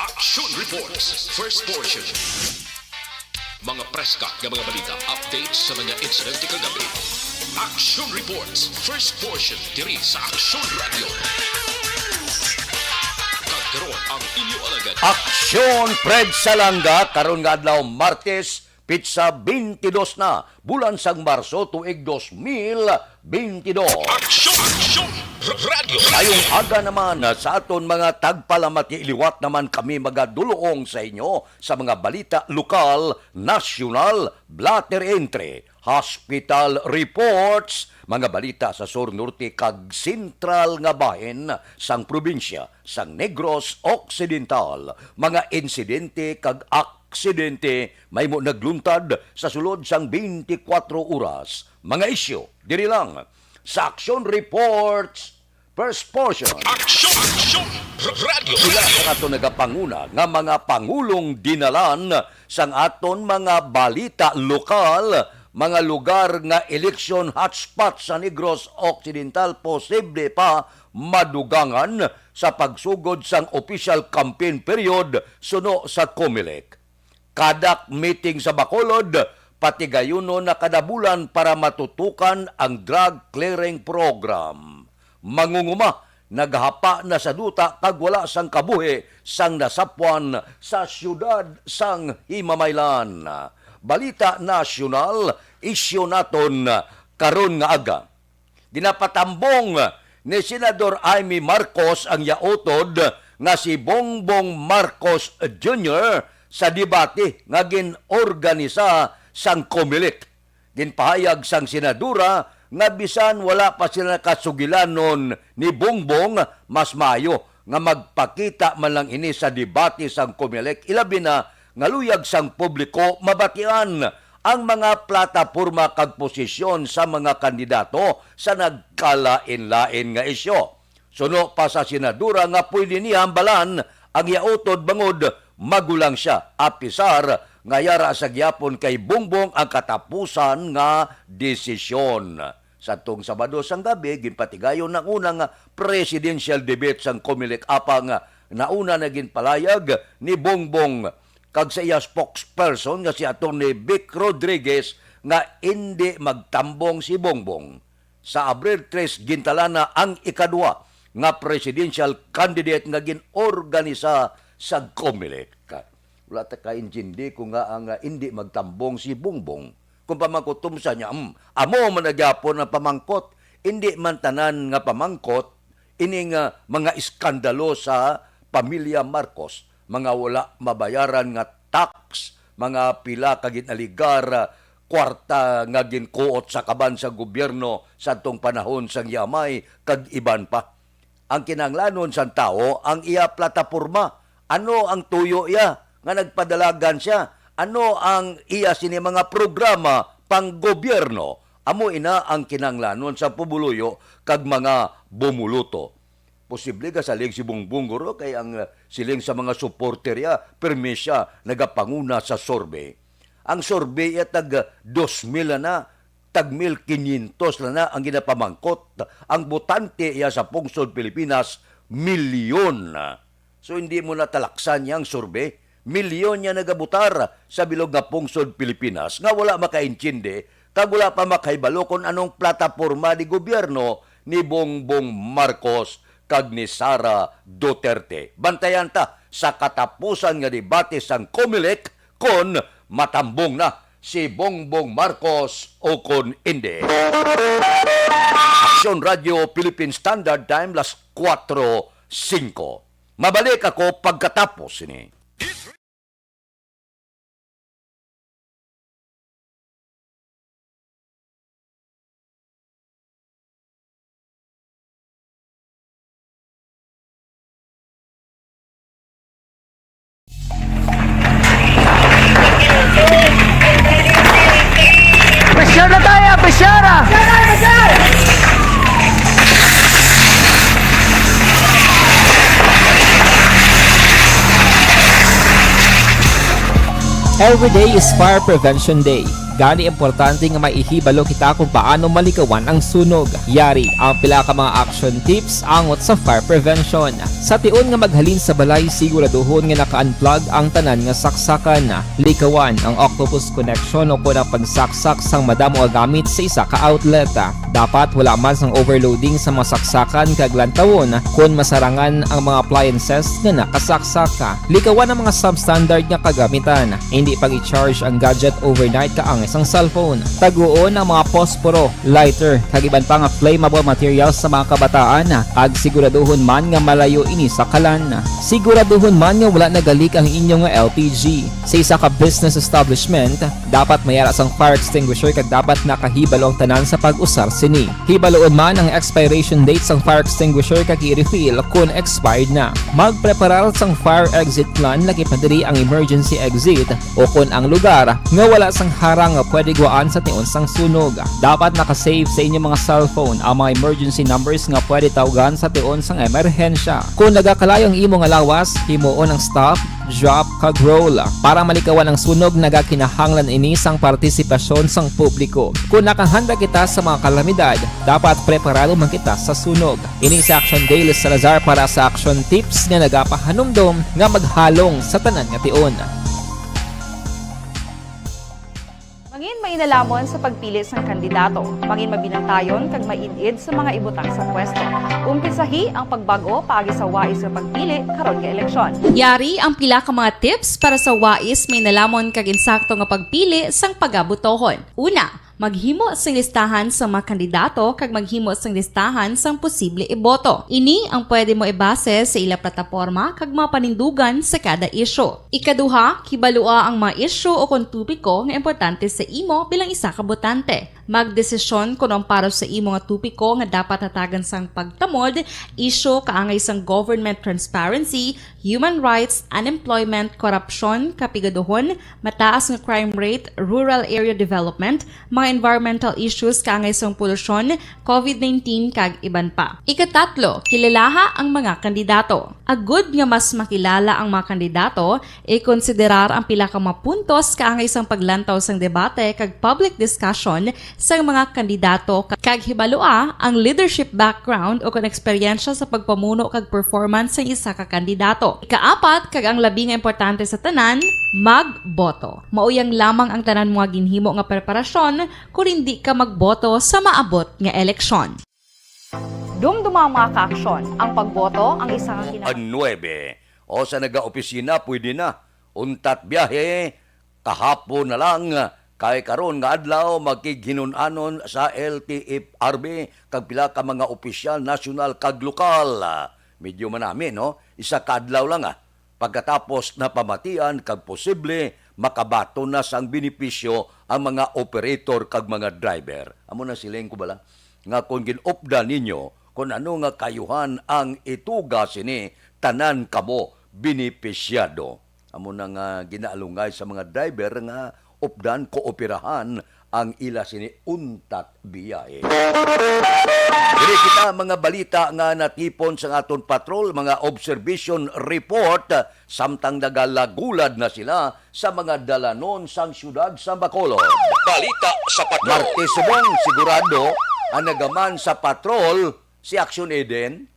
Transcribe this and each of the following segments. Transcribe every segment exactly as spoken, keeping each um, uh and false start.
Action Reports, first portion. Mga preska nga mga balita, updates sa mga insidente kagabi. Action Reports, first portion, diri sa Action Radio. Kag karon ang inyo alagad. Action Fred Salanga, karon nga adlaw, Martes, pitsa twenty-two na, bulan sang Marso, tuig dos mil twenty-two. Action! Action! Radio! Mayong aga naman sa aton mga tagpalamati. Liwat naman kami magadulong sa inyo sa mga balita lokal, nasyonal, blotter entry, hospital reports, mga balita sa sur, norte, kag sentral nga bahin sang probinsya sang Negros Occidental, mga insidente kag aksidente mahimo nagluntad sa sulod sang twenty-four oras. Mga isyu diri lang sa Action Reports, first portion. Action! Action! Radio! Sila ang ato nagapanguna nga mga pangulong dinalan sang aton mga balita lokal, mga lugar nga election hotspot sa Negros Occidental, posible pa madugangan sa pagsugod sang official campaign period suno sa Comelec. Kadak meeting sa Bacolod, patigayunon na kada bulan para matutukan ang drug clearing program. Mangunguma, naghapa na sa duta kag wala sang kabuhi sang nasapwan sa siyudad sang Himamaylan. Balita nasyonal, isyu naton karon nga aga. Ginapatambong ni Senador Imee Marcos ang iya utod nga si Bongbong Marcos Junior sa debate nga gin-organisa sang Comelec. Ginpahayag sang senadora nga bisan wala pa sila nakasugilanon ni Bongbong, mas maayo nga magpakita man lang ini sa debate sang Comelec, ilabi na nga luyag sang publiko mabatian ang mga plataporma kag posisyon sa mga kandidato sa nagkalain-lain nga isyu. Suno pa sa senadora nga pwede niya hambalan ang iya utod bangod magulang sia, apisar nga yara sa gihapon kay Bongbong ang katapusan nga desisyon. Sa tong Sabado sang gabi, ginpatigayon ang una nga presidential debate sang Comelec, apang nauna na ginpalayag ni Bongbong kag sa iya spokesperson nga si Attorney Vic Rodriguez nga indi magtambong si Bongbong. Sa Abril tres, gintalana ang ikaduha nga presidential candidate nga gin-organisa sa Comelec. Wala ta kaintindi ko nga ang, ah, indi magtambong si Bongbong. Kung pamangkutom sa niya, mm, amo man na gyapon ang pamangkot. Indi man tanan nga pamangkot ining, ah, mga iskandalo sa pamilya Marcos, mga wala mabayaran nga tax, mga pila ka ginaligar, ah, kwarta nga ginkuot sa kaban sa gobyerno sa atong panahon sang yamay, kag iban pa. Ang kinahanglanon sang tawo ang iya plataporma. Ano ang tuyo iya nga nagpadalagan sia? Ano ang iya sini mga programa pang gobyerno? Amo ina ang kinahanglanon sa pumuluyo kag mga bumuluto. Posible ka salig si Bongbong, guro, kay ang, uh, siling sa mga supporter iya, pirmi sia nagapanguna sa survey. Ang survey iya tag, uh, dos mil na, tag mil kinyentos na na ang ginapamangkot. Ang botante iya sa pungsod Pilipinas, milyon na. So, hindi mo natalaksan yang survey. Milyon niya nagabutar sa bilog nga pungsod Pilipinas nga wala makaintindi kag wala pa makahibalo kung anong plataporma ni gobyerno ni Bongbong Marcos kag ni Sara Duterte. Bantayan ta sa katapusan nga debate sang Comelec kon matambong na si Bongbong Marcos o kon indi. Aksyon Radio Philippine Standard Time, las kuwatro singko. Mabalik ako pagkatapos sini. Pressure na tayo, pressure! Every day is Fire Prevention Day. Gani, importante nga maihibalo kita kung paano malikawan ang sunog. Yari ang pila ka mga action tips angot sa fire prevention. Sa tion nga maghalin sa balay, siguraduhon nga naka-unplug ang tanan nga saksakan. Likawan ang octopus connection o kon ang pagsaksak sang madamo nga gamit sa isa ka outlet. Dapat wala man sang overloading sa mga saksakan kag lantawon kon masarangan ang mga appliances nga nakasaksak. Likawan ang mga substandard nga kagamitan. Hindi pag-i-charge ang gadget overnight kaangay sang cellphone. Taguon ang mga posporo, lighter, kag iban pa nga flammable materials sa mga kabataan, kag siguraduhon man nga malayo ini sa kalan. Siguraduhon man nga wala nagalik ang inyo nga L P G. Sa isa ka business establishment, dapat may ara sang fire extinguisher kag dapat nakahibalo ang tanan sa pag-usar sini. Hibaluon man ang expiration date sang fire extinguisher kag i-refill kon expired na. Magpreparar sang fire exit plan, lakip na diri ang emergency exit o kon ang lugar nga wala sang harang nga pwede gwaan sa tion sang sunog. Dapat naka-save sa inyo mga cellphone ang mga emergency numbers nga pwede tawgan sa tion sang emerhensya. Kon nagakalayo ang imo nga lawas, himuon ang stop, drop, kag roll. Para malikawan ang sunog, nagakinahanglan ini sang partisipasyon sang publiko. Kon nakahanda kita sa mga kalamidad, dapat preparado man kita sa sunog. Ini si Action Dale Salazar para sa Action Tips nga nagapahanumdom nga maghalong sa tanan nga tion. Mangin mainalamon sa pagpili sang kandidato. Mangin mabinantayon kag maid-id sa mga ibutang sa pwesto. Umpisahi ang pagbag-o paagi sa wais nga pagpili karon nga eleksyon. Yari ang pila ka mga tips para sa wais, mainalamon kag insakto nga pagpili sang pagabotohon. Una, maghimo sing listahan sa mga kandidato kag maghimo sing listahan sang posible iboto. Ini ang pwede mo ibase sa ila plataporma kag mga panindugan sa kada isyu. Ikaduha, kibalua ang mga isyu o kon topiko nga importante sa imo bilang isa ka botante. Magdesisyon kon ang para sa imo nga topiko nga dapat hatagan sang pagtamod, isyu kaangay sang government transparency, human rights, unemployment, korupsyon, kapigaduhon, mataas nga crime rate, rural area development, mga environmental issues kaangay sang polusyon, covid nineteen, kag iban pa. Ikatatlo, kilalaha ang mga kandidato. Agud nga mas makilala ang mga kandidato, ikonsiderar ang pila ka mga puntos kaangay sang paglantaw sang debate kag public discussion sang mga kandidato, ka-, kag hibalua ang leadership background o kon eksperyensya sa pagpamuno kag performance sang isa ka kandidato. Ikaapat, kag ang labi nga importante sa tanan, magboto. Mauyang lamang ang tanan mo nga ginhimo nga preparasyon kon indi ka magboto sa maabot nga eleksyon. Dumduma ang mga kaaksyon. Ang pagboto ang isa nga kina- Ang nuebe. O sa nagaopisina, pwede na. Untat biyahe, kahapon na lang. Kay karon nga adlaw, magkighinun-anon sa L T F R B kag pila ka mga opisyal, nasyonal kag lokal. Medyo manami, no? Isa ka adlaw lang, ah. Pagkatapos napamatian kag posible makabaton na sang benepisyo ang mga operator kag mga driver. Amo na siling ko bala nga kon gin-updan ninyo kon ano nga kaayuhan ang ituga sini, tanan kamo benepisyado. Amo na nga ginaalungay sa mga driver nga updan, kooperahan ang ila sini untat biyahe. Diri kita, mga balita nga natipon sa aton patrol, mga observation report, samtang nagalagulad na sila sa mga dalanon sang siyudad sa Bacolod. Balita sa patrol. Martes subong, sigurado ang nagaman sa patrol si Action Eden.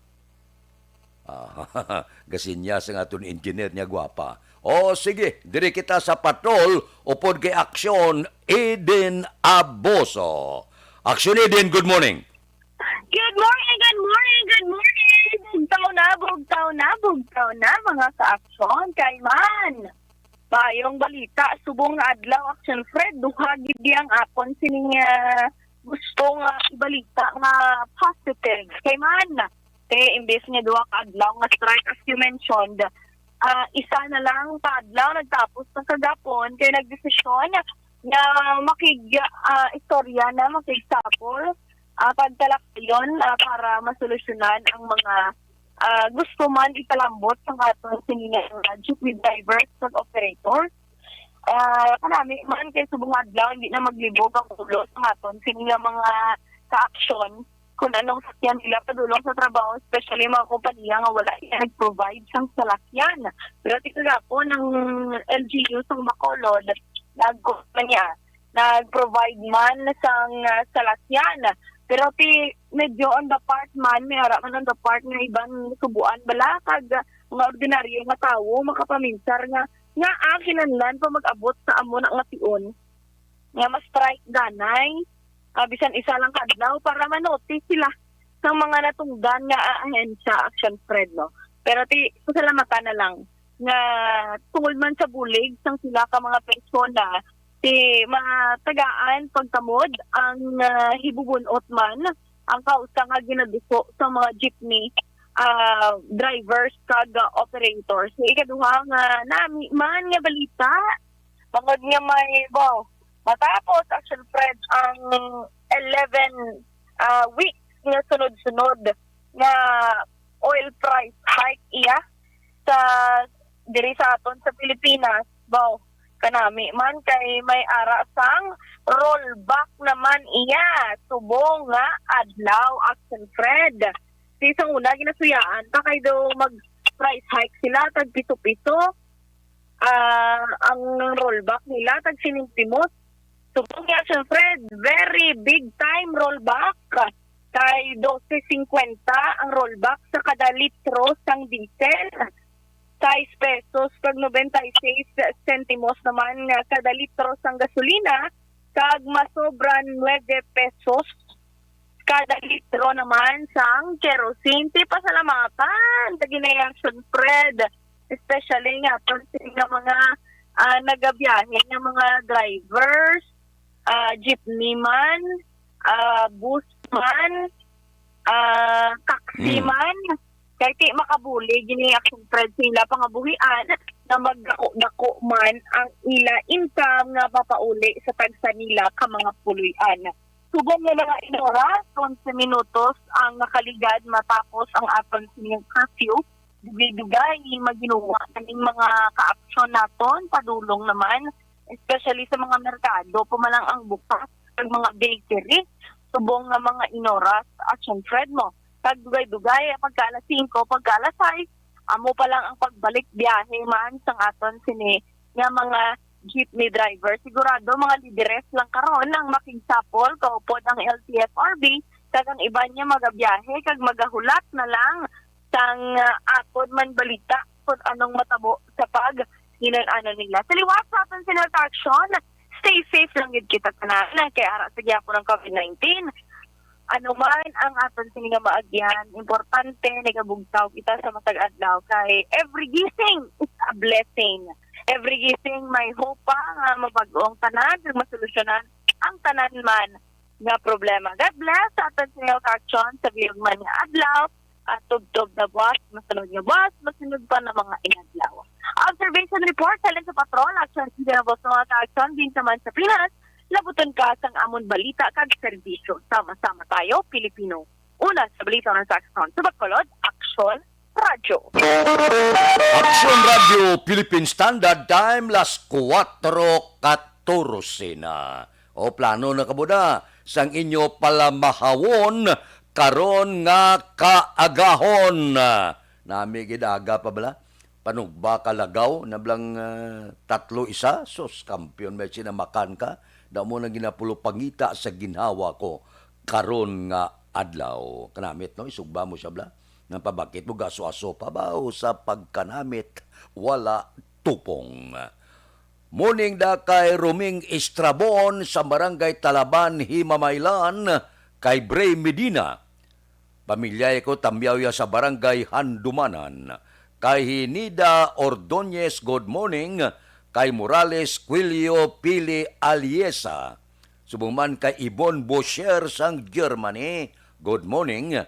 Ah, gasinyas ang aton engineer niya, gwapa. O, sige, diri kita sa patrol, upod kay Action Eden Aboso. Action Eden, good morning. Good morning, good morning, good morning. Bugtaw na, bugtaw na, bugtaw na, mga ka-action. Kay man, bayong balita, subong nga adlaw, Action Fred, duha gid ang akon sining, ah, gusto nga ibalita nga positive. Kay man, eh, imbes nga duha ka adlaw nga strike, as you mentioned, ah, isa na lang ka adlaw nagtapos na kagapon, kay nagdesisyon nga makig, ah, istorya na, makigsapol, ah, pagtalakayon, ah, para masolusyonan ang mga, ah, gusto man ipalambot sa aton sini nga mga jeepney drivers kag operator. Ah, kanami man kay subong adlaw, hindi na maglibog ang ulo sa aton sini nga mga ka-action kung anong sakyan nila padulong sa trabaho, especially mga kompanya nga wala iya nag-provide sang salakyan. Pero ti kagapon ang L G U sa Bacolod, nagkuha man niya, nag-provide man sang, ah, salakyan. Pero ti medyo on the part man, may ara man on the part nga iban subuan bala kag, ah, mga ordinaryo nga tawo makapaminsar nga, nga, ah, kinahanglan pa mag-abot sa amo na nga tion nga ma-strike danay, ah, bisan isa lang ka adlaw para ma-notice sila sang mga natungdan nga, ah, ahensya, Action Fred, no? Pero ti, pasalamatan na lang nga tungod man sa bulig sang sila ka mga persona, ti matagaan pagtamod ang, ah, hibubun-ot man ang kausa nga ginaduso sa mga jeepney, ah, drivers kag, ah, operators. Sa ikaduha nga nami man nga balita, bangod nga may, wow, matapos, Action Fred, ang eleven, ah, weeks nga sunod-sunod nga oil price hike iya sa, diri sa aton sa Pilipinas, baw, kanami man kay may ara sang rollback naman iya subong nga adlaw, Action Fred. Sa isang una, ginasuyaan pa kay daw mag price hike sila tag piso-piso, ah, ang rollback nila tag sinintimos. Subong niya, Action Fred, very big time rollback. Kay dose singkwenta ang rollback sa kada litro sang diesel. Sais pesos kag nobenta y seis sentimos naman nga kada litro sang gasolina, kag masobra nuebe pesos kada litro naman sang kerosene. Ti pasalamatan, taginayasan, Fred, especially nga aton sini nga mga, ah, nagabiyahe nga mga drivers, ah, jeepney man, ah, bus man, ah, taxi Mm. man. Kay ti makabulig ini, Action Fred, sa ila pangabuhian nga magdako-dako man ang ila income nga mapauli sa tagsa nila ka mga puloy-an. Subong nga mga inoras, onse minutos ang nakaligad matapos ang aton sini curfew. Dugay-dugay, maginuwa na ning mga ka-aksyon naton, padulong naman, especially sa mga merkado, pa man lang ang bukas, ang mga bakery, subong nga mga inoras, Action Fred, mo. Kag dugay-dugay, pagka alas singko, pagka alas sais, amo pa lang ang pagbalik biyahe man sang aton sini nga mga jeepney driver. Sigurado, mga lideres lang karon ang makigsapol, kaupod ang L T F R B, kag ang iban niya magabiyahe kag magahulat na lang sang, ah, aton man balita kung anong matabo sa pag-inan-ano nila. Sa liwat sa aton sini nga aksyon, stay safe lang gid kita tanan, kay ara sa gihapon ang covid nineteen. Ano man ang aton sini nga maagyan, importante nagabugtaw kita sa matag adlaw, kay every gising is a blessing. Every gising may hope pa nga mabag-o ang tanan kag masolusyonan ang tanan man nga problema. God bless sa aton sini nga aksyon sa biyog man nga adlaw. At tubtob na buwas, masunod nga buwas, masunod pa na mga inadlaw. Observation report, halin sa Patrol, Action City na boss, mga ka-action, din sa man sa Pinas, labuton ka sang amon balita kag serbisyo. Sama-sama tayo, Pilipino. Una sa balita ng sa Action. Sa Bacolod, Action Radio. Action Radio Philippine Standard Time, las kuwatro katorse na. O, plano na kamo na sang inyo palamahawon karon nga kaagahon. Nami gid aga pa bala. Panugba ka lagaw na blang, ah, tatlo isa. Sus, kampiyon, may sinamakan ka. Damo nang ginapulupangita sa ginhawa ko karon nga adlaw. Kanamit, no? Isugba mo siya, bla. Nang pabakit mo, gaso-aso pa ba o sa pagkanamit, wala tupong. Morning da kay Roming Estrabon sa Barangay Talaban, Himamaylan, kay Bray Medina. Pamilyay ko, tamyaw ya sa Barangay Handumanan. Kay Hinida Ordonez, good morning. Kay Morales Quilio Pili Aliesa. Subong man kay Ibon Bosher sang Germany, good morning.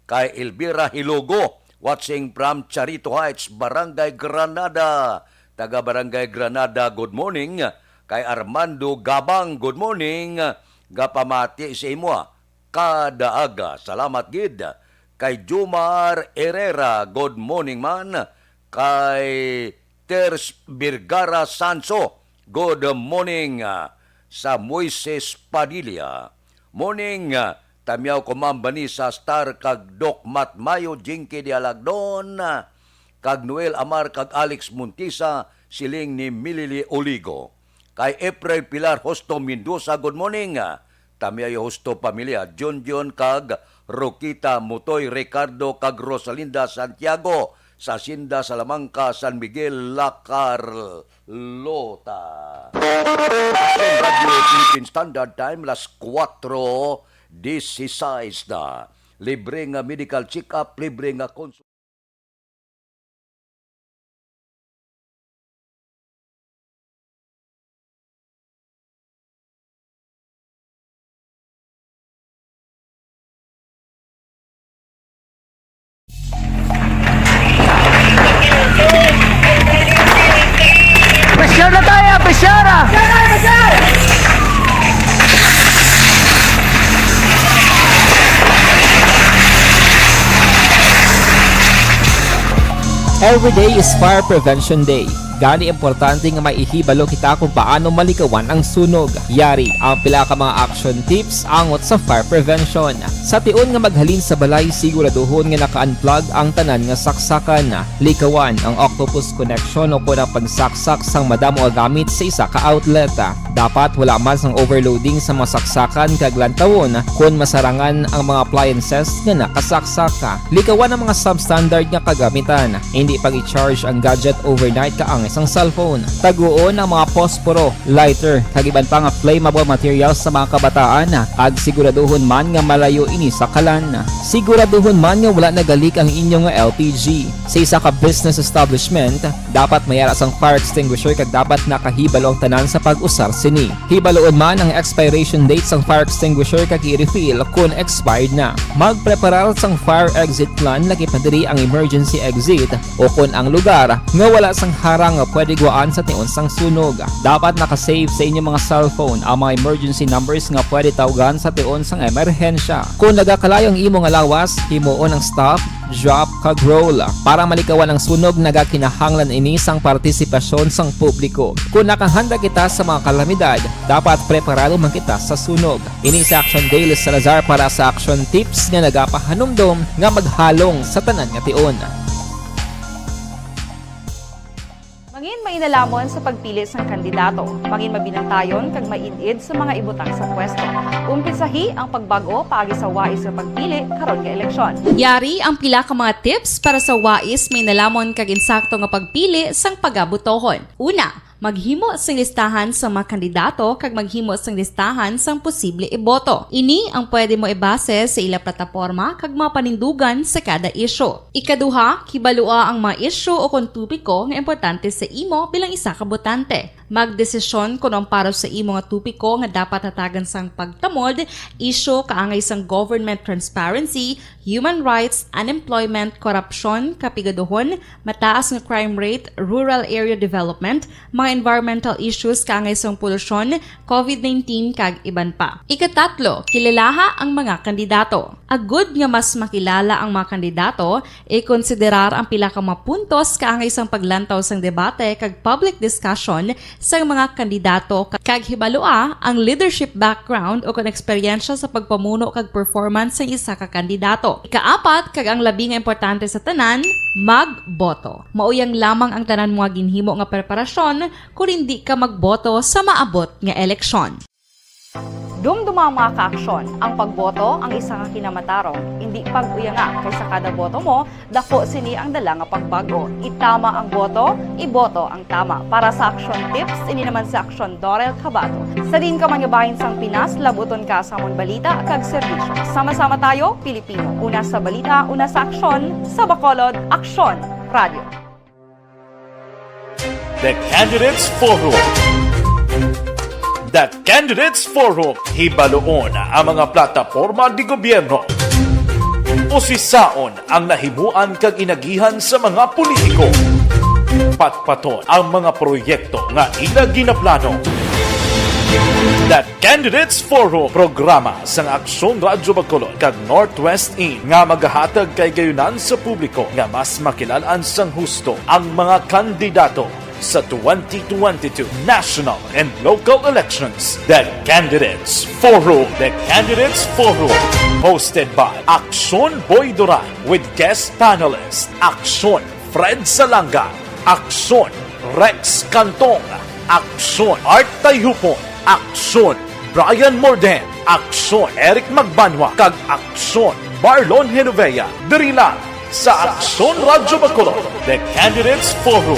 Kay Elvira Hilogo, watching from Charito Heights, Barangay Granada. Taga Barangay Granada, good morning. Kay Armando Gabang, good morning. Gapamati sa imo, ah, kada aga. Salamat gid. Kay Jumar Herrera, good morning man. Kay Ters Vergara Sanso, good morning. Ah, sa Moises Padilla, morning. Ah, tamyaw ko, Ma'am Vanessa Star kag Doc Matt Mayo, Jinky Dialagdon, ah, kag Noel Amar kag Alex Montisa, siling ni Milili Oligo. kay April Pilar Hosto Mendoza, good morning. Tamiay Hosto pamilya, Junjun kag Rokita Mutoy, Ricardo kag Rosalinda Santiago, sa Hacienda Salamanca, San Miguel, La Carlota. Radyo Philippine Standard Time, las kuwatro dieciséis na. Libre nga medical check-up, libre nga konsul- Pressure na tayo, pressure! Every day is Fire Prevention Day. Gani, importante nga may ihibalo kita kung paano malikawan ang sunog. Yari ang pila ka mga action tips angot sa fire prevention. Sa tion nga maghalin sa balay, siguraduhon nga naka-unplug ang tanan nga saksakan. Likawan ang octopus connection o kon ang pagsaksak sang madamo nga gamit sa isa ka outlet. Dapat wala man sang overloading sa mga saksakan kag lantawon kon masarangan ang mga appliances nga nakasaksak. Likawan ang mga substandard nga kagamitan. Hindi pag-i-charge ang gadget overnight kaangay sang cellphone. Taguon ang mga posporo, lighter, kag iban pa nga flammable materials sa mga kabataan, kag siguraduhon man nga malayo ini sa kalan. Siguraduhon man nga wala nagalik ang inyo nga L P G. Sa isa ka business establishment, dapat may ara sang fire extinguisher kag dapat nakahibalo ang tanan sa pag-usar sini. Hibaloon man ang expiration date sang fire extinguisher kag i-refill kon expired na. Magpreparar sang fire exit plan, lakip na diri ang emergency exit o kon ang lugar nga wala sang harang nga pwede guwaan sa tion sang sunog. Dapat naka-save sa inyo mga cellphone ang mga emergency numbers nga pwede tawgan sa tion sang emerhensya. Kon nagakalayo ang imo nga lawas, himuon ang stop, drop, kag roll. Para malikawan ang sunog, nagakinahanglan ini sang partisipasyon sang publiko. Kon nakahanda kita sa mga kalamidad, dapat preparado man kita sa sunog. Ini si Action Day, Salazar para sa Action Tips nga nagapahanumdom nga maghalong sa tanan nga tion. Mangin mainalomon sa pagpili sang kandidato. Mangin mabinantayon kag maid-id sa mga ibutang sa pwesto. Umpisahi ang pagbag-o paagi sa wais nga pagpili karon nga eleksyon. Yari ang pila ka mga tips para sa wais, mainalomon kag insakto nga pagpili sang pagabotohon. Una, maghimo sing listahan sa mga kandidato kag maghimo sing listahan sang posible iboto. Ini ang pwede mo ibase sa ila plataporma kag mga panindugan sa kada isyu. Ikaduha, kibalua ang mga isyu o kon topiko nga importante sa imo bilang isa ka botante. Magdesisyon kon ang para sa imo nga topiko nga dapat hatagan sang pagtamod, isyu kaangay sang government transparency, human rights, unemployment, korupsyon, kapigaduhon, mataas nga crime rate, rural area development, mga environmental issues kaangay sang polusyon, covid nineteen, kag iban pa. Ikatatlo, kilalaha ang mga kandidato. Agud nga mas makilala ang mga kandidato, ikonsiderar ang pila ka mga puntos kaangay sang paglantaw sang debate kag public discussion sang mga kandidato, kag hibalua ang leadership background o kon eksperyensya sa pagpamuno kag performance sang isa ka kandidato. Ikaapat, kag ang labi nga importante sa tanan, magboto. Mauyang lamang ang tanan mo nga ginhimo nga preparasyon kon indi ka magboto sa maabot nga eleksyon. Dumduma, mga kaaksyon, ang pagboto ang isa ka kinamatarong. Indi pag-uyanga, kay sa kada boto mo, daku sini ang dala nga pagbag-o. Itama ang boto, iboto ang tama. Para sa Action Tips, ini naman si Action Dorel Cabato. Sa diin ka man nga bahin sang Pinas, labuton ka sa amon balita kag serbisyo. Sama-sama tayo, Pilipino. Una sa balita, una sa aksyon, sa Bacolod, Aksyon Radio. The Candidates Forum. The Candidates Forum. Hibaloon ang mga plataporma de gobyerno. Usisaon ang nahimuan kag inagihan sa mga politiko. Patpaton ang mga proyekto nga ila ginaplano. The Candidates Forum, programa sang Aksyon Radyo Bacolod kag Northwest In nga magahatag kahigayonan sa publiko nga mas makilalan sang husto ang mga kandidato sa twenty twenty-two national and local elections. The Candidates Forum. The Candidates Forum, hosted by Aksyon Boy Duran with guest panelist Aksyon Fred Salanga, Aksyon Rex Cantong, Aksyon, Art Tayhupon. Aksyon, Brian Morden. Aksyon, Eric Magbanwa. Kag Aksyon, Marlon Genovea. Diri lang sa Aksyon Radyo Bacolod, The Candidates Forum.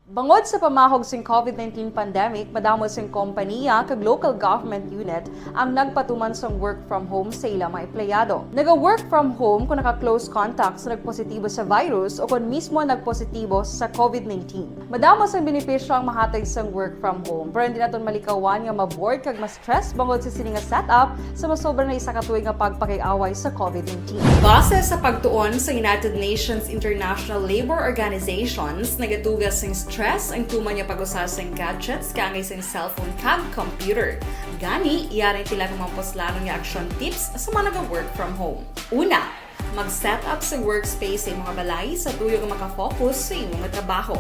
Bangod sa pamahog sing COVID nineteen pandemic, madamo sing kompaniya kag local government unit ang nagpatuman sang work from home sa ila mga empleyado. Naga-work from home kung naka-close contact sa nagpositibo sa virus o kon mismo nagpositibo sa COVID nineteen. Madamo sang benepisyo ang mahatag sang work from home, pero hindi naton malikawan nga ma-bored kag ma-stress bangod sa sini nga setup sa masobra na isa ka tuig nga pagpakig-away sa COVID nineteen. Base sa pagtuon sa United Nations International Labor Organizations, nagatuga sing stress ang tuman nga pag-usa sing gadgets kaangay sing cellphone kag computer. Gani, yari ang pila ka mga puslanon nga action tips sa mga naga-work from home. Una, mag-set up sa workspace sa imong balay sa tuyo nga makafocus sa imo nga trabaho.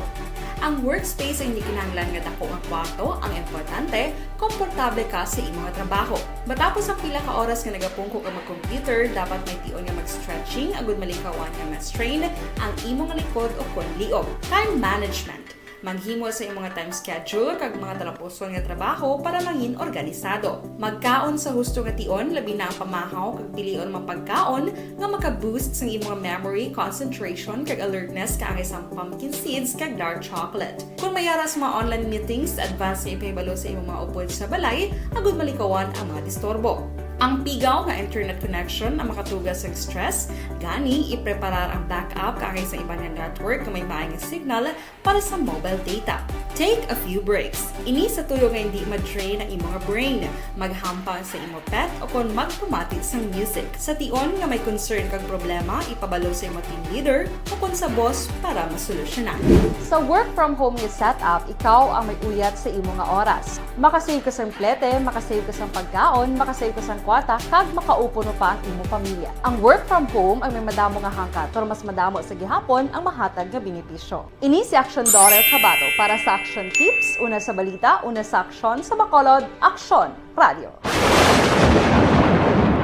Ang workspace ay hindi kinahanglan nga dako nga kwarto, ang importante, komportable ka sa imo nga trabaho. Matapos ang pila ka oras nga nagapungko ka mag-computer, dapat may tion nga mag-stretching agud malikawan nga ma-strain ang imo nga likod o kon liog. Time management. Maghimo sa imong nga time schedule kag mga talapuson nga trabaho para mangin organisado. Magkaon sa husto nga tion, labi na ang pamahaw kag pilion mga pagkaon nga maka-boost sang imong memory, concentration, kag alertness kaangay sang pumpkin seeds kag dark chocolate. Kung may ara sa mga online meetings, advance nga ipahibalo sa imong mga upod sa balay agud malikawan ang mga disturbo. Ang pigaw nga internet connection ang makatuga sang stress, gani ipreparar ang backup kaangay sa iban nga network nga may maay nga signal para sa mobile data. Take a few breaks. Ini sa tuyo nga hindi ma-drain ang imo nga brain. Maghampang sa imo pet o kon magpamati sang music. Sa tion nga may concern kag problema, ipabalo sa imo team leader o kon sa boss para masolusyonan. Sa work from home nga setup, ikaw ang may uyat sa imo nga oras. Makasave ka sang plete, makasave ka sang pagkaon, makasave ka sang kwarta, kag makaupod pa ang imo pamilya. Ang work from home ang may madamo nga hangkat, pero mas madamo sa gihapon ang mahatag nga benepisyo. Ini si Aksyon Dorel Cabato para sa Aksyon Tips, una sa balita, una sa aksyon, sa Bacolod, Aksyon Radio.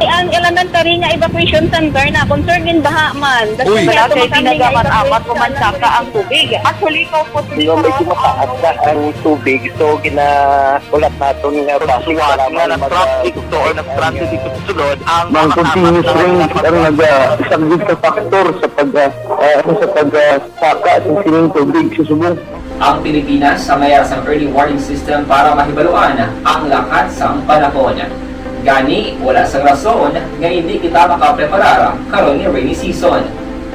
Ang elementary nga evacuation center na concern gid baha man. Uy. Wala kay tinaga man amat o mansaka ang tubig. Actually, ikaw po, di ba, medyo mataas na ang tubig, so ginahulat naton nga basi nga nag-traffic to or nag-transit dito sa sulod ang mga continuous rain ang nag-, ah, isa gid sa factor sa pag, ah, ah, ano, sa pag, ah, saka sa sining tubig sa subong. Ang Pilipinas sa mayar sang early warning system para mahibaluan ang lakat sang panahon. Gani, wala sang rason nga hindi kita makapreparar karon nga rainy season.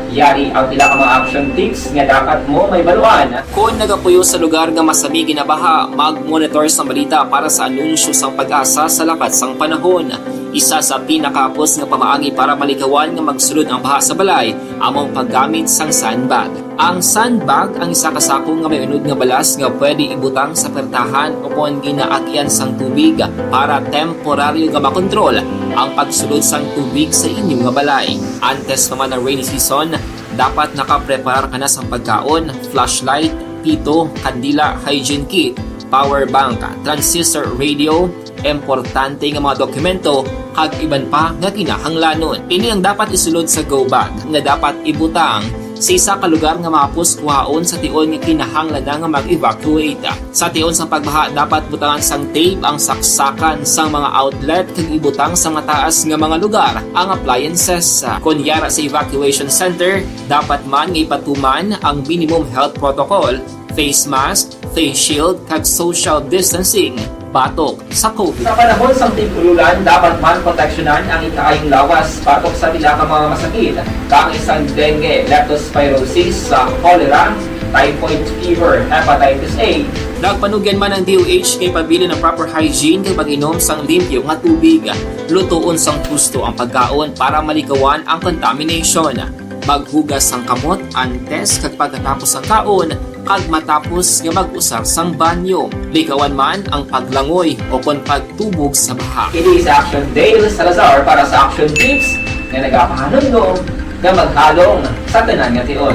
Yari ang pila ka mga action tips nga dapat mo mahibaluan. Kon nagapuyo sa lugar nga masami ginabaha, mag-monitor sang balita para sa anunsyo sang PAGASA sa lakat sang panahon. Isa sa pinakahapos nga pamaagi para malikawan nga magsulod ang baha sa balay amo ang paggamit sang sandbag. Ang sandbag ang isa ka sako nga may unod nga balas nga pwede ibutang sa pertahan o kon ginaagian sang tubig para temporaryo nga makontrol ang pagsulod sang tubig sa inyo nga balay. Antes pa man ang rainy season, dapat nakapreparar ka na sang pagkaon, flashlight, pito, kandila, hygiene kit, power bank, transistor radio, importante nga mga dokumento, kag iban pa nga kinahanglanon. Ini ang dapat isulod sa go bag nga dapat ibutang sa isa ka lugar nga mahapos kuhaon sa tion nga kinahanglan na nga mag-evacuate. Sa tion sang pagbaha, dapat butangan sang tape ang saksakan sang mga outlet kag ibutang sa mataas nga mga lugar ang appliances. Kon yara sa evacuation center, dapat man nga ipatuman ang minimum health protocol, face mask, face shield, kag social distancing batok sa COVID. Sa panahon sang tig-ululan, dapat man proteksyonan ang ikaayong lawas batok sa pila ka mga masakit, kaangay sang dengue, leptospirosis, sa cholera, typhoid fever, hepatitis A. Nagpanugyan man ang D O H nga ipabilin ang proper hygiene kag pag-inom sang limpyo nga tubig. Lutoon sang husto ang pagkaon para malikawan ang contamination. Maghugas sang kamot antes kag pagkatapos sang kaon, kag matapos nga mag-usar sang banyo. Likawan man ang paglangoy o kon pagtubog sa baha. Ini si Action Dale Salazar para sa Action Tips nga nagapahanumdom nga maghalong sa tanan nga tion.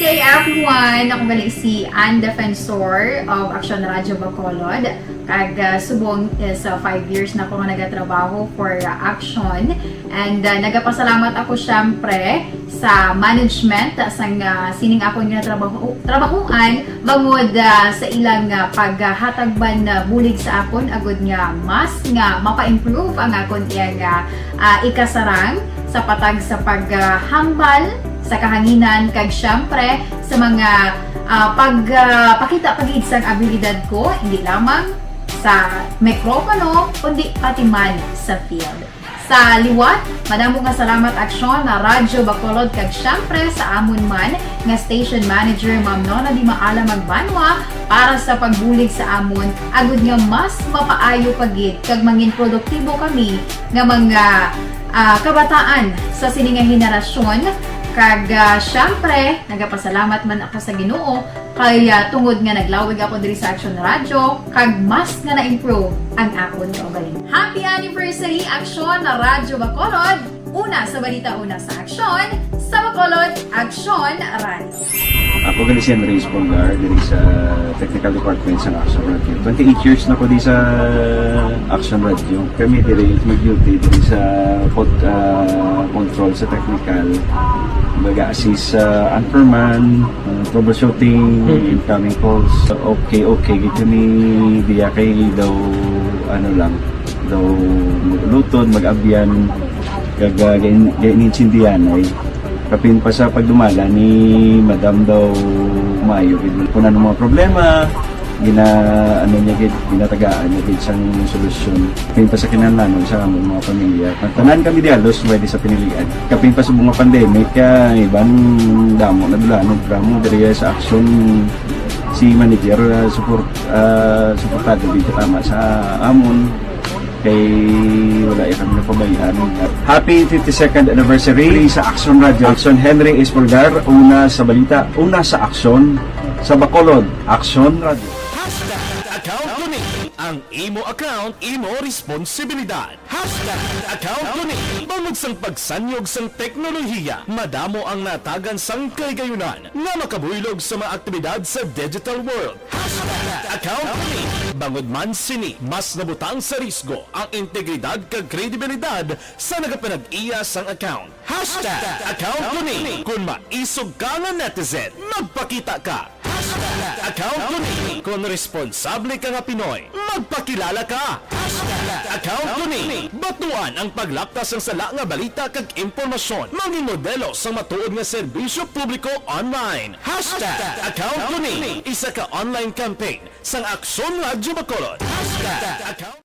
Hey everyone! Ako gali si Ann Defensor of Action Radio Bacolod. Kag, ah, subong is, ah, five years na ako nga nagatrabaho for, ah, Action. And, ah, nagapasalamat ako, syempre, sa management sang, ah, sining akon nga trabaho, trabahuan bangod, ah, sa ilang, ah, paghatag man, ah, bulig sa akon agud nga mas nga mapa-improve ang akon iyang, ah, ah, ikasarang sa patag sa paghambal sa kahanginan kag syempre sa mga, ah, pag, ah, pakita pa gid sang abilidad ko, hindi lamang sa mikropono, kundi pati man sa field. Sa liwat, madamo nga salamat Aksyon na Radyo Bacolod kag syempre sa amon man nga station manager, Ma'am Nona Di Maala Magbanwa, para sa pagbulig sa amon, agud nga mas mapaayo pa gid kag mangin produktibo kami nga mga, ah, kabataan sa sini nga henerasyon. Kag, ah, syempre, nagapasalamat man ako sa Ginoo kay, ah, tungod nga naglawig ako diri sa Action Radio, kag mas nga na-improve ang akon kaugalingon. Happy anniversary, Action Radio Bacolod! Una sa balita, una sa aksyon, sa Bacolod, Action Radio. Ako gali si Henry Espolgar, diri sa Technical Department sa Action Radio. Twenty-eight years na ko di sa Action Radio. Kami diri mag-duty diri sa pot-, ah, control sa technical. Mag-assist sa anchorman, ah, troubleshooting, Mm. incoming calls. Okay, okay. Gito ni diya kay daw, ano lang, daw mag-ulutod, mag-abyan, kag, ah, gain-, gain-, intindihan ay. Kapin pa sa pagdumala ni Madam daw maayo gid. Kung ano mga problema, gina-, ano niya gid, ginatagaan niya gid sang solusyon. Kapin pa sa kinahanglanon sa among mga pamilya. Tanan kami di halos pwede sa pinilian. Kapin pa sa mga pandemic, kaya iban damo na dulanog, drama diri sa aksyon si manager, ah, support, ah, suportado gid tama sa amon. Kay wala ya kami napabayaan. Happy fifty-second anniversary sa Action Radio. Action Henry Espolgar, una sa balita, una sa aksyon, sa Bacolod, Action Radio. Hashtag account ko ni. Ang imo account, imo responsibilidad. Hashtag account ko ni. Bangod sang pagsanyog sang teknolohiya, madamo ang natagan sang kaygayunan nga makabuylog sa mga aktibidad sa digital world. Hashtag account ko ni. Bangod man sini, mas nabutang sa risgo ang integridad kag kredibilidad sa nagapanag-iya sang account. Hashtag account ko ni. Kung maisog ka nga netizen, magpakita ka. Hashtag account ko ni. Kung responsable ka nga Pinoy, magpakilala ka. Hashtag account ko ni. Batuan ang paglapta sang sala nga balita kag impormasyon. Mangin modelo sang matuod nga serbisyo publiko online. Hashtag account ko ni. Isa ka online campaign sang Aksyon Radyo Bacolod. Hashtag account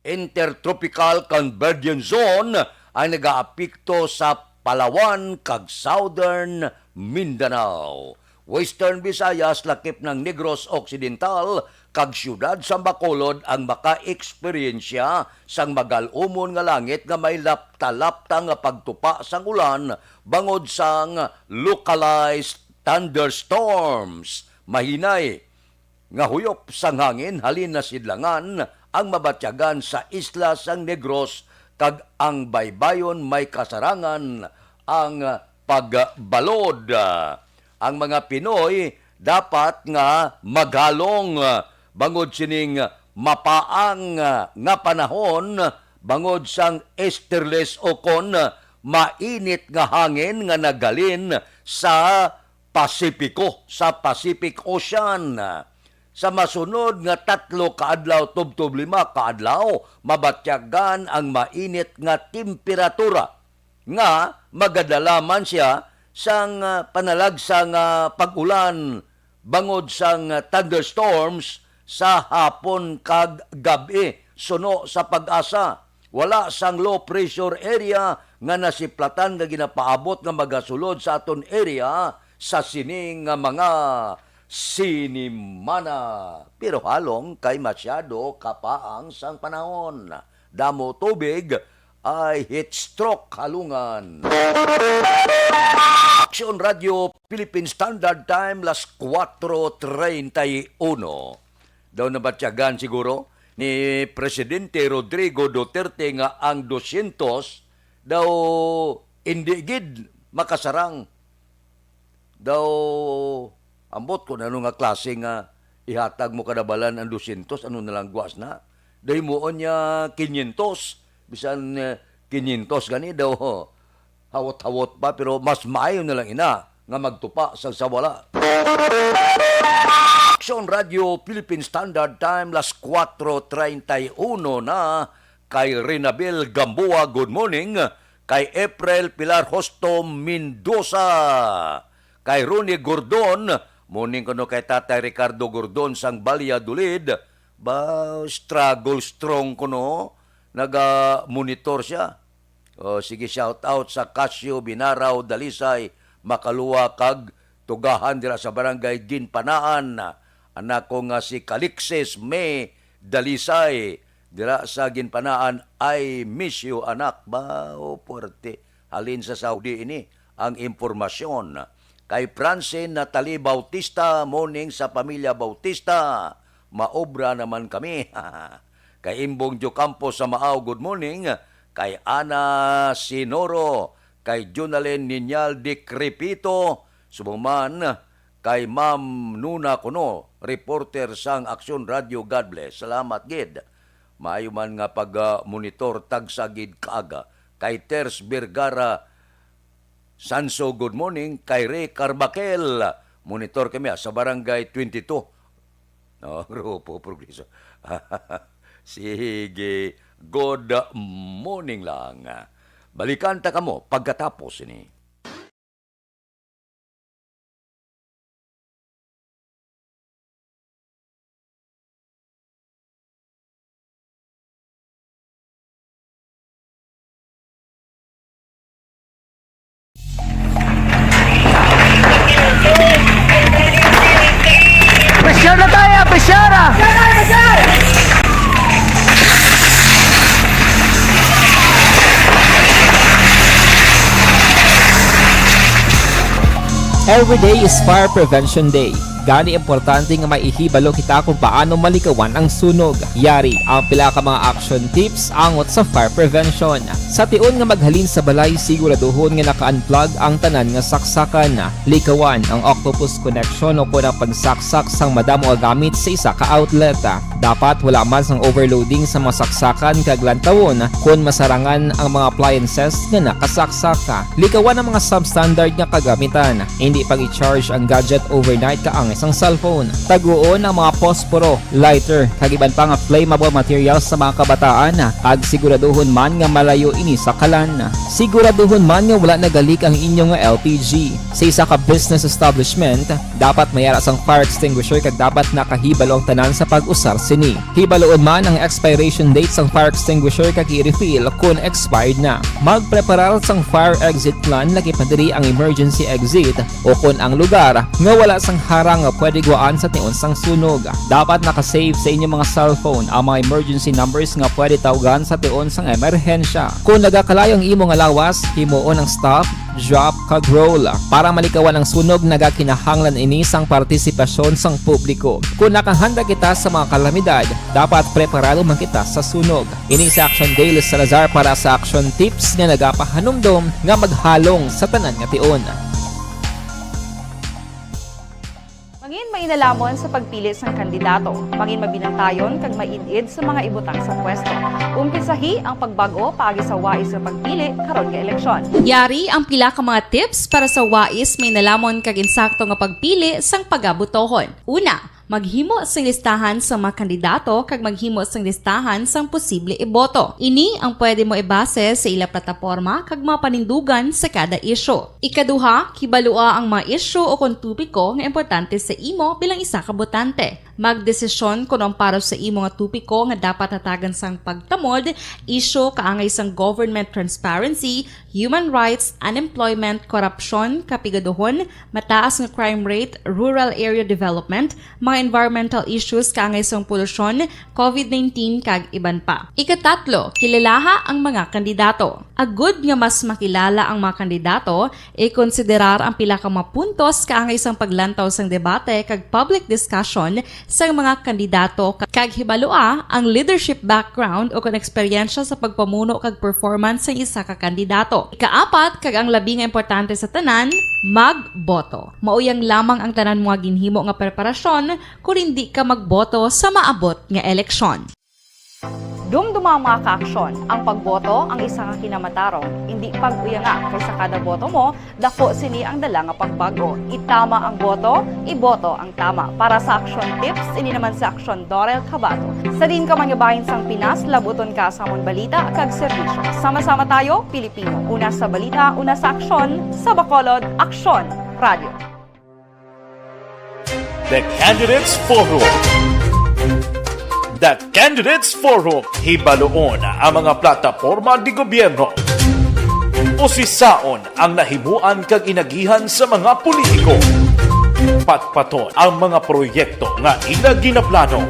Intertropical Convergence Zone ang nagaapekto sa Palawan kag Southern Mindanao, Western Visayas, lakip ng Negros Occidental, kag siyudad sang Bacolod ang makaeksperyensya sang magal-umon nga langit nga may lapta-lapta nga pagtupa sang ulan bangod sang localized thunderstorms. Mahinay nga huyop sang hangin halin nasidlangan ang mabatyagan sa isla sang Negros, kag ang baybayon may kasarangan ang pagbalod. Ang mga Pinoy dapat nga maghalong bangod sining mapaang nga panahon, bangod sang easterlies ukon mainit nga hangin nga naghalin sa Pasipiko, sa Pacific Ocean. Sa masunod nga tatlo ka adlaw tubtob lima ka adlaw, mabatyagan ang mainit nga temperatura nga magadala man sia sang, ah, panalagsa nga pag-ulan bangod sang, ah, thunderstorms sa hapon kag gab-i. Suno sa PAGASA, wala sang low pressure area nga nasiplatan nga ginapaabot nga magasulod sa aton area sa sini nga mga sinimana. Pero halong kay masyado kapaang sang panahon. Damo tubig, ay heat stroke halungan. Aksyon Radio Philippine Standard Time, las kuwatro treinta y uno. Daw nabatyagan siguro ni Presidente Rodrigo Duterte nga ang dosyentos daw indi gid makasarang. Daw, ambot kung ano nga klase nga ihatag mo kada balan ang dosyentos, ano na lang guas na. Daw himuon niya quinientos, bisan, eh, quinientos gani daw, hawot-hawot pa, pero mas maayo na lang ina nga magtupa sa, sa wala. Aksyon Radio Philippine Standard Time, las kuwatro treinta y uno na. Kay Rinabel Gamboa, good morning. Kay April Pilar Hosto Mendoza, kay Ronnie Gordon, morning kuno kay Tatay Ricardo Gordon sang Valladolid. Ba, struggle strong kuno, naga-monitor siya. O, sige, shout out sa Casio, Binaraw, Dalisay, Makalua, kag Tugahan dira sa Barangay Ginpanaan. Anak ko nga si Calixis May Dalisay, dira sa Ginpanaan, I miss you, anak. Ba, o, puwerte. Halin sa Saudi ini ang impormasyon. Kay Francine Natalie Bautista, morning sa pamilya Bautista. Maobra naman kami. Kay Imbong Diocampo sa Maaw, good morning. Kay Ana Sinoro, kay Junalyn Niñal Dikrepito, subong man kay Ma'am Nuna Kuno, reporter sang Aksyon Radio. God bless. Salamat gid. Maayo man nga pag, ah, monitor tagsa gid kaaga. Kay Ters Vergara Sanso, good morning. Kay Ray Carbaquel, monitor kami, ah, sa Barangay twenty-two. No, Grupo Progreso. Sige, good morning lang. Balikan ta kamo pagkatapos ini. Pressure na tayo, pressure ah! Every day is Fire Prevention Day. Gani, importante nga maihibalo kita kung paano malikawan ang sunog. Yari ang pila ka mga action tips angot sa fire prevention. Sa tion nga maghalin sa balay, siguraduhon nga naka-unplug ang tanan nga saksakan. Likawan ang octopus connection o kon ang pagsaksak sang madamo nga gamit sa isa ka outlet. Dapat wala man sang overloading sa mga saksakan kag lantawon kon masarangan ang mga appliances nga nakasaksak. Likawan ang mga substandard nga kagamitan. Indi pag-i-charge ang gadget overnight kaangay sang cellphone. Taguon ang mga posporo, lighter, kag iban pa nga flammable materials sa mga kabataan, kag siguraduhon man nga malayo ini sa kalan. Siguraduhon man nga wala nagalik ang inyo nga L P G. Sa isa ka business establishment, dapat may ara sang fire extinguisher kag dapat nakahibalo ang tanan sa pag-usar sini. Hibaloon man ang expiration date sang fire extinguisher kag i-refill kon expired na. Magpreparar sang fire exit plan, lakip na diri ang emergency exit o kon ang lugar nga wala sang harang nga pwede guwaan sa tion sang sunog. Dapat naka-save sa inyo mga cellphone ang mga emergency numbers nga pwede tawgan sa tion sang emerhensya. Kon nagakalayo ang imo nga lawas, himuon ang stop, drop, kag roll. Para malikawan ang sunog, nagakinahanglan ini sang partisipasyon sang publiko. Kon nakahanda kita sa mga kalamidad, dapat preparado man kita sa sunog. Ini si Action Dale Salazar para sa Action Tips nga nagapahanumdom nga maghalong sa tanan nga tion. Mangin mainalomon sa pagpili sang kandidato. Mangin mabinantayon kag maid-id sa mga ibutang sa pwesto. Umpisahi ang pagbag-o paagi sa wais nga pagpili karon nga eleksyon. Yari ang pila ka mga tips para sa wais mainalomon kag insakto nga pagpili sang pagabotohon. Una, maghimo sing listahan sa mga kandidato kag maghimo sing listahan sang posible iboto. Ini ang pwede mo ibase sa ila plataporma kag mga panindugan sa kada isyu. Ikaduha, kibalua ang mga isyu o kon topiko nga importante sa imo bilang isa ka botante. Magdesisyon kon ang para sa imo nga topiko nga dapat hatagan sang pagtamod, isyu kaangay sang government transparency, human rights, unemployment, korupsyon, kapigaduhon, mataas nga crime rate, rural area development, mga environmental issues kaangay sang polusyon, covid nineteen, kag iban pa. Ikatatlo, kilalaha ang mga kandidato. Agud nga mas makilala ang mga kandidato, ikonsiderar ang pila ka mga puntos kaangay sang paglantaw sang debate kag public discussion sang mga kandidato, kag hibalua ang leadership background o kon eksperyensya sa pagpamuno kag performance sang isa ka kandidato. Ikaapat, kag ang labi nga importante sa tanan, magboto. Mao yang lamang ang tanan mo nga ginhimo nga preparasyon kon hindi ka magboto sa maabot nga eleksyon. Dumduma ang mga kaaksyon. Ang pagboto ang isa ka kinamatarong. Indi pag-uyanga, kay sa kada boto mo, dako sini ang dala nga pagbago. Itama ang boto, iboto ang tama. Para sa aksyon tips, ini naman si Aksyon Dorel Cabato. Sa diin ka man nga bahin sang Pinas, labuton ka sa amon balita kag serbisyo. Sama-sama tayo, Pilipino. Una sa balita, una sa aksyon, sa Bacolod, Aksyon Radio. The Candidates Forum. The Candidates Forum. Hibaluon ang mga plataporma de gobyerno. Usisaon ang nahimuan kag inagihan sa mga politiko. Patpaton ang mga proyekto nga ila ginaplano.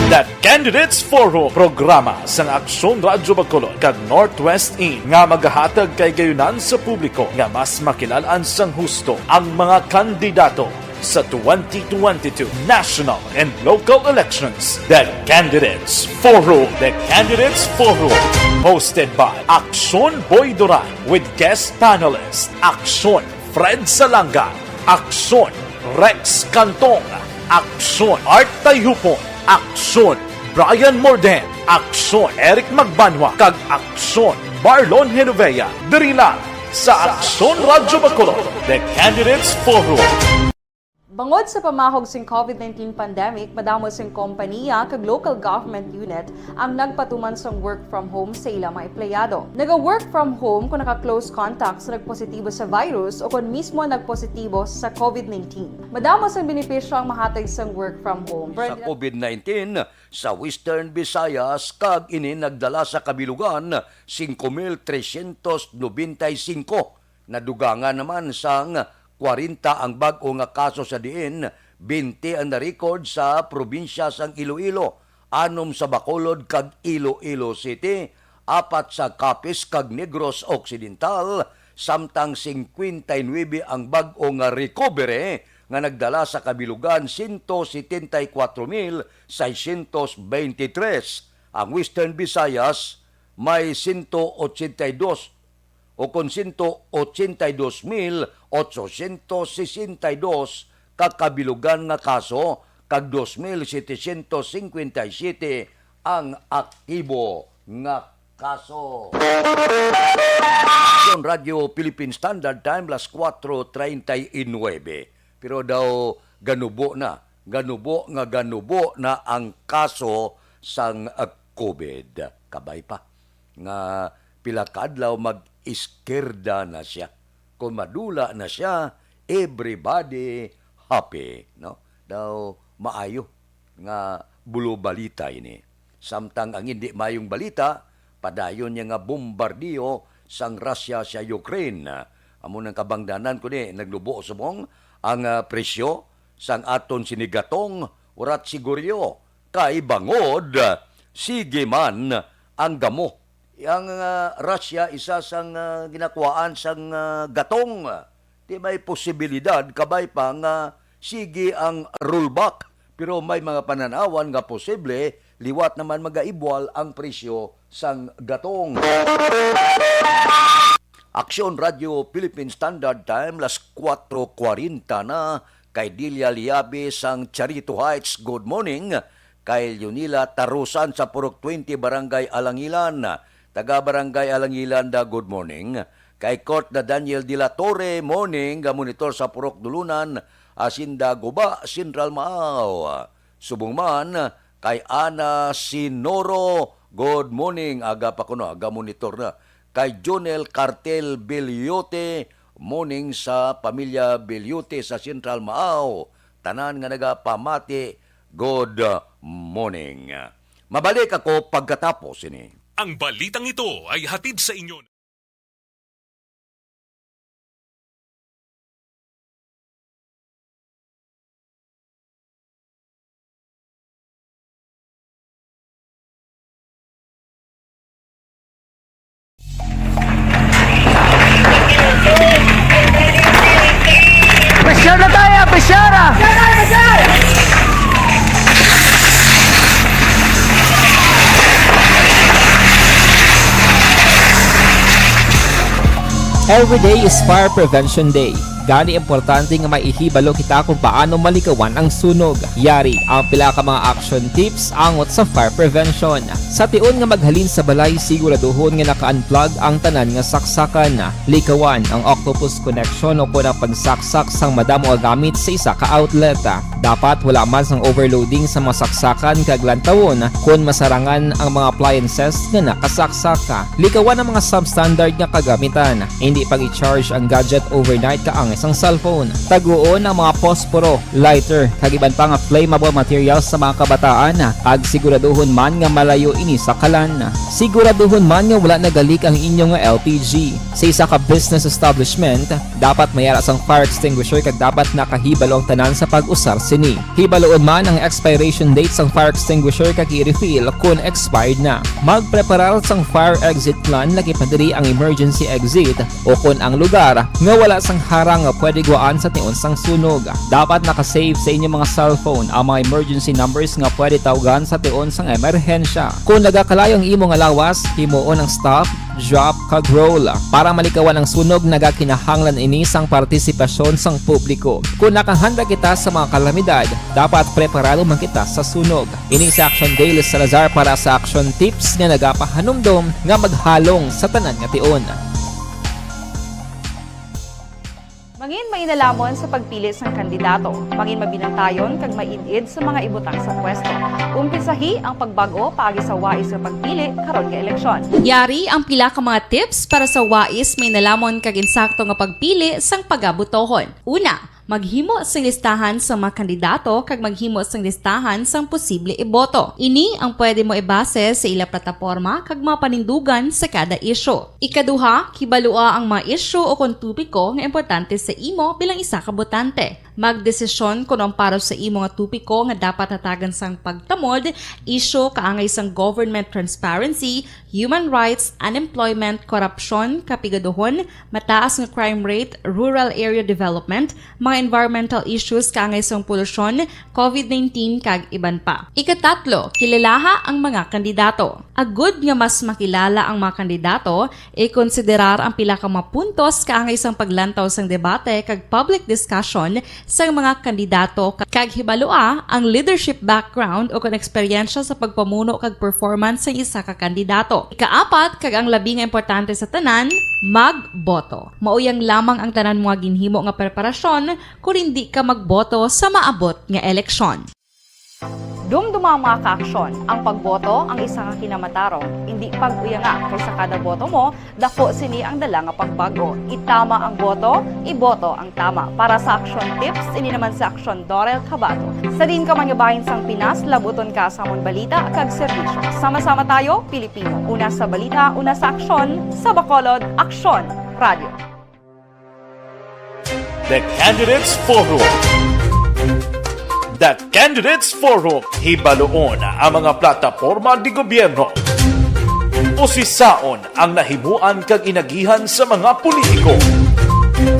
The Candidates Forum, programa sang Aksyon Radyo Bacolod kag Northwest In nga magahatag kahigayonan sa publiko nga mas makilal-an sang husto ang mga kandidato sa twenty twenty-two national and local elections. The Candidates Forum. The Candidates Forum, hosted by Aksyon Boy Duran with guest panelist Aksyon Fred Salanga, Aksyon Rex Cantong, Aksyon Art Tayhupon, Aksyon Brian Morden, Aksyon Eric Magbanwa, kag Aksyon Marlon Genovea. Diri lang sa Aksyon Radyo Bacolod, The Candidates Forum. Bangod sa pamahog sing covid nineteen pandemic, madamo sing kompaniya kag local government unit ang nagpatuman sang work from home sa ila mga empleyado. Naga-work from home kon naka-close contact sa nagpositibo sa virus o kon mismo nagpositibo sa covid nineteen. Madamo sang benepisyo ang mahatag sang work from home. Sa covid nineteen sa Western Visayas, kag ini nagdala sa kabilugan singko mil tresyentos nobenta y singko. Nadugangan naman sang kwarenta ang bag-o nga kaso, sa diin bente ang na-record sa probinsya sang Iloilo, anom sa Bacolod kag Iloilo City, apat sa Capiz kag Negros Occidental, samtang singkwenta y nuebe ang bag-o nga recovery nga nagdala sa kabilugan sento setenta y kuwatro mil seiscientos beintitres. Ang Western Visayas may sento ochenta y dos o kon sento ochenta y dos mil otsosyentos sesenta y dos ka kabilugan nga kaso, kag dos mil setecientos cincuenta y siete ang aktibo nga kaso. Radyo Philippine Standard Time, las kuwatro treinta y nuebe. Pero daw ganubo na, ganubo nga ganubo na ang kaso sang, ah, covid. Kabay pa nga pila ka adlaw mag-iskerda na siya. Kung madula na siya, everybody happy, no? Daw maayo nga bulo balita ini. Samtang ang hindi mayong balita, padayon niya nga bombardiyo sang Russia sa Ukraine. Amo nang kabangdanan ko ni, naglubo subong ang, ah, presyo sang aton sinigatong, urat siguryo, kay bangod, sige man ang gamo. Ang, ah, Russia, isa sang, ah, ginakuhaan sang, ah, gatong. Di may posibilidad, kabay pa nga sige ang rollback, pero may mga pananawan nga posible liwat naman magaibwal ang presyo sang gatong. Aksyon Radyo Philippine Standard Time, las kuwatro kwarenta na, kay Delia Liabe sang Charito Heights, good morning. Kay Leonila Tarusan sa Purok twenty, Barangay Alangilan, taga Barangay Alangilan da, good morning. Kay Court na Daniel de la Torre, morning, ga monitor sa Purok Dulunan, Hacienda Guba, Central Maaw. Subong man, kay Ana Sinoro, good morning, aga pa kuno, aga monitor na. Kay Jonel Cartel Beliote, morning sa pamilya Beliote sa Central Maaw. tanan nga nagapamati, good morning. Mabalik ako pagkatapos ini. Ang balitang ito ay hatid sa inyo. Pressure na tayo, pressure na! Every day is Fire Prevention Day. Gani, importante nga maihibalo kita kung paano malikawan ang sunog. Yari ang pila ka mga action tips angot sa fire prevention. Sa tion nga maghalin sa balay, siguraduhon nga naka-unplug ang tanan nga saksakan. Likawan ang octopus connection o kon ang pagsaksak sang madamo nga gamit sa isa ka outlet. Dapat wala man sang overloading sa mga saksakan kag lantawon kon masarangan ang mga appliances nga nakasaksak. Likawan ang mga substandard nga kagamitan. Hindi pag-i-charge ang gadget overnight kaangay sang cellphone. Taguon ang mga posporo, lighter, kag iban pa nga flammable materials sa mga kabataan, kag siguraduhon man nga malayo ini sa kalan. Siguraduhon man nga wala nagalik ang inyo nga L P G. Sa isa ka business establishment, dapat may ara sang fire extinguisher kag dapat nakahibalo ang tanan sa pag-usar sini. Hibaluon man ang expiration date sang fire extinguisher kag i-refill kon expired na. Magpreparar sang fire exit plan, lakip na diri ang emergency exit, o kon ang lugar nga wala sang harang nga pwede gwaan sa tion sang sunog. Dapat naka-save sa inyo mga cellphone ang mga emergency numbers nga pwede tawgan sa tion sang emerhensya. Kon nagakalayo ang imo nga lawas, himuon ang stop, drop, kag roll. Para malikawan ang sunog, nagakinahanglan ini sang partisipasyon sang publiko. Kon nakahanda kita sa mga kalamidad, dapat preparado man kita sa sunog. Ini si Action Dale Salazar para sa Action Tips nga nagapahanumdom nga maghalong sa tanan nga tion. Mangin mainalamon sa pagpili sang kandidato. Mangin mabinantayon kag maid-id sa mga ibutang sa pwesto. Umpisahi ang pagbag-o paagi sa wais nga pagpili karon nga eleksyon. Yari ang pila ka mga tips para sa wais mainalamon kag insakto nga pagpili sang pagabotohon. Una, maghimo sing listahan sa mga kandidato kag maghimo sing listahan sang posible iboto. Ini ang pwede mo ibase sa ila plataporma kag mga panindugan sa kada isyu. Ikaduha, kibalua ang mga isyu o kon topiko nga importante sa imo bilang isa ka botante. Magdesisyon kon ang para sa imo nga topiko nga dapat hatagan sang pagtamod, isyu kaangay sang government transparency, human rights, unemployment, korupsyon, kapigaduhon, mataas nga crime rate, rural area development, mga environmental issues kaangay sang polusyon, covid nineteen, kag iban pa. Ikatatlo, kilalaha ang mga kandidato. Agud nga mas makilala ang mga kandidato, ikonsiderar ang pila ka mga puntos kaangay sang paglantaw sang debate kag public discussion sang mga kandidato, kag hibalua ang leadership background o kon eksperyensya sa pagpamuno kag performance sang isa ka kandidato. Ikaapat, kag ang labi nga importante sa tanan, magboto. Mauyang lamang ang tanan mo nga ginhimo nga preparasyon kon indi ka magboto sa maabot nga eleksyon. Dumduma, mga kaaksyon, ang pagboto ang isa ka kinamatarong. Indi pag-uyanga, kay sa kada boto mo, dako sini ang dala nga pagbag-o. Itama ang boto, iboto ang tama. Para sa Action Tips, ini naman si Aksyon Dorel Cabato. Sa diin ka man nga bahin sang Pinas, labuton ka sa amon balita kag serbisyo. Sama-sama tayo, Pilipino. Una sa balita, una sa aksyon, sa Bacolod, Aksyon Radio. The Candidates Forum. The Candidates Forum. Hibaluon ang mga plataporma de gobyerno. Usisaon ang nahimuan kag inagihan sa mga politiko.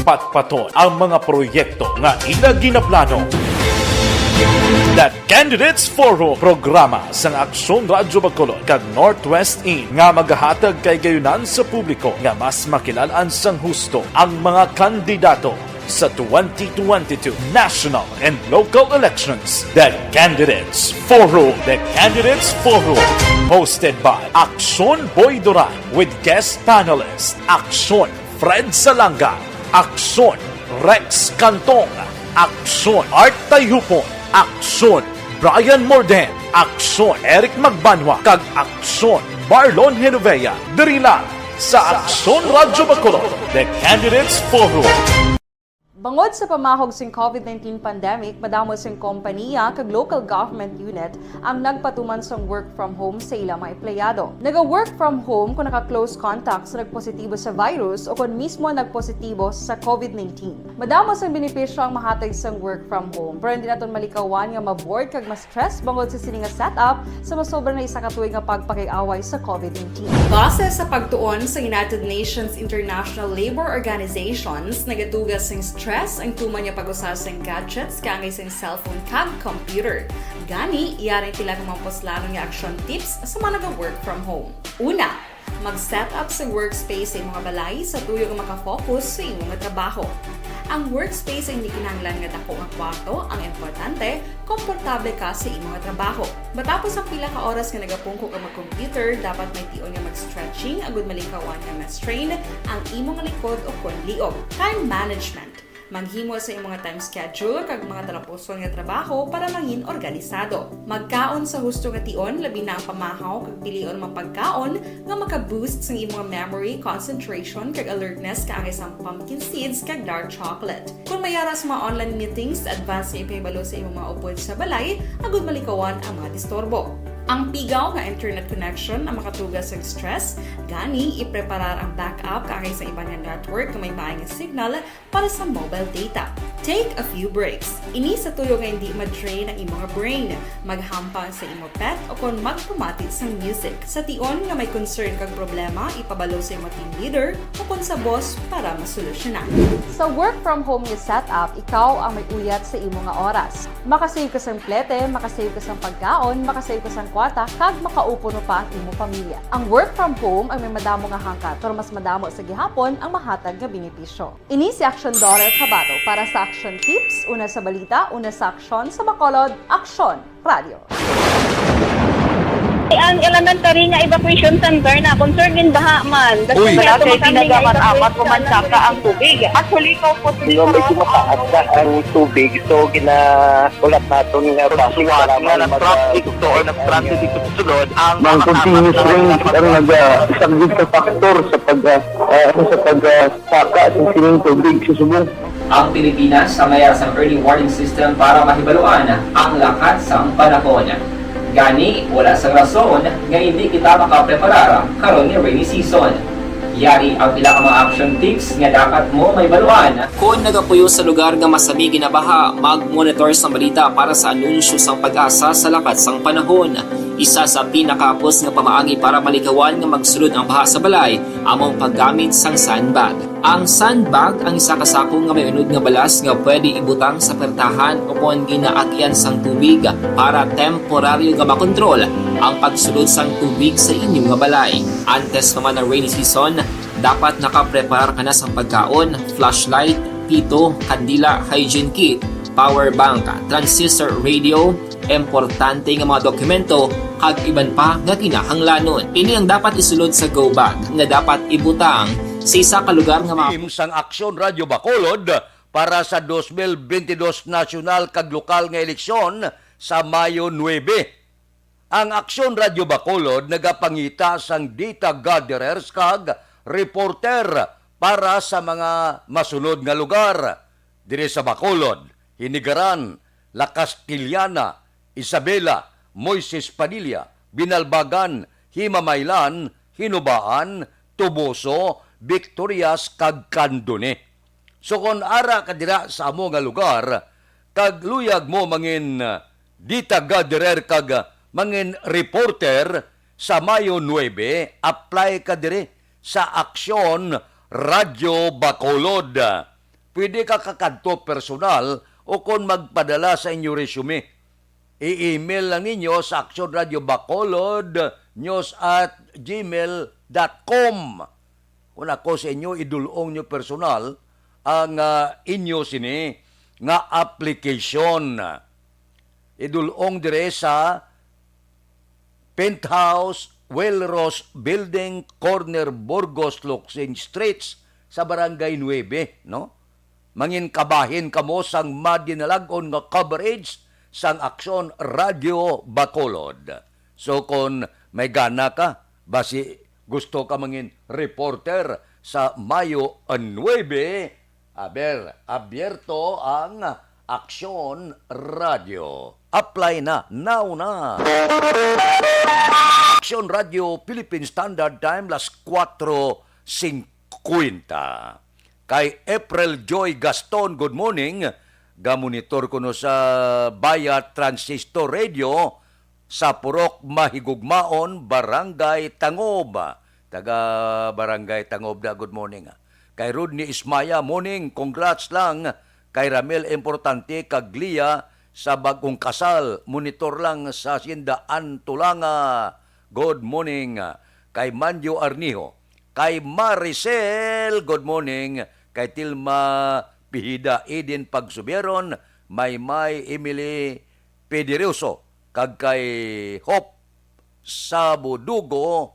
Patpaton ang mga proyekto nga ila ginaplano. The Candidates Forum, programa sang Aksyon Radyo Bacolod kag Northwest In, nga magahatag kay gayunan sa publiko nga mas makilal-an sang husto ang mga kandidato sa twenty twenty-two national and local elections. The Candidates Forum. The Candidates Forum, hosted by Aksyon Boy Duran with guest panelist Aksyon Fred Salanga, Aksyon Rex Cantong, Aksyon Art Tayhupon, Aksyon Brian Morden, Aksyon Eric Magbanwa, kag Aksyon Marlon Genovea, diri lang sa Aksyon Radyo Bacolod, The Candidates Forum. Bangod sa pamahog sing COVID nineteen pandemic, madamo sing kompaniya kag local government unit ang nagpatuman sang work from home sa ila mga empleyado. Naga-work from home kung naka-close contact sa nagpositibo sa virus o kon mismo nagpositibo sa COVID nineteen. Madamo sang benepisyo ang mahatag sang work from home, pero hindi naton malikawan nga ma-bored kag ma-stress bangod sa sini nga setup sa masobra na isa ka tuig nga pagpakig-away sa COVID nineteen. Base sa pagtuon sa United Nations International Labour Organizations, nagatuga sing stress ang tuman nga pag-usa sang gadgets kaangay sang cellphone kag computer. Gani, yari ang pila ka mga puslanon nga action tips sa mga naga-work from home. Una, mag-set up sa workspace sa imong balay sa tuyo nga makafocus sa imong trabaho. Ang workspace ay hindi kinahanglan nga dako nga kwarto, ang importante, komportable ka sa imong trabaho. Matapos ang pila ka oras nga nagapungko ka mag-computer, dapat may tion nga mag-stretching agud malikawan nga ma-strain ang imong likod o kon liog. Time management. Maghimo sa imong time schedule kag mga talapuson nga trabaho para mangin organisado. Magkaon sa husto nga tion, labi na ang pamahaw kag pilion mga pagkaon nga maka-boost sang imong memory, concentration, kag alertness kaangay sang pumpkin seeds kag dark chocolate. Kung may ara sa mga online meetings, advance nga ipahibalo sa imong mga upod sa balay agud malikawan ang mga disturbo. Ang pigaw nga internet connection ang makatuga sang stress, gani ipreparar ang backup kaangay sa iban nga network nga may maay nga signal para sa mobile data. Take a few breaks. Ini sa tuyo nga hindi ma-drain ang imong brain. Maghampang sa imo pet o kon magpamati sang music. Sa tion nga may concern kag problema, ipabalo sa imo team leader o kon sa boss para masolusyonan. Sa work from home nga setup, ikaw ang may uyat sa imo nga oras. Makasave ka sang plete, makasave ka sang pagkaon, makasave ka sang kwarta, kag makaupod pa ang imo pamilya. Ang work from home ang may madamo nga hangkat, pero mas madamo sa gihapon ang mahatag nga benepisyo. Ini si Action Daughter Kabato para sa Action Tips, una sa balita, una sa aksyon, sa Bacolod, Aksyon Radio. Ang elementary nga evacuation center na concerned in baha man. Uy. Wala kay tinaga man amat ko man saka ang tubig. Actually, ikaw po, di ba, medyo mataas na ang tubig, so ginahulat naton nga basi suwat para nga mag-, nag-transit to or nag-transit dito sa sulod ang mga continuous rain ang nag-, ah, isa gid ka factor sa pag, ah, ah, sa pag, ah, saka sa sining tubig sa subong. Ang Pilipinas ang may sang early warning system para mahibaluan ang lakat sang panahon. Gani, wala sang rason nga hindi kita makapreparar karon nga rainy season. Yari ang pila ka mga action tips nga dapat mo mahibaluan. Kon nagapuyo sa lugar nga masami ginabaha, mag-monitor sang balita para sa anunsyo sang PAGASA sa lakat sang panahon. Isa sa pinakahapos nga pamaagi para malikawan nga magsulod ang baha sa balay amo ang paggamit sang sandbag. Ang sandbag ang isa ka sako nga may unod nga balas nga pwede ibutang sa pertahan o kon ginaagyan sang tubig para temporaryo nga makontrol ang pagsulod sang tubig sa inyo nga balay. Antes pa man ang rainy season, dapat nakapreparar ka na sang pagkaon, flashlight, pito, kandila, hygiene kit, power bank, transistor radio, importante nga mga dokumento, kag iban pa nga kinahanglanon. Ini ang dapat isulod sa go bag nga dapat ibutang sa isa ka lugar nga ma- Team sang Aksyon Radyo Bacolod para sa dos mil bentidós nasyonal kag lokal nga eleksyon sa Mayo nuebe. Ang Aksyon Radyo Bacolod nagapangita sang data gatherers kag reporter para sa mga masunod nga lugar. Diri sa Bacolod, Hinigaran, La Castellana, Isabela, Moises Padilla, Binalbagan, Himamaylan, Hinubaan, Toboso, Victorias, kag Candoni. So, kon ara ka dira sa amo nga lugar, kag luyag mo mangin, ah, data gatherer kag, ah, mangin reporter sa Mayo nuebe, apply ka diri sa Aksyon Radyo Bacolod. Pwede ka kakadto personal o kon magpadala sa inyo resume. I-email lang ninyo sa Aksyon Radyo Bacolod news at gmail dot com. Kung ako sa inyo, idulong nyo personal ang, ah, inyo sini nga application. Idulong dire sa Penthouse Welrose Building, corner Burgos Locsin Streets, sa Barangay nuebe, no? Mangin kabahin kamo sang madinalag-on nga coverage sang Aksyon Radyo Bacolod. So, kon may gana ka, basi gusto ka mangin reporter sa Mayo nuebe, Aber, abierto ang Aksyon Radio. Apply na, now na! Aksyon Radio, Philippine Standard Time, las kuwatro singkwenta. Kay April Joy Gaston, good morning. Gamonitor kuno sa Bayat Transistor Radio sa Purok Mahigugmaon, Barangay Tangob. Taga Barangay Tangob na, good morning, ah. Kay Rodney Ismaya, morning, congrats lang. Kay Ramel Importante kag Lia sa bagong kasal, monitor lang sa Hacienda Antulanga. Good morning. Kay Manjo Arnijo, kay Maricel, good morning. Kay Tilma Pihida, Eden Pagsubieron, Maymay Emily Pediroso, kag kay Hope Sabudugo,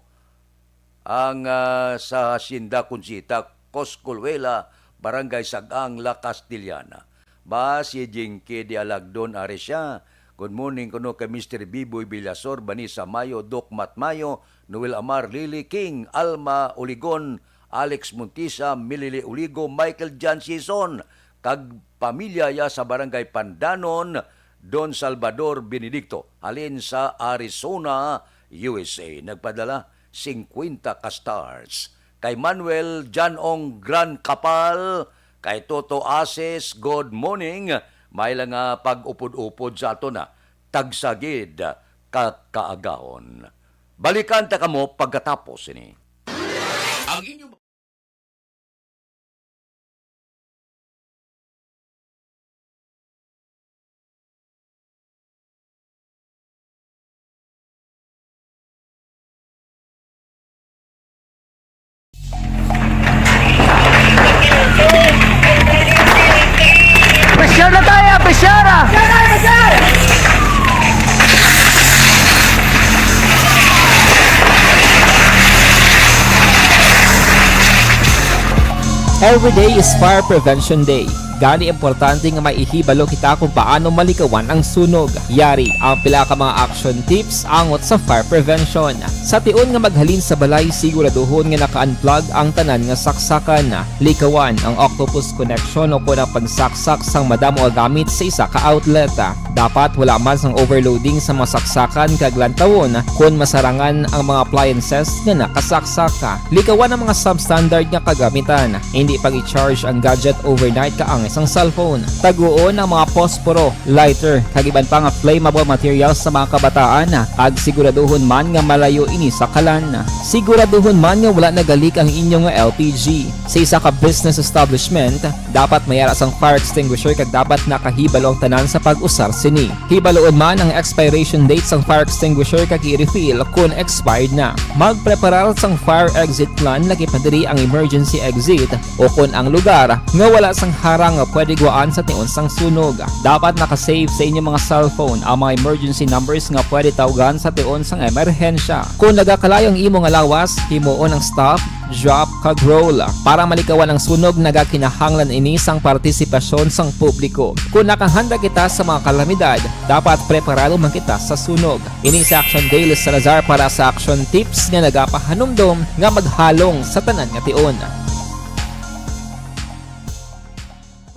ang, ah, sa Hacienda Conchita, Coscoluela, Barangay Sagang, La Castellana. Ba, si Jinky de Alagdon, ari siya. Good morning kuno kay Mister Biboy Villasor, Vanessa Mayo, Doc Matt Mayo, Noel Amar, Lily King, Alma Uligon, Alex Montisa, Milili Uligo, Michael John Sison, kag pamilya ya sa Barangay Pandanon, Don Salvador Benedicto, halin sa Arizona, U S A. Nagpadala singkwenta ka stars. Kay Manuel Janong Gran Kapal, kay Toto Asis, good morning. May lang nga pag-upod-upod sa ato na. Tagsa gid ka kaagahon. Balikan ta kamo pagkatapos ini. Ang inyong Pressure na tayo! Pressure! Every day is Fire Prevention Day. Gani, importante nga may ihibalo kita kung paano malikawan ang sunog. Yari ang pila ka mga action tips angot sa fire prevention. Sa tion nga maghalin sa balay, siguraduhon nga naka-unplug ang tanan nga saksakan. Likawan ang octopus connection o kon ang pagsaksak sang madamo nga gamit sa isa ka outlet. Dapat wala man sang overloading sa mga saksakan kag lantawon kon masarangan ang mga appliances nga nakasaksak. Likawan ang mga substandard nga kagamitan. Hindi pag-i-charge ang gadget overnight kaangay sang cellphone. Taguon ang mga posporo, lighter, kag iban pa nga flammable materials sa mga kabataan, kag siguraduhon man nga malayo ini sa kalan. Siguraduhon man nga wala nagalik ang inyo nga L P G. Sa isa ka business establishment, dapat may ara sang fire extinguisher kag dapat nakahibalo ang tanan sa pag-usar sini. Hibaluon man ang expiration date sang fire extinguisher kag i-refill kon expired na. Magpreparar sang fire exit plan, lakip na diri ang emergency exit o kon ang lugar nga wala sang harang nga pwede guwaan sa tion sang sunog. Dapat naka-save sa inyo mga cellphone ang mga emergency numbers nga pwede tawgan sa tion sang emerhensya. Kon nagakalayo ang imo nga lawas, himuon ang stop, drop, kag roll. Para malikawan ang sunog, nagakinahanglan ini sang partisipasyon sang publiko. Kon nakahanda kita sa mga kalamidad, dapat preparado man kita sa sunog. Ini si Action Daily Salazar para sa Action Tips nga nagapahanumdom nga maghalong sa tanan nga tion.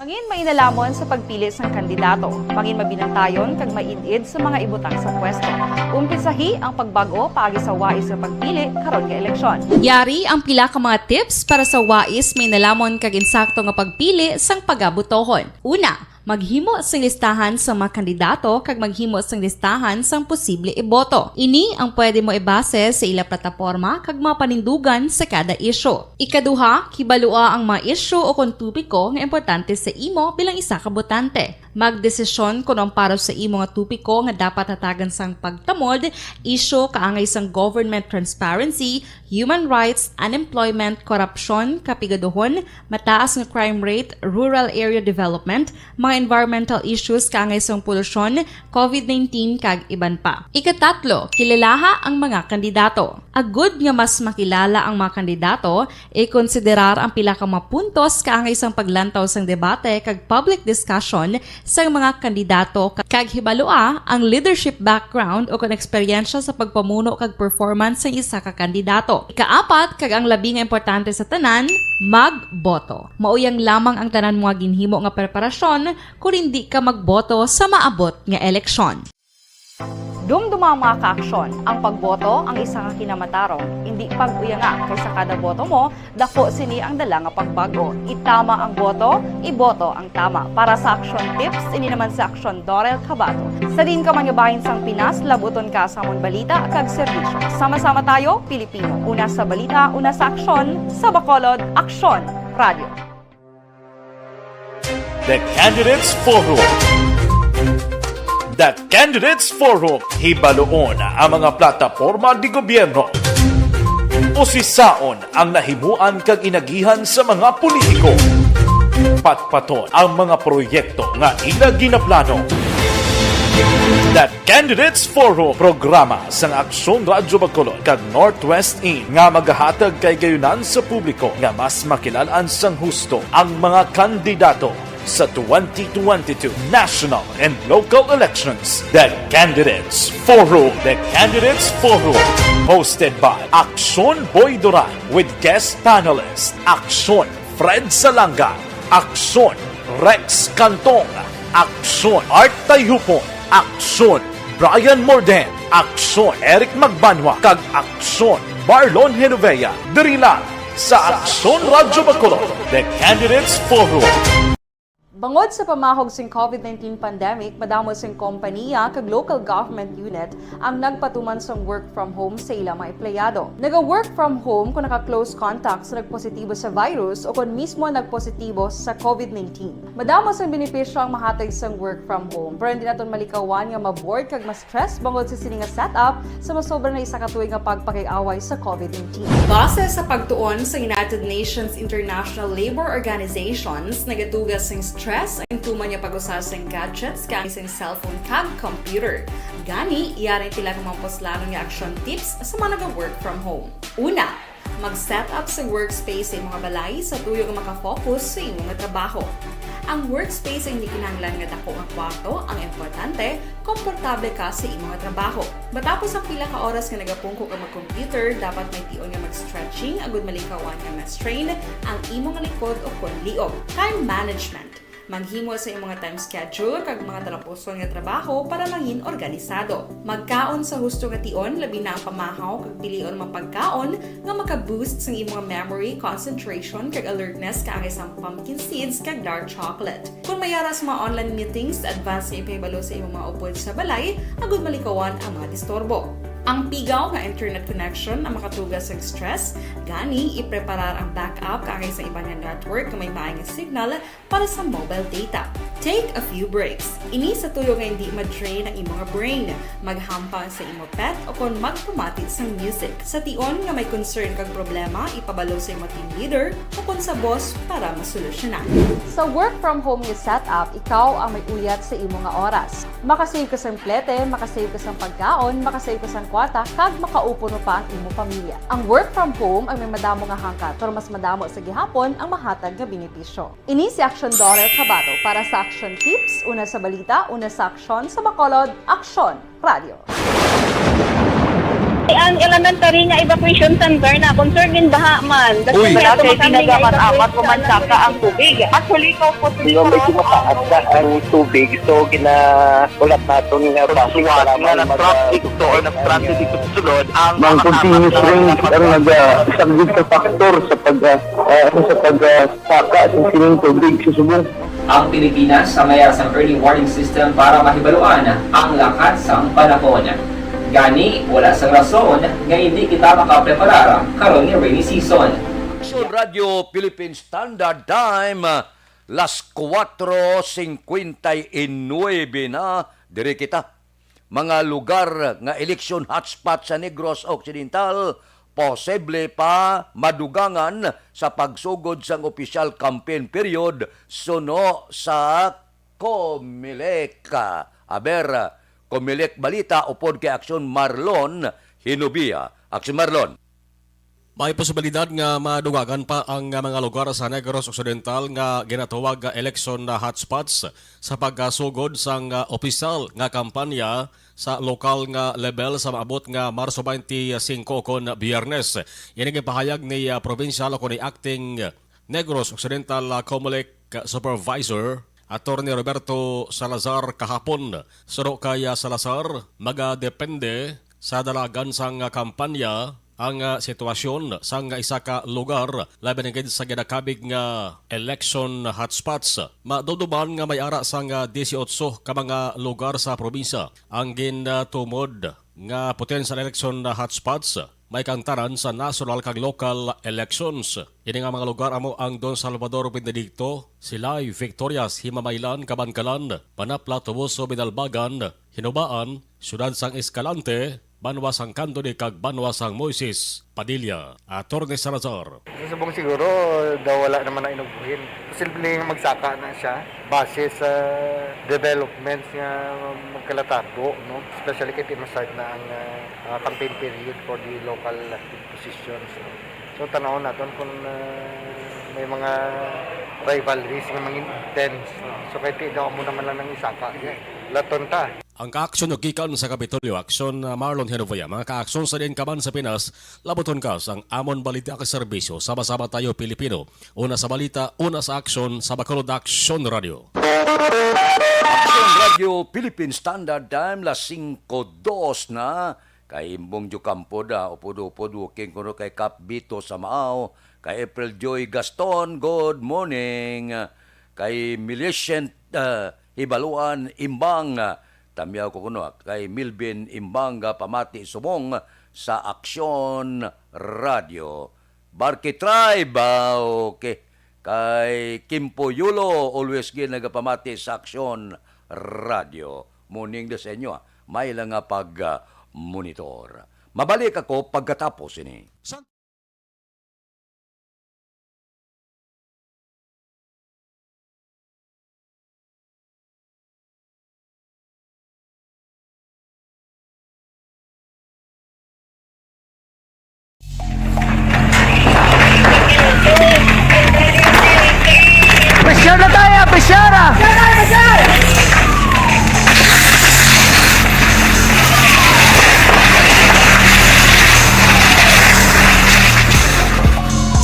Mangin mainalhamon sa pagpili sang kandidato. Mangin mabinantayon kag maid-id sa mga ibutang sa pwesto. Umpisahi ang pagbag-o paagi sa wais nga pagpili karon nga eleksyon. Yari ang pila ka mga tips para sa wais, mainalhamon kag insakto nga pagpili sang pagabutohon. Una, maghimo sing listahan sa mga kandidato kag maghimo sing listahan sang posible iboto. Ini ang pwede mo ibase sa ila plataporma kag mga panindugan sa kada isyu. Ikaduha, kibalua ang mga isyu o kon topiko nga importante sa imo bilang isa ka botante. Magdesisyon kon ang para sa imo nga topiko nga dapat hatagan sang pagtamod, isyu kaangay sang government transparency, human rights, unemployment, korupsyon, kapigaduhon, mataas nga crime rate, rural area development, mga environmental issues kaangay sang polusyon, covid nineteen, kag iban pa. Ikatatlo, kilalaha ang mga kandidato. Agud nga mas makilala ang mga kandidato, ikonsiderar ang pila ka mga puntos kaangay sang paglantaw sang debate kag public discussion sang mga kandidato, kag hibalua ang leadership background o kon eksperyensya sa pagpamuno kag performance sang isa ka kandidato. Ikaapat, kag ang labi nga importante sa tanan, magboto. Mao yang lamang ang tanan mga ginhimo nga preparasyon kon hindi ka magboto sa maabot nga eleksyon. Dumduma, mga kaaksyon, ang pagboto ang isa ka kinamatarong. Hindi pag-uyanga, kay sa kada boto mo, dako sini ang dala nga pagbago. Itama ang boto, iboto ang tama. Para sa Aksyon Tips, ini naman si Aksyon Dorel Cabato. Sa diin ka man nga bahin sang Pinas, labuton ka sa amon balita kag serbisyo. Sama-sama tayo, Pilipino. Una sa balita, una sa aksyon, sa Bacolod, Aksyon Radio. The Candidates Forum. The Candidates Forum, hibaluon ang mga plataporma di gobyerno. Usisaon ang nahimuan kag inagihan sa mga politiko. Patpaton ang mga proyekto nga ila ginaplano. The Candidates Forum, programa sang Aksyon Radyo Bacolod kag Northwest In nga magahatag kay gayunan sa publiko nga mas makilal-an sang husto ang mga kandidato sa twenty twenty-two national and local elections. The Candidates Forum. The Candidates Forum, hosted by Aksyon Boy Duran with guest panelist Aksyon Fred Salanga, Aksyon Rex Cantong, Aksyon Art Tayhupon, Aksyon Brian Morden, Aksyon Eric Magbanwa, kag Aksyon Marlon Genovea, diri lang sa Aksyon Radyo Bacolod, The Candidates Forum. Bangod sa pamahog sing covid nineteen pandemic, madamo sing kompaniya kag local government unit ang nagpatuman sang work from home sa ila mga empleyado. Naga-work from home kung naka-close contact sa nagpositibo sa virus o kon mismo nagpositibo sa covid nineteen. Madamo sang benepisyo ang mahatag sang work from home, pero hindi naton malikawan nga ma-bored kag ma-stress bangod sa sini nga setup sa masobra na isa ka tuig nga pagpakig-away sa covid nineteen. Base sa pagtuon sa United Nations International Labor Organizations, nagatuga sing stress ang tuman nga pag-usa sing gadgets, kaangay sing cellphone kag computer. Gani, yari ang pila ka mga puslanon nga action tips sa mga naga-work from home. Una, mag-set up sa workspace sa imong balay sa tuyo nga maka-focus sa imong trabaho. Ang workspace ay hindi kinahanglan nga dako nga kwarto, ang importante, komportable ka sa imong trabaho. Matapos ang pila ka oras nga nagapungko ka mag-computer, dapat may tion nga mag-stretching agud malikawan nga ma-strain ang imong likod o kon liog. Time management. Maghimo sa imong time schedule kag mga talapuson nga trabaho para mangin organisado. Magkaon sa husto nga tion, labi na ang pamahaw kag pilion mga pagkaon nga maka-boost sang imong memory, concentration, kag alertness kaangay sang pumpkin seeds kag dark chocolate. Kon may ara sa mga online meetings, advance nga ipahibalo sa imong mga upod sa balay agud malikawan ang mga disturbo. Ang pigaw nga internet connection ang makatuga sang stress, gani ipreparar ang backup kaangay sa iban nga network nga may maayo nga signal para sa mobile data. Take a few breaks. Ini sa tuyo nga hindi ma-drain ang imo nga brain. Maghampang sa imo pet o kon magpamati sang music. Sa tion nga may concern kag problema, ipabalo sa imo team leader o kon sa boss para masolusyonan. Sa work from home nga setup, ikaw ang may uyat sa imo nga oras. Makasave ka sang plete, makasave ka sang pagkaon, makasave ka sang kwarta, kag makaupo pa ang imo pamilya. Ang work from home ang may madamo nga hangkat, pero mas madamo sa gihapon ang mahatag nga benepisyo. Ini si Action Dorel Cabato para sa Action Tips, una sa balita, una sa aksyon, sa Bacolod, Aksyon Radio. Ang elementary nga evacuation center na concern in baha man. Uy, wala kay tinaga man amat ko man saka ang tubig. Actually, ko po. Di ba, medyo mataas na ang tubig, so ginahulat naton nga bus para nga na-traffic to or na-stranded dito sa sulod ang mga continuous rain ang nagasaglit sa factor sa pag ah, ah, sa pag ah, saka sa sining tubig sa subong. Ang Pilipinas sa mayar sang early warning system para mahibaluan ang lakat sang panahon. Gani, wala sang rason nga indi kita makapreparar karon nga rainy season. Aksyon Radio Philippine Standard Time, las kuwatro singkwenta y nuebe na, diri kita. Mga lugar nga election hotspot sa Negros Occidental posible pa madugangan sa pagsugod sang opisyal campaign period suno sa Comelec. Aber, Comelec Balita upod kay Aksyon Marlon Hinubia. Aksyon Marlon. May posibilidad nga madugangan pa ang mga lugar sa Negros Occidental nga ginatawag nga election na hotspots sa pagkasugod sang, ah, opisyal nga kampanya sa lokal nga level sa maabot nga Marso twenty-five kon Biyernes. Ini ginpahayag ni, ah, Provincial o ni Acting Negros Occidental, ah, Comelec Supervisor Attorney Roberto Salazar kahapon. Suno kay, ah, Salazar, magadepende sa dalagan sang, ah, kampanya ang, ah, sitwasyon sang isa ka lugar, labi na gid sa ginakabig nga election hotspots. Madumduman nga may ara sang, ah, disiotso ka mga lugar sa probinsya ang gintumod nga potential election hotspots, may kaangtanan sa national kag local elections. Ini nga mga lugar amo ang Don Salvador Benedicto, Silay, Victorias, Himamaylan, Kabankalan, Panapla, Toboso, Binalbagan, Hinubaan, Siyudad sang Escalante, Banwa sang Candoni kag Banwa sang Moises Padilla. Attorney Salazar. Sa subong siguro, daw wala naman na inubuhin. Posible nga magsaka na siya base sa developments nga magkalatabo, no? Especially kay di masad na ang, ah, ah, campaign period for the local elected positions, no? So, tanawon naton kung, ah, may mga rivalries nga mangin intense, no? So, kay di daw amo naman lang nang isaka. Laton ta. Ang kaaksyon nga gikan sa Kapitolyo, Aksyon, ah, Marlon Genovea. Mga kaaksyon sa diin ka man sa Pinas, labuton ka sang amon balita kag serbisyo. Sama-sama tayo, Pilipino. Una sa balita, una sa aksyon, sa Bacolod Aksyon Radio. Aksyon Radio Philippine Standard Time, las singko dos na. Kay Imbong Diocampo da, upod-upod, walking kuno kay Kap Bito Samao, kay April Joy Gaston, good morning. Kay Millicent, ah, Hibaluan Imbang, ah, tamyaw ko kuno, ah, kay Milvin Imbang, ah, pamati subong sa Aksyon Radio. Barky Tribe, ah, okay. Kay Kimpo Yulo, always gid nagapamati sa Aksyon Radio. Morning da sa inyo, ah. May lang nga pag, ah, monitor. Mabalik ako pagkatapos ini. Pressure na tayo, pressure ah!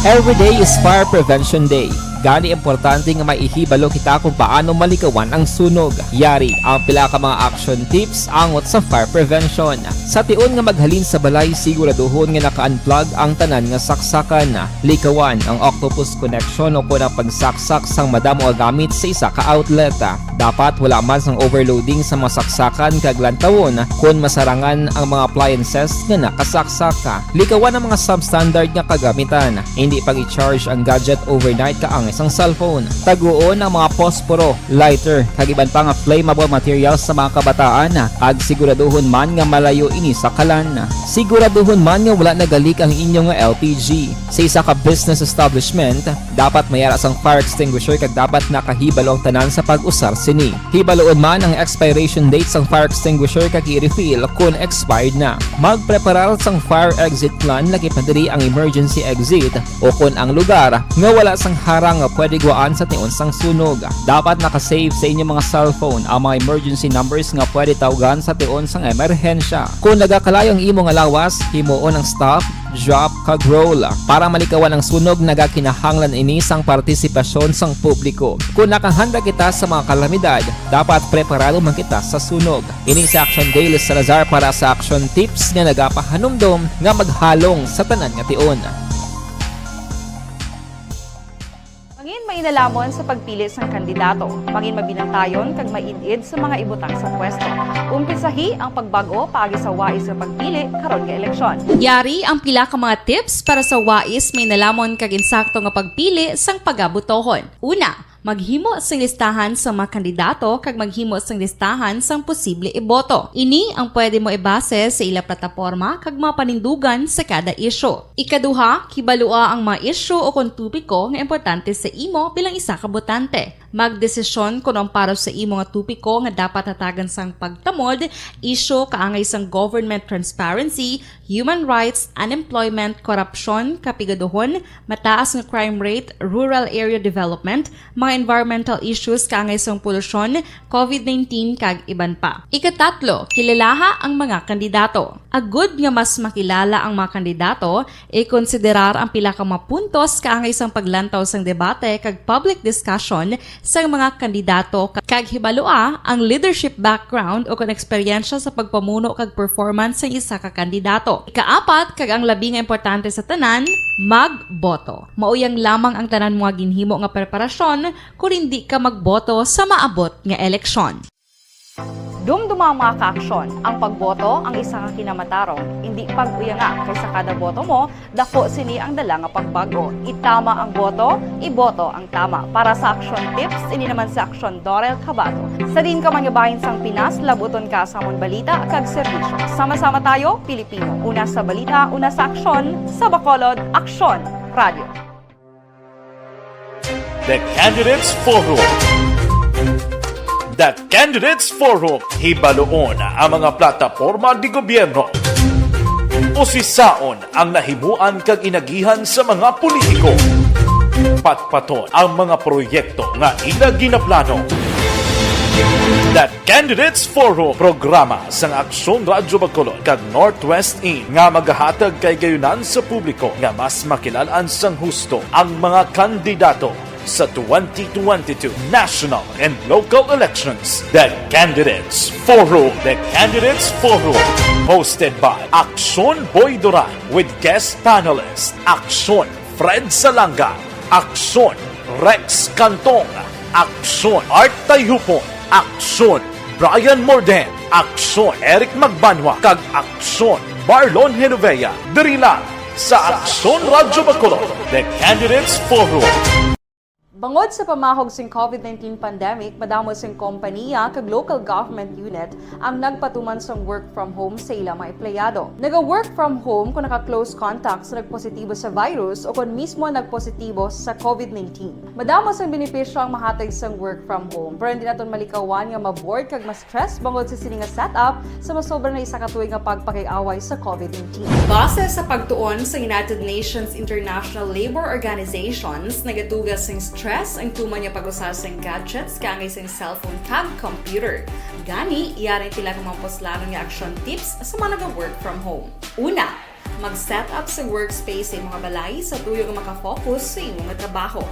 Every day is Fire Prevention Day. Gani, importante nga maihibalo kita kung paano malikawan ang sunog. Yari ang pila ka mga action tips angot sa fire prevention. Sa tion nga maghalin sa balay, siguraduhon nga naka-unplug ang tanan nga saksakan. Likawan ang octopus connection o kon ang pagsaksak sang madamo nga gamit sa isa ka outlet. Dapat wala man sang overloading sa mga saksakan kag lantawon kon masarangan ang mga appliances nga nakasaksak. Likawan ang mga substandard nga kagamitan. Hindi pag-i-charge ang gadget overnight kaangay sang cellphone. Taguon ang mga posporo, lighter, kag iban pa nga flammable materials sa mga kabataan, kag siguraduhon man nga malayo ini sa kalan. Siguraduhon man nga wala nagalik ang inyo nga L P G. Sa isa ka business establishment, dapat may ara sang fire extinguisher kag dapat nakahibalo ang tanan sa pag-usar sini. Hibaloon man ang expiration date sang fire extinguisher kag i-refill kon expired na. Magpreparar sang fire exit plan, lakip na diri ang emergency exit o kon ang lugar nga wala sang harang nga pwede guwaan sa tion sang sunog. Dapat naka-safe sa inyo mga cellphone ang mga emergency numbers nga pwede tawgan sa tion sang emerhensya. Kon nagakalayo ang imo nga lawas, himuon ang stop, drop, kag roll. Para malikawan ang sunog, nagakinahanglan ini sang partisipasyon sang publiko. Kon nakahanda kita sa mga kalamidad, dapat preparado man kita sa sunog. Ini si Action Daily Salazar para sa Action Tips nga nagapahanumdom nga maghalong sa tanan nga tion. Mangin mainalomon sa pagpili sang kandidato. Mangin mabinantayon kag maid-id sa mga ibutang sa pwesto. Umpisahi ang pagbag-o paagi sa wais nga pagpili karon nga eleksyon. Yari ang pila ka mga tips para sa wais, mainalomon kag insakto nga pagpili sang pagabotohon. Una, Maghimo sing listahan sa mga kandidato kag maghimo sing listahan sang posible iboto. Ini ang pwede mo ibase sa ila plataporma kag mga panindugan sa kada isyu. Ikaduha, kibalua ang mga isyu o kon topiko nga importante sa imo bilang isa ka botante. Magdesisyon kon ang para sa imo nga topiko nga dapat hatagan sang pagtamod, isyu kaangay sang government transparency, human rights, unemployment, korupsyon, kapigaduhon, mataas nga crime rate, rural area development, mga environmental issues kaangay sang polusyon, covid nineteen, kag iban pa. Ikatatlo, kilalaha ang mga kandidato. Agud nga mas makilala ang mga kandidato, ikonsiderar ang pila ka mga puntos kaangay sang paglantaw sang debate kag public discussion sang mga kandidato ka-, kag hibalua ang leadership background o kon eksperyensya sa pagpamuno kag performance sang isa ka kandidato. Ikaapat, kag ang labi nga importante sa tanan, magboto. Mao yang lamang ang tanan mo nga ginhimo nga preparasyon kon hindi ka magboto sa maabot nga eleksyon. Dumduma ang mga kaaksyon. Ang pagboto ang isa ka kinamatarong. Indi pag-uyanga, kay sa kada boto mo, dako sini ang dala nga pagbag-o. Itama ang boto, iboto ang tama. Para sa Aksyon Tips, ini naman si Aksyon Dorel Cabato. Sa diin ka man nga bahin sang Pinas, labuton ka sa amon balita kag serbisyo. Sama-sama tayo, Pilipino. Una sa balita, una sa aksyon, sa Bacolod, Aksyon Radio. The Candidates Forum. The Candidates Forum, hibaluon ang mga plataporma di gobyerno. Usisaon ang nahimuan kag inagihan sa mga politiko. Patpaton ang mga proyekto nga ila ginaplano. The Candidates Forum, programa sang Aksyon Radyo Bacolod kag Northwest In nga magahatag kahigayonan sa publiko nga mas makilalan sang husto ang mga kandidato sa twenty twenty-two national and local elections. The Candidates Forum. The Candidates Forum, hosted by Aksyon Boy Duran with guest panelist Aksyon Fred Salanga, Aksyon Rex Cantong, Aksyon Art Tayhupon, Aksyon Brian Morden, Aksyon Eric Magbanwa, kag Aksyon Marlon Genovea. Diri lang sa Aksyon Radyo Bacolod, The Candidates Forum. Bangod sa pamahog sing covid nineteen pandemic, madamo sing kompaniya kag local government unit ang nagpatuman sang work from home sa ila mga empleyado. Naga-work from home kung naka-close contact sa nagpositibo sa virus o kon mismo nagpositibo sa covid nineteen. Madamo sang benepisyo ang mahatag sang work from home, pero hindi naton malikawan nga ma-bored kag ma-stress bangod sa sini nga setup sa masobra na isa ka tuig nga pagpakig-away sa covid nineteen. Base sa pagtuon sa United Nations International Labour Organizations, nagatuga sing stress ang tuman nga pag-usa sing gadgets kaangay sing cellphone kag computer. Gani, yari ang pila ka mga puslanon nga action tips sa mga naga-work from home. Una, mag-set up sa workspace sa imo nga balay sa tuyo nga makafocus sa imo nga trabaho.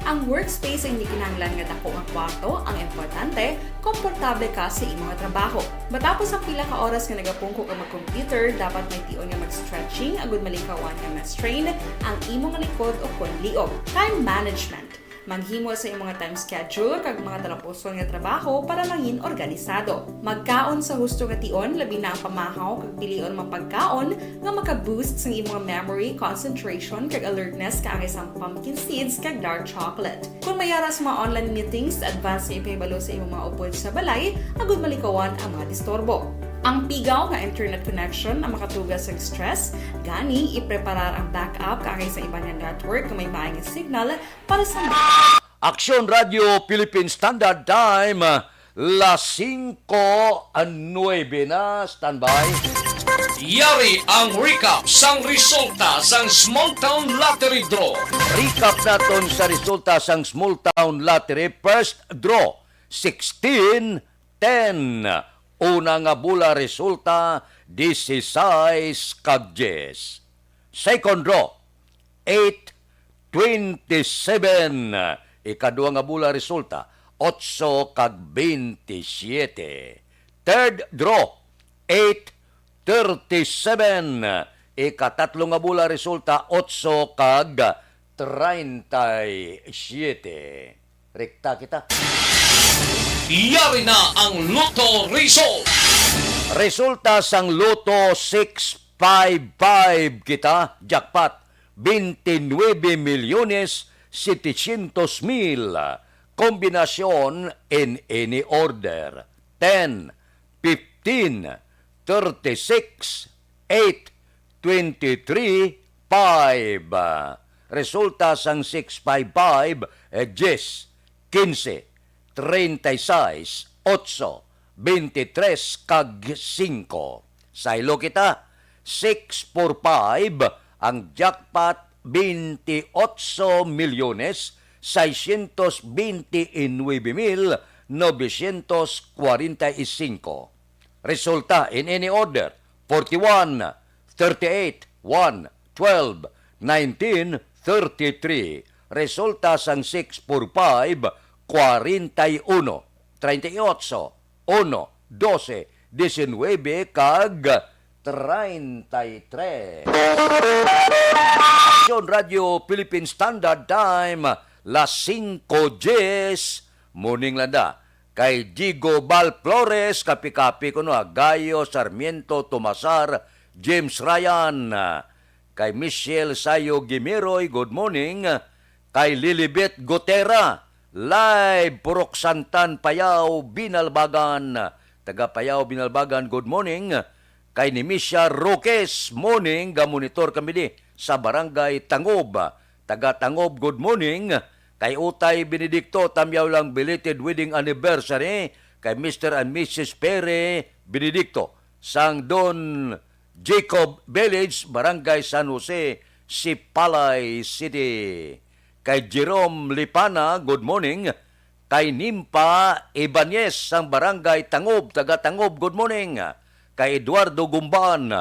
Ang workspace ay hindi kinahanglan nga dako nga kwarto, ang importante, komportable ka sa imo nga trabaho. Matapos ang pila ka oras nga nagapungko ka mag-computer, dapat may tion nga mag-stretching agud malikawan nga ma-strain ang imo nga likod o kon liog. Time management. Maghimo sa imo nga time schedule kag mga talapuson nga trabaho para mangin organisado. Magkaon sa husto nga tion, labi na ang pamahaw kag pilion mga pagkaon nga maka-boost sang imo nga memory, concentration, kag alertness kaangay sang pumpkin seeds kag dark chocolate. Kung may ara sa mga online meetings, advance nga ipahibalo sa imo mga upod sa balay agud malikawan ang mga disturbo. Ang pigaw nga internet connection ang makatuga sa stress, gani ipreparar ang backup kaangay sa iban nga network nga may maay nga signal para sa mga Aksyon Radyo Philippine Standard Time, las singko nuebe na. Standby. Yari ang recap sang resulta sang Small Town Lottery Draw. Recap naton sa resulta sang Small Town Lottery. First draw, sixteen ten. Una nga bola resulta, dieciséis kag dies. Second draw, eight twenty-seven. Ikadua nga bola resulta, otso kag bentisiete. Third draw, eight thirty-seven. Ikatatlo nga bola resulta, otso kag treinta y siete. Rekta kita. Yari na ang Lotto Result. Resulta sang Lotto six five five kita, jackpot, veintinueve milyones setecientos mil. Kombinasyon in any order: ten, fifteen, thirty-six, eight, twenty-three, five. Resulta sang six five five, eh, diyes, kinse, treinta y seis, otso, beintitres, kag singko. Saylo kita, six four five ang jackpot, veintiocho milyones seiscientos veintinuebe mil novecientos cuarenta y cinco. Resulta in any order: forty-one, thirty-eight, one, twelve, nineteen, thirty-three. Resulta sang six four five, kwarenta y uno, treinta y ocho, uno, doce, diecinuebe, kag treinta y tres. Aksyon Radio Philippine Standard Time, las singko diyes, morning lang da. Kay Diego Bal Flores, kapi-kapi ko no, Gayo Sarmiento, Tomasar, James Ryan, kay Michelle Sayo Gimiroy, good morning. Kay Lilibet Gotera, live, Purok Santan, Payao, Binalbagan. Taga Payao, Binalbagan, good morning. Kay Nimisia Roques, morning, gamonitor kami di sa Barangay Tangob. Taga Tangob, good morning. Kay Utay Benedicto, tamyaw lang belated wedding anniversary kay Mister and Missus Pere Benedicto, sang Don Jacob Village, Barangay San Jose, Sipalay City. Kay Jerome Lipana, good morning. Kay Nimpa Ibanez, sang Barangay Tangob, taga Tangob, good morning. Kay Eduardo Gumban,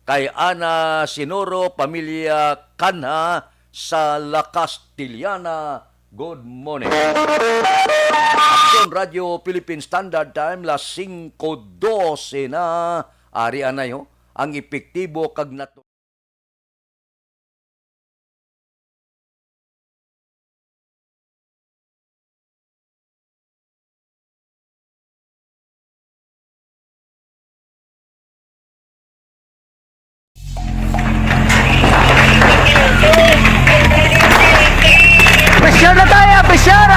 kay Ana Sinoro, pamilya Canha, sa La Castellana, good morning. Aksyon Radio Philippine Standard Time, las singko doce na. Ari anay, ho, ang epektibo kag natu- Pressure na tayo, pressure!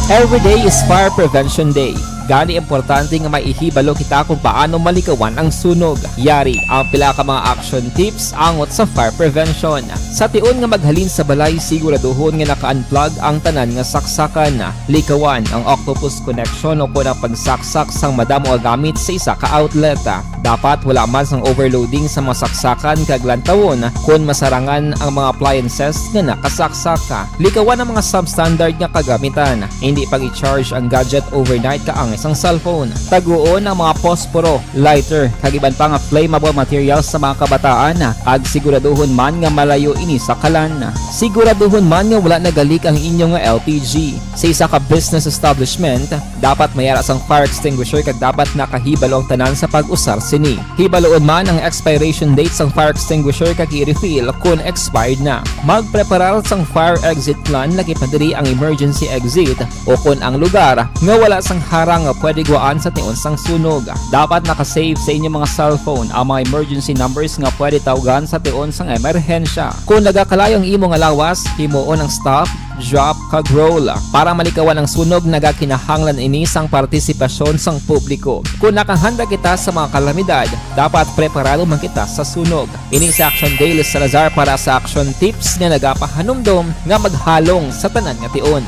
Every day is Fire Prevention Day. Gani, importante nga maihibalo kita kung paano malikawan ang sunog. Yari ang pila ka mga action tips angot sa fire prevention. Sa tion nga maghalin sa balay, siguraduhon nga naka-unplug ang tanan nga saksakan. Likawan ang octopus connection o kon ang pagsaksak sang madamo nga gamit sa isa ka outlet. Dapat wala man sang overloading sa mga saksakan kag lantawon kon masarangan ang mga appliances nga nakasaksak. Likawan ang mga substandard nga kagamitan. Hindi pag-i-charge ang gadget overnight kaangay sang cellphone. Taguon ang mga posporo, lighter, kag iban pa nga flammable materials sa mga kabataan, kag siguraduhon man nga malayo ini sa kalan. Siguraduhon man nga wala nagalik ang inyo nga L P G. Sa isa ka business establishment, dapat may ara sang fire extinguisher kag dapat nakahibalo ang tanan sa pag-usar sini. Hibaluon man ang expiration date sang fire extinguisher kag i-refill kon expired na. Magpreparar sang fire exit plan, lakip na diri ang emergency exit o kon ang lugar nga wala sang harang nga pwede guwaan sa tion sang sunog. Dapat naka-save sa inyo mga cellphone ang mga emergency numbers nga pwede tawgan sa tion sang emerhensya. Kon nagakalayo ang imo nga lawas, himuon ang stop, drop, kag roll. Para malikawan ang sunog, nagakinahanglan ini sang partisipasyon sang publiko. Kon nakahanda kita sa mga kalamidad, dapat preparado man kita sa sunog. Ini si Action Day, Liz Salazar para sa Action Tips nga nagapahanumdom nga maghalong sa tanan nga tion.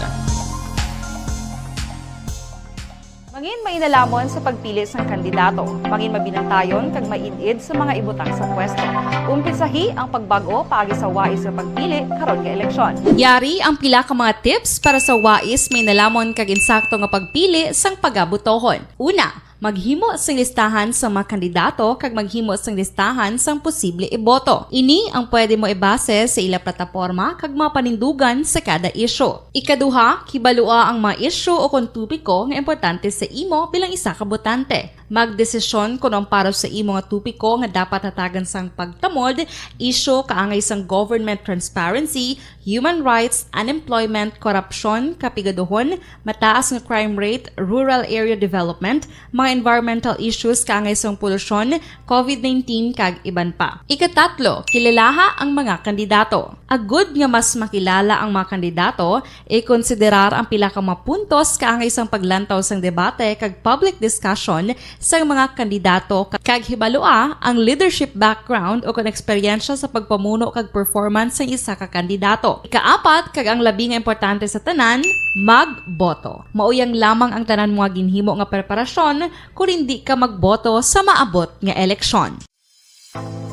Mangin mainalomon sa pagpili sang kandidato. Mangin mabinantayon kag maid-id sa mga ibutang sa pwesto. Umpisahi ang pagbag-o paagi sa wais nga pagpili karon nga eleksyon. Yari ang pila ka mga tips para sa wais, mainalomon kag insakto nga pagpili sang pagabotohon. Una, maghimo sing listahan sa mga kandidato kag maghimo sing listahan sang posible iboto. Ini ang pwede mo ibase sa ila plataporma kag mga panindugan sa kada isyu. Ikaduha, kibalua ang mga isyu o kon topiko nga importante sa imo bilang isa ka botante. Magdesisyon kon ang para sa imo nga topiko nga dapat hatagan sang pagtamod, isyu kaangay sang government transparency, human rights, unemployment, korupsyon, kapigaduhon, mataas nga crime rate, rural area development, mga environmental issues kaangay sang polusyon, covid nineteen, kag iban pa. Ikatatlo, kilalaha ang mga kandidato. Agud nga mas makilala ang mga kandidato, ikonsiderar ang pila ka mga puntos kaangay sang paglantaw sang debate kag public discussion sang mga kandidato, kag hibalua ang leadership background o kon eksperyensya sa pagpamuno kag performance sang isa ka kandidato. Ikaapat, kag ang labi nga importante sa tanan, magboto. Mauyang lamang ang tanan mo nga ginhimo nga preparasyon kon indi ka magboto sa maabot nga eleksyon.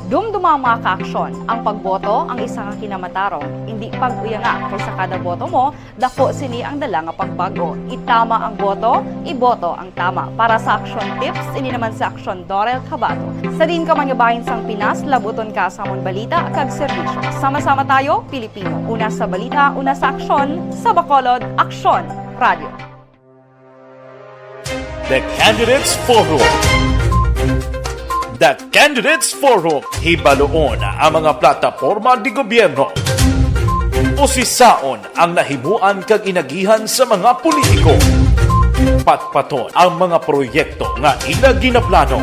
Dumduma ang mga kaaksyon. Ang pagboto ang isa ka kinamatarong. Indi pag-uyanga, kay sa kada boto mo, dako sini ang dala nga pagbag-o. Itama ang boto, iboto ang tama. Para sa action tips, ini naman si Aksyon Dorel Cabato. Sa diin ka man nga bahin sang Pinas, labuton ka sa amon balita kag serbisyo. Sama-sama tayo, Pilipino. Una sa balita, una sa aksyon, sa Bacolod, Aksyon Radio. The Candidates Forum. The Candidates Forum. Hibaluon ang mga plataporma di gobyerno. Usisaon ang nahimuan kag inagihan sa mga politiko. Patpaton ang mga proyekto nga ila ginaplano.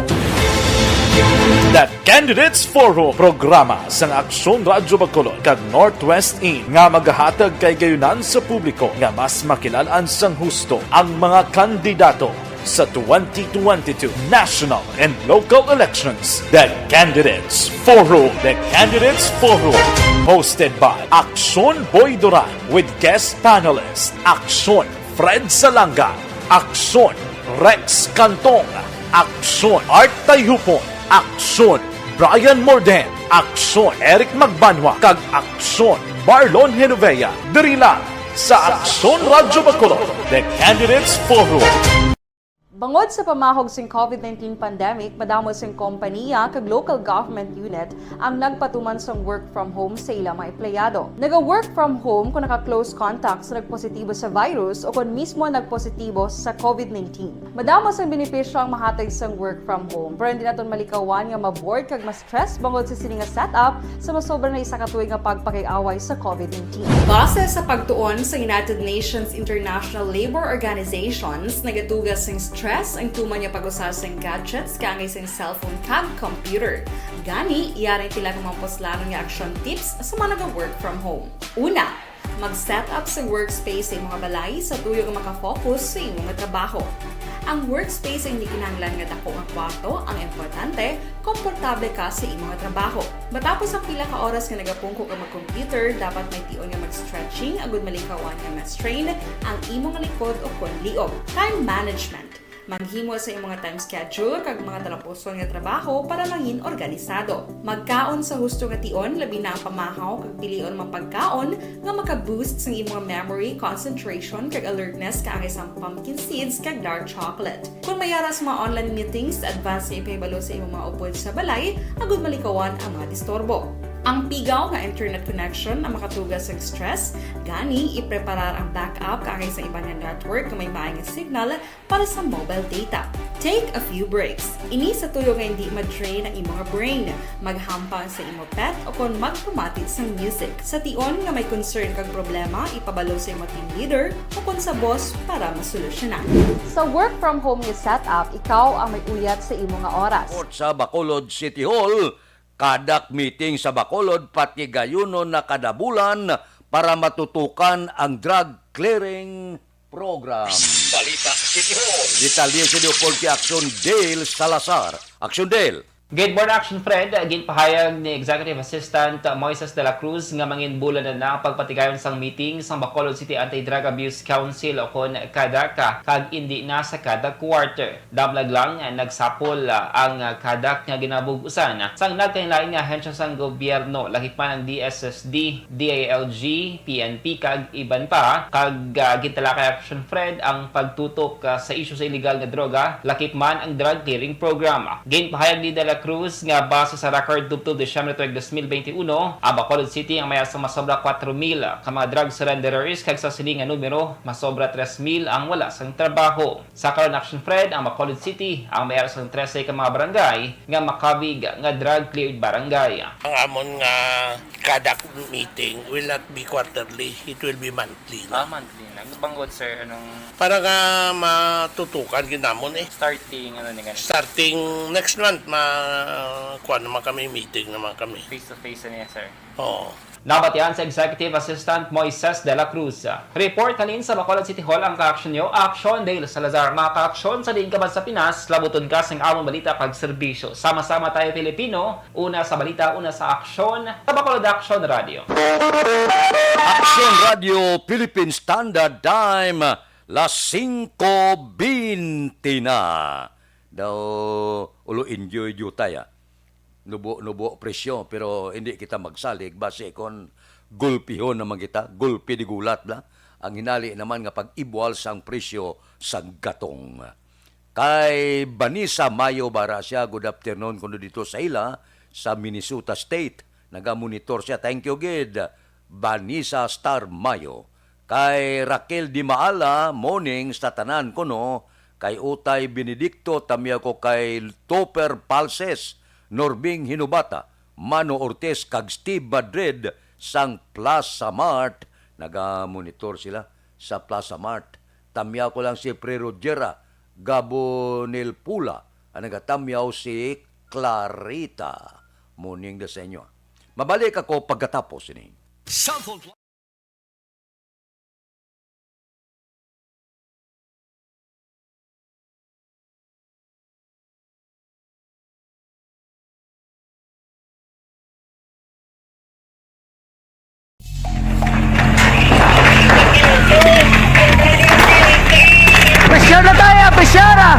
The Candidates Forum, programa sang Aksyon Radyo Bacolod kag Northwest In nga magahatag kahigayonan sa publiko nga mas makilal-an sang husto ang mga kandidato sa twenty twenty-two national and local elections. The Candidates Forum. The Candidates Forum, hosted by Aksyon Boy Duran with guest panelist Aksyon Fred Salanga, Aksyon Rex Cantong, Aksyon Art Tayhupon, Aksyon Brian Morden, Aksyon Eric Magbanwa, kag Aksyon Marlon Genovea, diri lang sa Aksyon Radyo Bacolod, The Candidates Forum. Bangod sa pamahog sing covid nineteen pandemic, madamo sing kompaniya kag local government unit ang nagpatuman sang work from home sa ila mga empleyado. Naga-work from home kung naka-close contact sa nagpositibo sa virus o kon mismo nagpositibo sa covid nineteen. Madamo sang benepisyo ang mahatag sang work from home, pero hindi naton malikawan nga ma-bored kag ma-stress bangod sa sini nga setup sa masobra na isa ka tuig nga pagpakig-away sa covid nineteen. Base sa pagtuon sa United Nations International Labor Organizations, nagatuga sing stress ang tuman nga pag-usa sing gadgets kaangay sing cellphone kag computer. Gani, yari pila ka mga puslanon nga action tips sa mga naga-work from home. Una, mag-set up sa workspace sa imong balay sa tuyo nga maka-focus sa imong trabaho. Ang workspace ay hindi kinahanglan nga dako nga kwarto, ang importante, komportable ka sa imong trabaho. Matapos ang pila ka oras nga nagapungko ka mag-computer, dapat may tion nga mag-stretching agud malikawan nga ma-strain ang imong likod o kon liog. Time management. Maghimo sa imong time schedule kag mga talapuson nga trabaho para mangin organisado. Magkaon sa husto nga tion, labi na ang pamahaw, kag pilion ang mga pagkaon nga maka-boost sang imong memory, concentration, kag alertness kaangay sang pumpkin seeds kag dark chocolate. Kon may ara sa mga online meetings, advance nga ipahibalo sa imong mga upod sa balay agud malikawan ang mga disturbo. Ang pigaw nga internet connection ang makatuga sang stress, gani ipreparar ang backup kaangay sa iban nga network nga may maay nga signal para sa mobile data. Take a few breaks. Ini sa tuyo nga hindi ma-drain ang imong brain. Maghampang sa imo pet o kon magpamati sang music. Sa tion nga may concern kag problema, ipabalo sa imo team leader o kon sa boss para masolusyonan. Sa work from home nga setup, ikaw ang may uyat sa imo nga oras. Report sa Bacolod City Hall, kadak meeting sa Bacolod patigayunon na kada bulan para matutukan ang drug clearing program. Balita City Hall. Detalye sa Deporte Action Dale Salazar. Action Dale. Good morning, Action Fred. Ginpahayag ni Executive Assistant Moises de la Cruz nga manginbulan na na ang pagpatigayon sang meeting sang Bacolod City Anti-Drug Abuse Council o kon CADAC kag indi na sa kada quarter. Damlag lang, nagsapol, ah, ang, ah, CADAC nga ginabug-usan, ah, sang nagkalain-lain nga ahensya sang gobyerno, lakip man ang D S S D, D I L G, P N P, kag iban pa, kag, ah, gintalakay, Action Fred, ang pagtutok, ah, sa isyu sa iligal nga droga, lakip man ang drug clearing program. Ginpahayag ni De La Cruz nga base sa record tubtob Disyembre tuig dos mil bente uno, ang Bacolod City ang may asa masobra kuwatro mil ka mga drug surrenderers, kag sa sini nga numero, masobra tres mil ang wala sang trabaho. Sa karon, Action Fred, ang Bacolod City ang may asa sang trese ka mga barangay nga makabig nga drug cleared barangay. Ang amon nga kada meeting will not be quarterly, it will be monthly na. Ah, monthly na. Bangod, sir, anong Para nga matutukan gid namon eh. Starting, ano ni ganun? Starting next month, ma-, kuwan naman kami, meeting naman kami. Face to face na niya, sir. Oo. Nabatian sa Executive Assistant Moises de la Cruz. Report halin sa Bacolod City Hall ang ka-action nyo, Action Dale Salazar. Mga ka-action sa diin ka man sa Pinas, labuton ka sang amon balita kag serbisyo. Sama-sama tayo, Pilipino. Una sa balita, una sa aksyon, sa Bacolod Action Radio. Action Radio Philippine Standard Time, las singko bente na. Daw, ulo injoy jutay, ah. Nubo-nubo presyo, pero hindi kita magsalig. Basi kon gulpihon naman kita, gulpi di gulat na. Ang hinali naman nga pag-ibwal sang presyo sang gatong. Kay Vanessa Mayo Baracia, good afternoon kuno dito sa ila sa Minnesota State. Nagamonitor siya. Thank you gid, Vanessa Star Mayo. Kay Raquel Di Maala, morning sa tanan kuno. Kay Utay Benedicto, tamyaw ko kay Topper Palses, Norbing Hinubata, Mano Ortiz, kag Steve Madrid sang Plaza Mart. Nagamonitor sila sa Plaza Mart. Tamyaw ko lang si Pre Rogera, Gabonel Pula, ang nagatamyaw si Clarita. Morning da sa inyo. Mabalik ako pagkatapos ini. Cellphone. Pressure na tayo! Pressure, ah!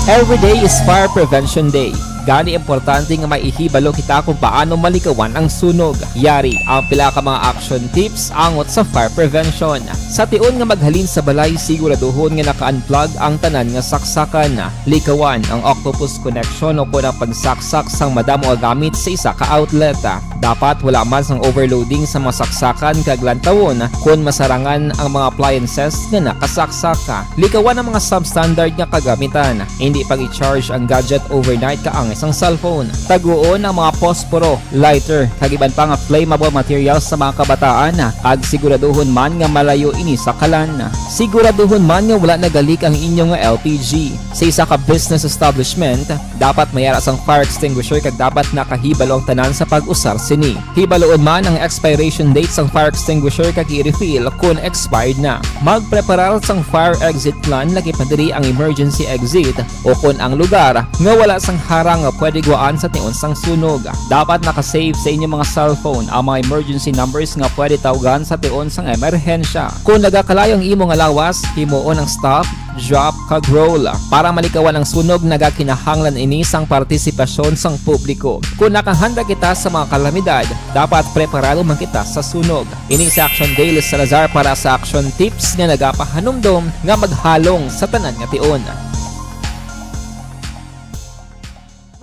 Every day is Fire Prevention Day. Gani, importante nga may ihibalo kita kung paano malikawan ang sunog. Yari ang pila ka mga action tips angot sa fire prevention. Sa tion nga maghalin sa balay, siguraduhon nga naka-unplug ang tanan nga saksakan. Likawan ang octopus connection o kon ang pagsaksak sang madamo nga gamit sa isa ka outlet. Dapat wala man sang overloading sa mga saksakan kag lantawon kon masarangan ang mga appliances nga nakasaksak. Likawan ang mga substandard nga kagamitan. Hindi pag-i-charge ang gadget overnight kaangay sang cellphone. Taguon ang mga posporo, lighter, kag iban pa nga flammable materials sa mga kabataan, kag siguraduhon man nga malayo ini sa kalan. Siguraduhon man nga wala nagalik ang inyo nga L P G. Sa isa ka business establishment, dapat may ara sang fire extinguisher kag dapat nakahibalo ang tanan sa pag-usar sini. Hibaluon man ang expiration date sang fire extinguisher kag i-refill kon expired na. Magpreparar sang fire exit plan, lakip na diri ang emergency exit o kon ang lugar nga wala sang harang nga pwede gwaan sa tion sang sunog. Dapat naka-save sa inyo mga cellphone ang mga emergency numbers nga pwede tawgan sa tion sang emerhensya. Kon nagakalayo ang imo nga lawas, himuon ang stop, drop, kag roll. Para malikawan ang sunog, nagakinahanglan ini sang partisipasyon sang publiko. Kon nakahanda kita sa mga kalamidad, dapat preparado man kita sa sunog. Ini si Action Dale Salazar para sa Action Tips nga nagapahanumdom nga maghalong sa tanan nga tion.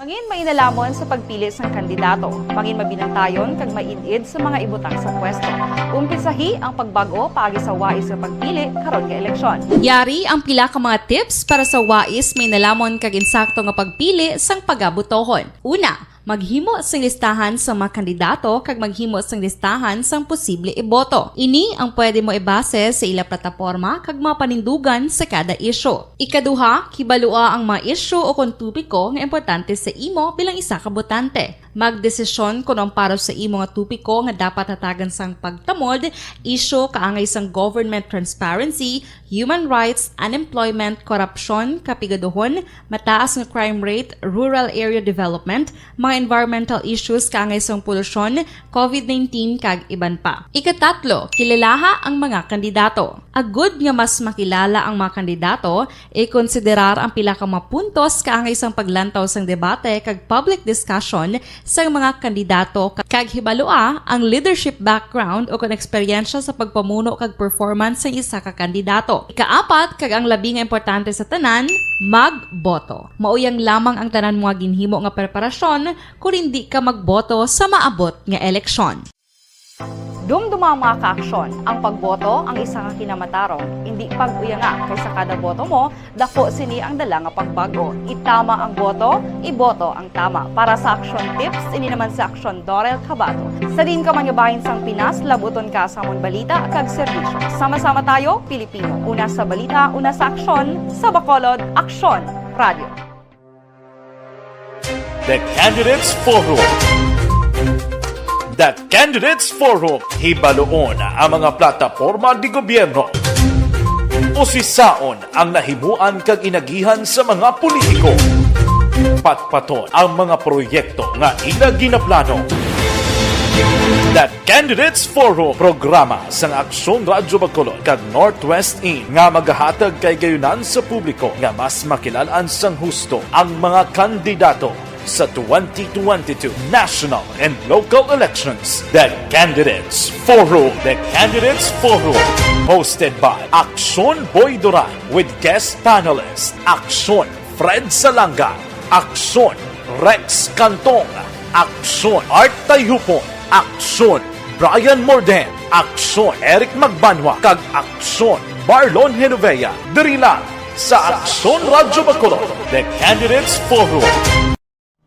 Mangin mainalamon sa pagpili sang kandidato. Mangin mabinantayon kag maid-id sa mga ibutang sa pwesto. Umpisahi ang pagbag-o paagi sa wais nga pagpili karon nga eleksyon. Yari ang pila ka mga tips para sa wais, mainalamon kag insakto nga pagpili sang pagabutohon. Una, maghimo sing listahan sa mga kandidato kag maghimo sing listahan sang posible iboto. Ini ang pwede mo ibase sa ila plataporma kag mga panindugan sa kada isyu. Ikaduha, kibalua ang mga isyu o kon topiko nga importante sa imo bilang isa ka botante. Magdesisyon kon ang para sa imo nga topiko nga dapat hatagan sang pagtamod, isyu kaangay sang government transparency, human rights, unemployment, korupsyon, kapigaduhon, mataas nga crime rate, rural area development, mga environmental issues kaangay sang polusyon, covid nineteen, kag iban pa. Ikatatlo, kilalaha ang mga kandidato. Agud nga mas makilala ang mga kandidato, ikonsiderar ang pila ka mga puntos kaangay sang paglantaw sang debate kag public discussion sang mga kandidato, kag hibalua ang leadership background o kon eksperyensya sa pagpamuno kag performance sang isa ka kandidato. Ikaapat, kag ang labi nga importante sa tanan, magboto. Mauyang lamang ang tanan mga ginhimo nga preparasyon kon hindi ka magboto sa maabot nga eleksyon. Dumduma ang mga kaaksyon. Ang pagboto ang isa ka kinamatarong. Indi pag-uyanga, kay sa kada boto mo, dako sini ang dala nga pagbag-o. Itama ang boto, iboto ang tama. Para sa Aksyon Tips, ini naman si Aksyon Dorel Cabato. Sa diin ka man nga bahin sang Pinas, labuton ka sa amon balita kag serbisyo. Sama-sama tayo, Pilipino. Una sa balita, una sa aksyon, sa Bacolod, Aksyon Radio. The Candidates Forum. The Candidates Forum. Hibaluon ang mga plataporma di gobyerno. Usisaon ang nahimuan kag inagihan sa mga politiko. Patpaton ang mga proyekto nga ila ginaplano. The Candidates Forum, programa sang Aksyon Radyo Bacolod kag Northwest In nga magahatag kay gayunan sa publiko nga mas makilal-an sang husto ang mga kandidato sa twenty twenty-two national and local elections. The Candidates Forum. The Candidates Forum, hosted by Aksyon Boy Duran with guest panelist Aksyon Fred Salanga, Aksyon Rex Cantong, Aksyon Art Tayupon, Aksyon Brian Morden, Aksyon Eric Magbanwa, kag Aksyon Marlon Genovea, diri lang sa Aksyon Radyo Bacolod, The Candidates Forum.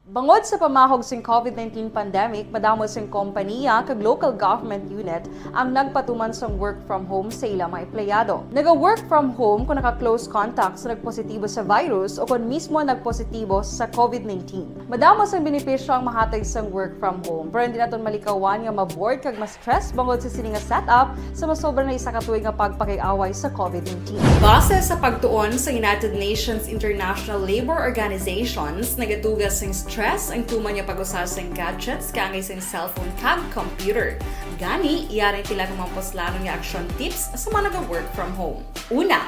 Bangod sa pamahog sing COVID nineteen pandemic, madamo sing kompaniya kag local government unit ang nagpatuman sang work from home sa ila mga empleyado. Naga-work from home kung naka-close contact sa nagpositibo sa virus o kon mismo nagpositibo sa COVID nineteen. Madamo sang benepisyo ang mahatag sang work from home, pero hindi naton malikawan nga ma-bored kag ma-stress bangod sa sini nga setup sa masobra na isa ka tuig nga pagpakig-away sa COVID nineteen. Base sa pagtuon sa United Nations International Labor Organizations, nagatuga sing stress ang tuman nga pag-usa sing gadgets kaangay sing cellphone kag computer. Gani, yari ang pila ka mga puslanon nga action tips sa mga naga-work from home. Una,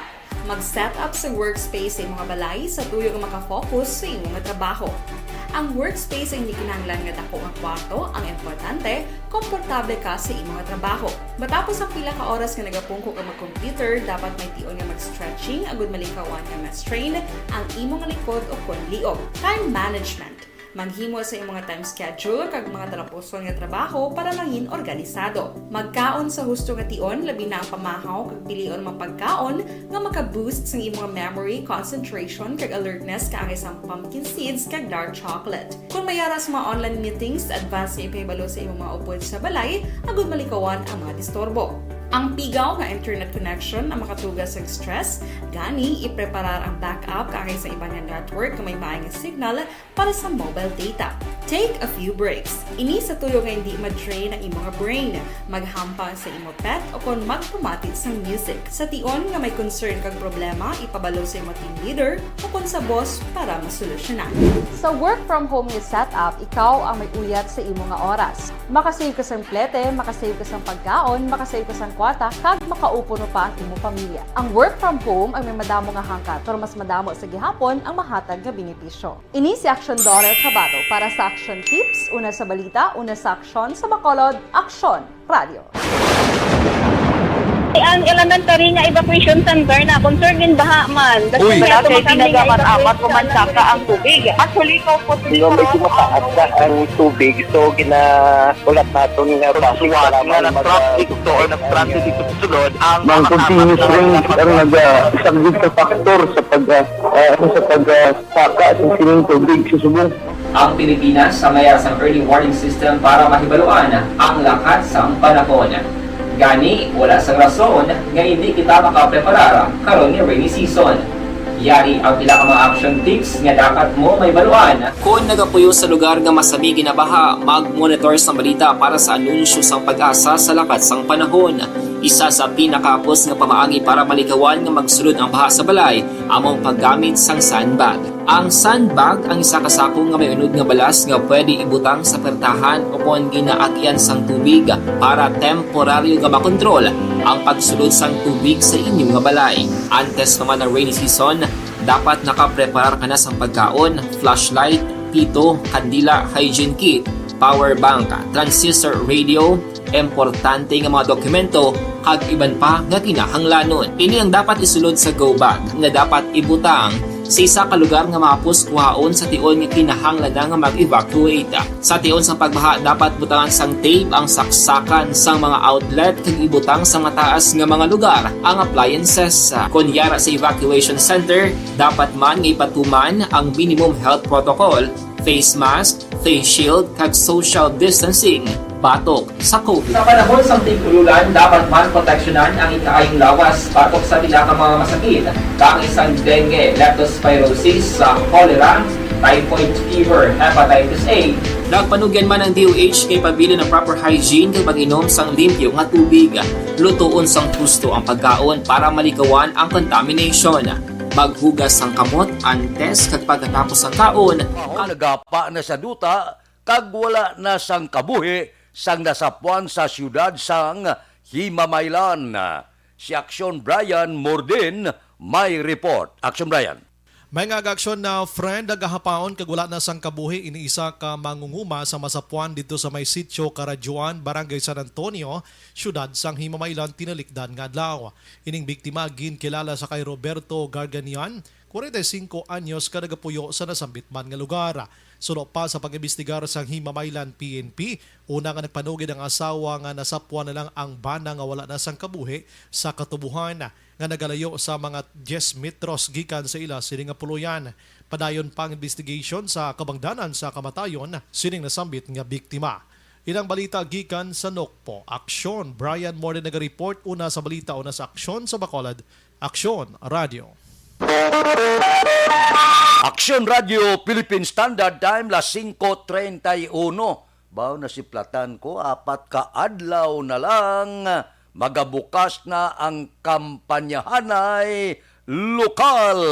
mag-set up sa workspace sa imong balay sa tuyo nga maka-focus sa imo nga trabaho. Ang workspace ay hindi kinahanglan nga dako nga kwarto, ang importante, komportable ka sa imo nga trabaho. Matapos ang pila ka oras nga nagapungko ka mag-computer, dapat may tion nga mag-stretching agud malikawan nga ma-strain ang imo nga likod o kon liog. Time management. Maghimo sa imong time schedule kag mga talapuson nga trabaho para mangin organisado. Magkaon sa husto nga tion, labi na ang pamahaw kag pilion ang mga pagkaon nga maka-boost sang imong memory, concentration, kag alertness kaangay sang pumpkin seeds kag dark chocolate. Kung may ara sa mga online meetings, advance nga ipahibalo sa imong mga upod sa balay agud malikawan ang mga disturbo. Ang pigaw nga internet connection ang makatuga sa stress, gani ipreparar ang backup kaangay sa iban nga network nga may maay nga signal para sa mobile data. Take a few breaks. Ini sa tuyo nga hindi ma-drain ang imo nga brain. Maghampang sa imo pet o kon magpamati sang music. Sa tion nga may concern kag problema, ipabalo sa imo team leader o kon sa boss para masolusyonan. Sa work from home nga setup, ikaw ang may uyat sa imo nga oras. Makasave ka sang plete, makasave ka sang pagkaon, makasave ka sang kwarta, kag makaupod pa ang imo pamilya. Ang work from home ang may madamo nga hangkat, pero mas madamo sa gihapon ang mahatag nga benepisyo. Ini si Aksyon Dorel Cabato para sa Aksyon Tips, una sa balita, una sa aksyon, sa Bacolod, Aksyon Radio. Ang elementary nga evacuation center na concern din baha man. Uy, wala kay tinaga man amat ko man saka ang tubig. Actually, ko po. Medyo mataas na ang tubig, so gina ulat naton nga basuhan nga nag-traffic to or nag-transit dito sa sulod ang mga continuous rain ang nag-saglit sa factor sa pag ah, sa pag ah, saka sa sining tubig sa subong. Ang Pilipinas ang may sang early warning system para mahibaluan ang lakat sang panahon. Gani, wala sang rason nga hindi kita makapreparar karon ni rainy season. Yari ang pila ka mga action tips nga dapat mo mahibaluan. Kon nagapuyo sa lugar nga masami ginabaha, mag-monitor sang balita para sa anunsyo sang PAGASA sa lakat sang panahon. Isa sa pinakahapos nga pamaagi para malikawan nga magsulod ang baha sa balay amo ang paggamit sang sandbag. Ang sandbag ang isa ka sako nga may unod nga balas nga pwede ibutang sa pertahan o kon ginaagian sang tubig para temporaryo nga makontrol ang pagsulod sang tubig sa inyo nga balay. Antes pa man ang rainy season, dapat nakapreparar ka na sang pagkaon, flashlight, pito, kandila, hygiene kit, power bank, transistor radio, importante nga mga dokumento, kag iban pa nga kinahanglanon. Ini ang dapat isulod sa go bag nga dapat ibutang sa isa ka lugar nga mahapos kuhaon sa tion nga kinahanglan na nga mag-evacuate. Sa tion sang pagbaha, dapat butangan sang tape ang saksakan sang mga outlet kag ibutang sa mataas nga mga lugar ang appliances. Kon yara sa evacuation center, dapat man nga ipatuman ang minimum health protocol, face mask, face shield, kag social distancing batok sa COVID. Sa panahon sang tig-ululan, dapat man proteksyonan ang ikaayong lawas batok sa pila ka mga masakit, kaangay sang dengue, leptospirosis, sa cholera, typhoid fever, hepatitis A. Nagpanugyan man ang D O H kay pabilin ang proper hygiene kag pag-inom sang limpyo nga tubig, lutoon sang husto ang pagkaon para malikawan ang contamination. Maghugas sang kamot antes kag pagkatapos sang kaon. Nagapa na sa duta, kag wala na sang kabuhi sang nasapuan sa siyudad sang Himamaylan. Si Aksyon Brian Mordin may report. Aksyon Brian. May nga aga-aksyon na friend, nagahapaon kag wala na sang kabuhi ini isa ka mangunguma sa masapuan didto sa may Sitio Karadyoan, Barangay San Antonio, siyudad sang Himamaylan, tinalikdan nga adlaw. Ining biktima ginkilala sa kay Roberto Garganian, kwarenta y singko anyos, ka nagapuyo sa nasambit man nga lugar. Suno pa sa pag-imbestigar sang Himamaylan P N P, una nga nagpanugid ang asawa nga nasapwan na lang ang bana nga wala na sang kabuhi sa katubohan nga nagalayo sa mga diyes metros gikan sa ila sini nga puloy-an. Padayon pa ang investigation sa kabangdanan sa kamatayon sining nasambit nga biktima. Ilang balita gikan sa Nokpo. Aksyon, Brian Morden nagareport. Una sa balita, una sa Aksyon sa Bacolod, Aksyon Radio. Aksyon Radio, Philippine Standard Time, las singko treinta y uno. Baw, nasiplatan ko, apat ka adlaw na lang, magabukas na ang kampanyahanay lokal.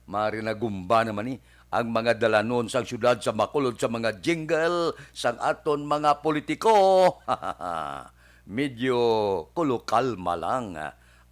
Mari nagumba naman ni ang mga dalanon sang siyudad sa Bacolod sa mga jingle sang aton mga politiko. Medyo kulukalma lang.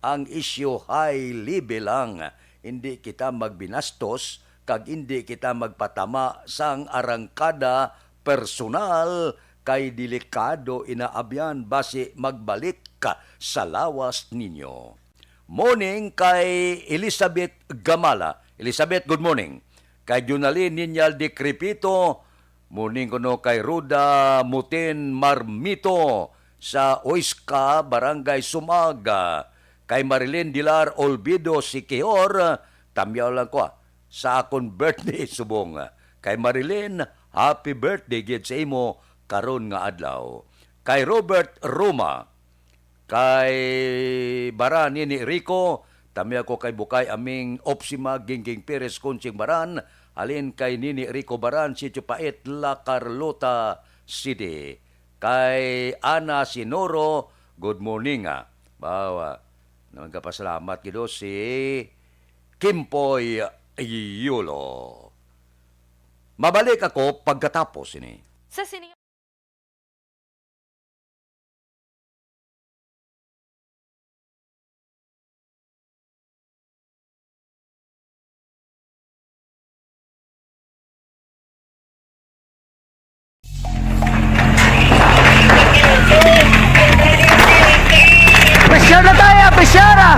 Ang isyu high level lang. Hindi kita magbinastos kag hindi kita magpatama sang arangkada personal, kay delikado ina abyan basi magbalik ka sa lawas ninyo. Morning kay Elizabeth Gamala. Elizabeth, good morning. Kay Junalyn Ninyal Decrepito, morning kuno kay Ruda Mutin Marmito sa Oisca, Barangay Sumaga. Kay Marilyn Dilar Olvido Siquijor, tamyaw lang ko, ah, sa akon birthday subong. Kay Marilyn, happy birthday gid sa imo karon nga adlaw. Kay Robert Roma, kay Bara Nini Rico, tamyaw ko kay Bukay Aming Opsima, Gingging Perez, Conching Baran, halin kay Nini Rico Baran, Sitio Pait, La Carlota City. Kay Ana Sinoro, good morning, ah. Bawa, nagapasalamat gid si Kimpoy Yulo. Mabalik ako pagkatapos ini. Sa sini Pressure na tayo, pressure ah!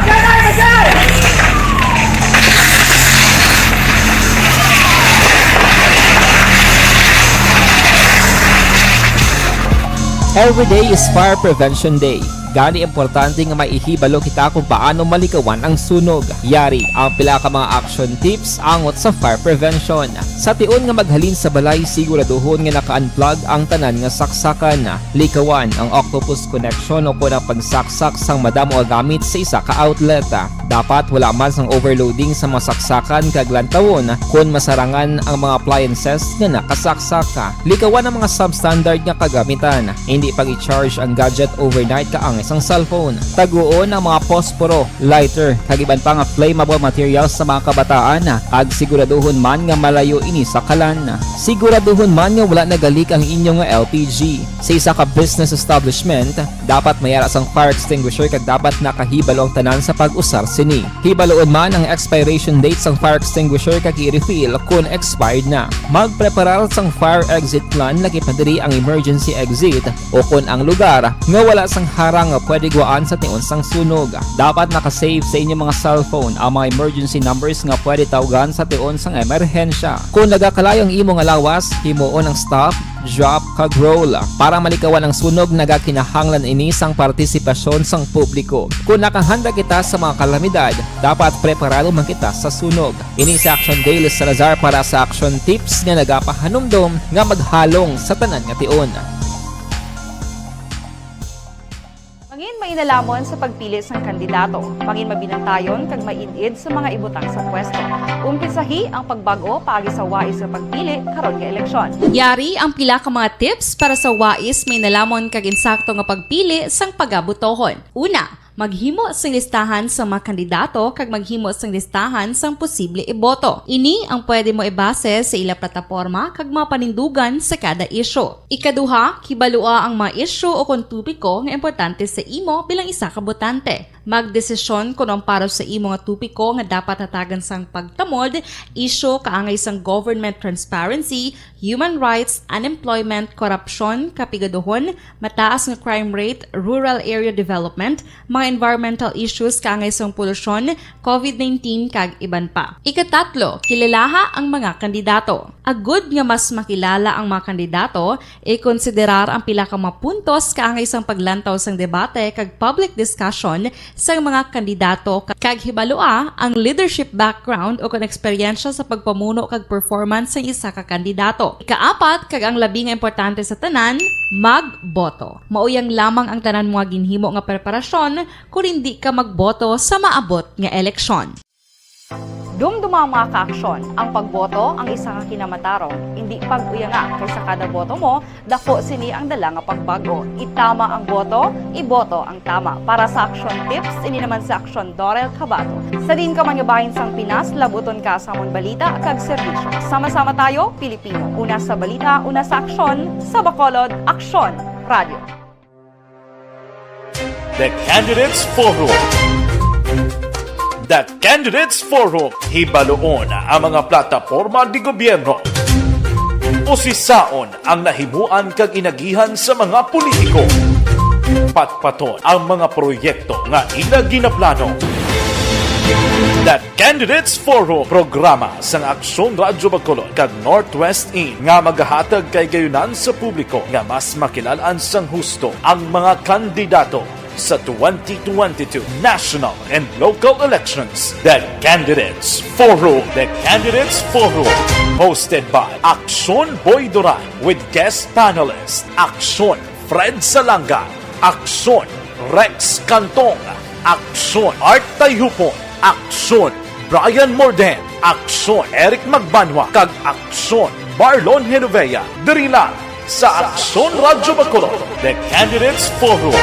Every day is Fire Prevention Day. Gani, importante nga may ihibalo kita kung paano malikawan ang sunog. Yari ang pila ka mga action tips angot sa fire prevention. Sa tion nga maghalin sa balay, siguraduhon nga naka-unplug ang tanan nga saksakan. Likawan ang octopus connection o kon ang pagsaksak sang madamo nga gamit sa isa ka outlet. Dapat wala man sang overloading sa mga saksakan kag lantawon kon masarangan ang mga appliances nga nakasaksak. Likawan ang mga substandard nga kagamitan. Hindi pag-i-charge ang gadget overnight kaang Isang cellphone, taguon ang mga posporo, lighter, kag iban pa nga flammable materials sa mga kabataan, kag siguraduhon man nga malayo ini sa kalan. Siguraduhon man nga wala nagalik ang inyo nga L P G. Sa isa ka business establishment, dapat may ara sang fire extinguisher kag dapat nakahibalo ang tanan sa pag-usar sini. Hibaluon man ang expiration date sang fire extinguisher kag i-refill kon expired na. Magpreparar sang fire exit plan, lakip na diri ang emergency exit, o kon ang lugar nga wala sang harang nga pwede guwaan sa tion sang sunog. Dapat naka-save sa inyo mga cellphone ang mga emergency numbers nga pwede tawgan sa tion sang emerhensya. Kon nagakalayo ang imo nga lawas, himuon ang stop, drop, kag roll. Para malikawan ang sunog, nagakinahanglan ini sang partisipasyon sang publiko. Kon nakahanda kita sa mga kalamidad, dapat preparado man kita sa sunog. Ini si Action Daily Salazar para sa Action Tips nga nagapahanumdom nga maghalong sa tanan nga tion. Mangin mainalomon sa pagpili sang kandidato. Mangin mabinantayon kag maid-id sa mga ibutang sa pwesto. Umpisahi ang pagbag-o paagi sa wais nga pagpili karon nga eleksyon. Yari ang pila ka mga tips para sa wais, mainalomon kag insakto nga pagpili sang pagabotohon. Una, maghimo sing listahan sa mga kandidato kag maghimo sing listahan sang posible iboto. Ini ang pwede mo ibase sa ila plataporma kag mga panindugan sa kada isyu. Ikaduha, kibalua ang mga isyu o kon topiko nga importante sa imo bilang isa ka botante. Magdesisyon kon ang para sa imo nga topiko nga dapat hatagan sang pagtamod, isyu kaangay sang government transparency, human rights, unemployment, korupsyon, kapigaduhon, mataas nga crime rate, rural area development, mga environmental issues kaangay sang polusyon, covid nineteen, kag iban pa. Ikatatlo, kilalaha ang mga kandidato. Agud nga mas makilala ang mga kandidato, ikonsiderar ang pila ka mga puntos kaangay sang paglantaw sang debate kag public discussion sang mga kandidato, kag hibalua ang leadership background o kon eksperyensya sa pagpamuno kag performance sang isa ka kandidato. Ikaapat, kag ang labi nga importante sa tanan, magboto. Mauyang lamang ang tanan mo nga ginhimo nga preparasyon kon indi ka magboto sa maabot nga eleksyon. Dumduma ang mga kaaksyon, ang pagboto ang isa ka kinamatarong. Indi pag-uyanga, kay sa kada boto mo, dako sini ang dala nga pagbag-o. Itama ang boto, iboto ang tama. Para sa Action Tips, ini naman si Action Dorel Cabato. Sa diin ka man nga bahin sang Pinas, labuton ka sa amon balita kag serbisyo. Sama-sama tayo, Pilipino. Una sa balita, una sa aksyon, sa Bacolod, Aksyon Radio. The Candidates Forum. The Candidates Forum. Hibaluon ang mga plataporma di gobyerno. Usisaon ang nahimuan kag inagihan sa mga politiko. Patpaton ang mga proyekto nga ila ginaplano. The Candidates Forum, programa sang Aksyon Radyo Bacolod kag Northwest In nga magahatag kahigayonan sa publiko nga mas makilal-an sang husto ang mga kandidato sa twenty twenty-two national and local elections. The Candidates Forum. The Candidates Forum, hosted by Aksyon Boy Duran with guest panelist Aksyon Fred Salanga, Aksyon Rex Cantong, Aksyon Art Tayhupon, Aksyon Brian Morden, Aksyon Eric Magbanwa, kag Aksyon Marlon Genovea, diri lang sa Aksyon Radyo Bacolod, The Candidates Forum.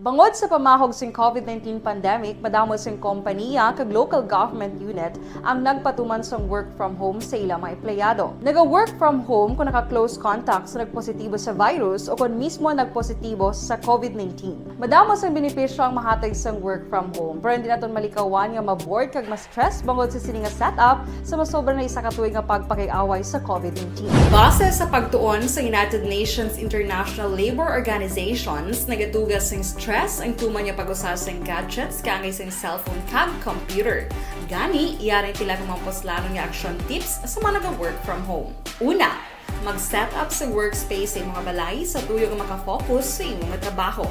Bangod sa pamahog sing covid nineteen pandemic, madamo sing kompaniya kag local government unit ang nagpatuman sang work from home sa ila mga empleyado. Naga-work from home kung naka-close contact sa nagpositibo sa virus o kon mismo nagpositibo sa covid nineteen. Madamo sang benepisyo ang mahatag sang work from home, pero hindi naton malikawan nga ma-bored kag ma-stress bangod sa sini nga setup sa masobra na isa ka tuig nga pagpakig-away sa covid nineteen. Base sa pagtuon sa United Nations International Labour Organizations, nagatuga sing stress ang tuman nga pag-usa sing gadgets kaangay sing cellphone kag computer. Gani, yari ang pila ka mga puslanon nga action tips sa mga naga-work from home. Una, mag-set up sa workspace sa imo nga balay sa tuyo nga makafocus sa imo nga trabaho.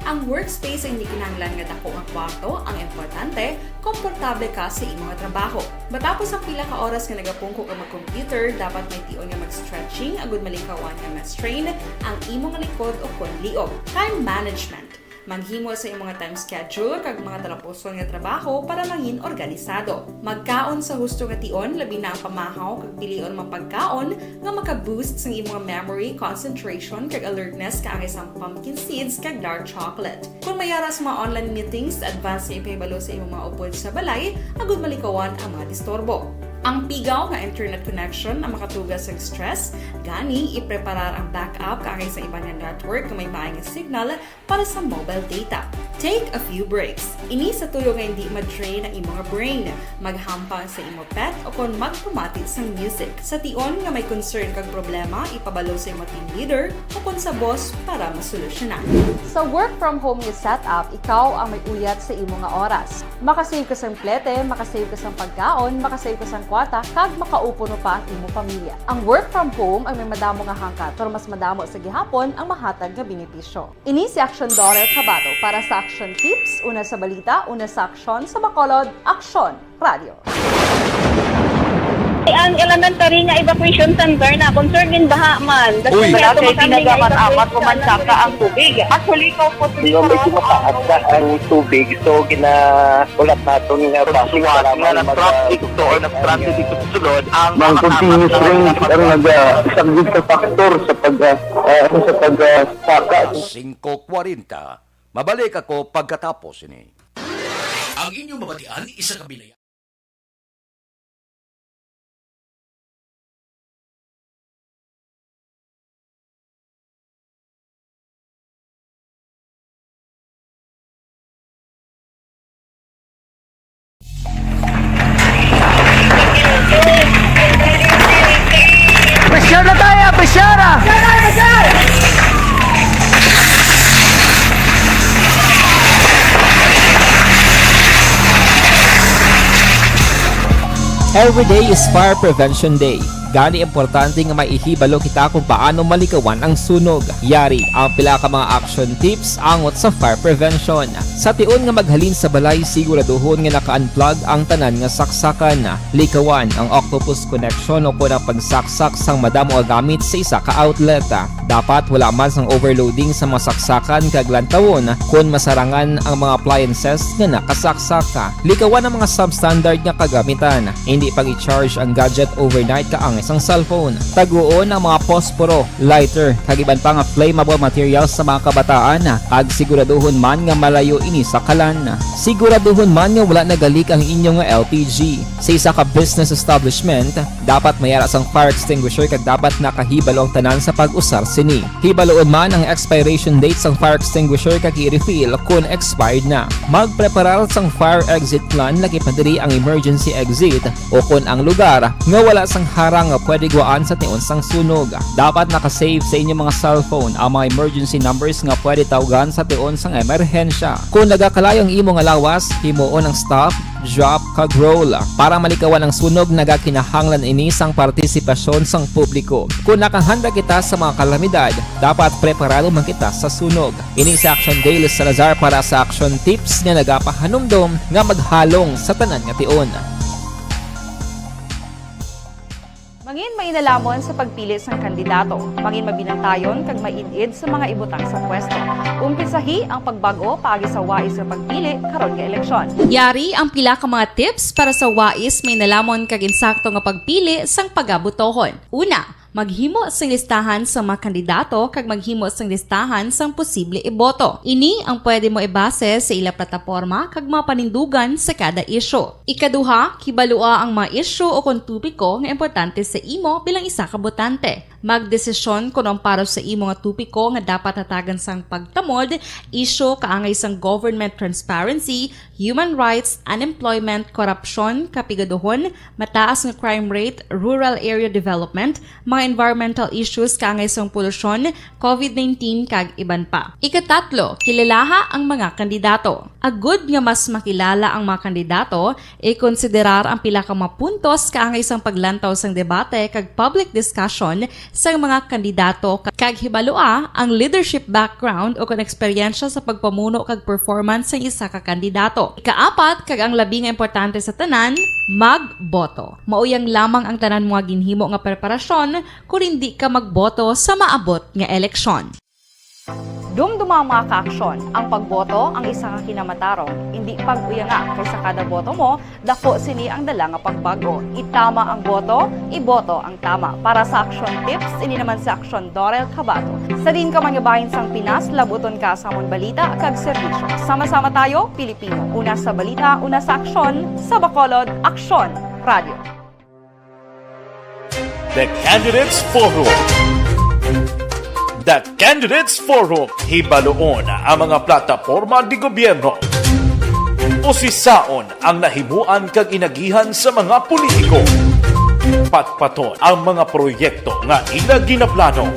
Ang workspace ay hindi kinahanglan nga dako nga kwarto, ang importante, komportable ka sa imo nga trabaho. Matapos ang pila ka oras nga nagapungko ka mag-computer, dapat may tion nga mag-stretching agud malikawan nga ma-strain ang imo nga likod o kon liog. Time management. Maghimo sa imong time schedule kag mga talapuson nga trabaho para mangin organisado. Magkaon sa husto nga tion, labi na ang pamahaw kag pilion mga pagkaon nga maka-boost sang imong memory, concentration, kag alertness kaangay sang pumpkin seeds kag dark chocolate. Kung may ara sa mga online meetings, advance nga ipahibalo sa imong mga upod sa balay agud malikawan ang mga disturbo. Ang pigaw nga internet connection ang makatuga sa stress, gani ipreparar ang backup kaangay sa iban nga network nga may maay nga signal para sa mobile data. Take a few breaks. Ini sa tuyo nga hindi ma-drain ang imong brain. Maghampang sa imo pet o kon magpamati sang music. Sa tion nga may concern kag problema, ipabalo sa imo team leader o kon sa boss para masolusyonan. Sa work from home nga setup, ikaw ang may uyat sa imo nga oras. Makasave ka sang plete, makasave ka sang pagkaon, makasave ka sang kwarta, kag makaupo pa ang imo pamilya. Ang work from home ang may madamo nga hangkat, pero mas madamo sa gihapon ang mahatag nga benepisyo. Ini si Action Daughter Kabato para sa Action Tips, una sa balita, una sa aksyon, sa Bacolod, Aksyon Radio. Ang elementary nga evacuation center na concern in baha man. Uy. Wala kay ginagamat-amat o mansaka ang tubig. Actually, ikaw po, medyo mataas na ang tubig, so ginahulat naton nga basig para suwat nga mag-, nag-traffic to or nag-transit dito sa sulod ang mga continuous rain ang nag-, ah, isang big factor sa pag, ah, ah, sa pag, ah, saka. Singko kwarenta, mabalik ako pagkatapos ini. Ang inyong mabatian, isa ka bilay. Pressure na tayo, pressure ah! Every day is Fire Prevention Day. Gani importante nga may ihibalo kita kung paano malikawan ang sunog. Yari ang pila ka mga action tips angot sa fire prevention. Sa tion nga maghalin sa balay, siguraduhon nga naka-unplug ang tanan nga saksakan. Likawan ang octopus connection o kon ang pagsaksak sang madamo nga gamit sa isa ka outlet. Dapat wala man sang overloading sa mga saksakan kag lantawon kon masarangan ang mga appliances nga nakasaksak. Likawan ang mga substandard nga kagamitan. Hindi pag-i-charge ang gadget overnight kaangay sang cellphone. Taguon ang mga posporo, lighter, kag iban pa nga flammable materials sa mga kabataan, kag siguraduhon man nga malayo ini sa kalan. Siguraduhon man nga wala nagalik ang inyo nga L P G. Sa isa ka business establishment, dapat may ara sang fire extinguisher kag dapat nakahibalo ang tanan sa pag-usar sini. Hibaloon man ang expiration date sang fire extinguisher kag i-refill kon expired na. Magpreparar sang fire exit plan, lakip na diri ang emergency exit o kon ang lugar nga wala sang harang nga pwede guwaan sa tion sang sunog. Dapat naka-save sa inyo mga cellphone ang mga emergency numbers nga pwede tawgan sa tion sang emerhensya. Kon nagakalayo ang imo nga lawas, himuon ang stop, drop, kag roll. Para malikawan ang sunog, nagakinahanglan ini sang partisipasyon sang publiko. Kon nakahanda kita sa mga kalamidad, dapat preparado man kita sa sunog. Ini si Action Daily Salazar para sa Action Tips nga nagapahanumdom nga maghalong sa tanan nga tion. Mangin mainalomon sa pagpili sang kandidato. Mangin mabinantayon kag maid-id sa mga ibutang sa pwesto. Umpisahi ang pagbag-o paagi sa wais nga pagpili karon nga eleksyon. Yari ang pila ka mga tips para sa wais, mainalomon kag insakto nga pagpili sang pagabotohon. Una, maghimo sing listahan sa mga kandidato kag maghimo sing listahan sang posible iboto. Ini ang pwede mo ibase sa ila plataporma kag mga panindugan sa kada isyu. Ikaduha, kibalua ang mga isyu o kon topiko nga importante sa imo bilang isa ka botante. Magdesisyon kon ang para sa imo nga topiko nga dapat hatagan sang pagtamod, isyu kaangay sang government transparency, human rights, unemployment, korupsyon, kapigaduhon, mataas nga crime rate, rural area development, mga environmental issues kaangay sang polusyon, covid nineteen, kag iban pa. Ikatatlo, kilalaha ang mga kandidato. Agud nga mas makilala ang mga kandidato, ikonsiderar ang pila ka mga puntos kaangay sang paglantaw sang debate kag public discussion sang mga kandidato, kag hibalua ang leadership background o kon eksperyensya sa pagpamuno kag performance sang isa ka kandidato. Ikaapat, kag ang labi nga importante sa tanan, magboto. Mauyang lamang ang tanan mo nga ginhimo nga preparasyon kon indi ka magboto sa maabot nga eleksyon. Dumduma, mga kaaksyon, ang pagboto ang isa ka kinamatarong. Indi pag-uyanga, kay sa kada boto mo, dako sini ang dala nga pagbago. Itama ang boto, iboto ang tama. Para sa Aksyon Tips, ini naman si Aksyon Dorel Cabato. Sa diin ka man nga bahin sang Pinas, labuton ka sa amon balita kag serbisyo. Sama-sama tayo, Pilipino. Una sa balita, una sa aksyon, sa Bacolod, Aksyon Radio. The Candidates Forum. The Candidates Forum, hibaluon ang mga plataporma de gobyerno. Usisaon ang nahimuan kag inagihan sa mga politiko. Patpaton ang mga proyekto nga ila ginaplano.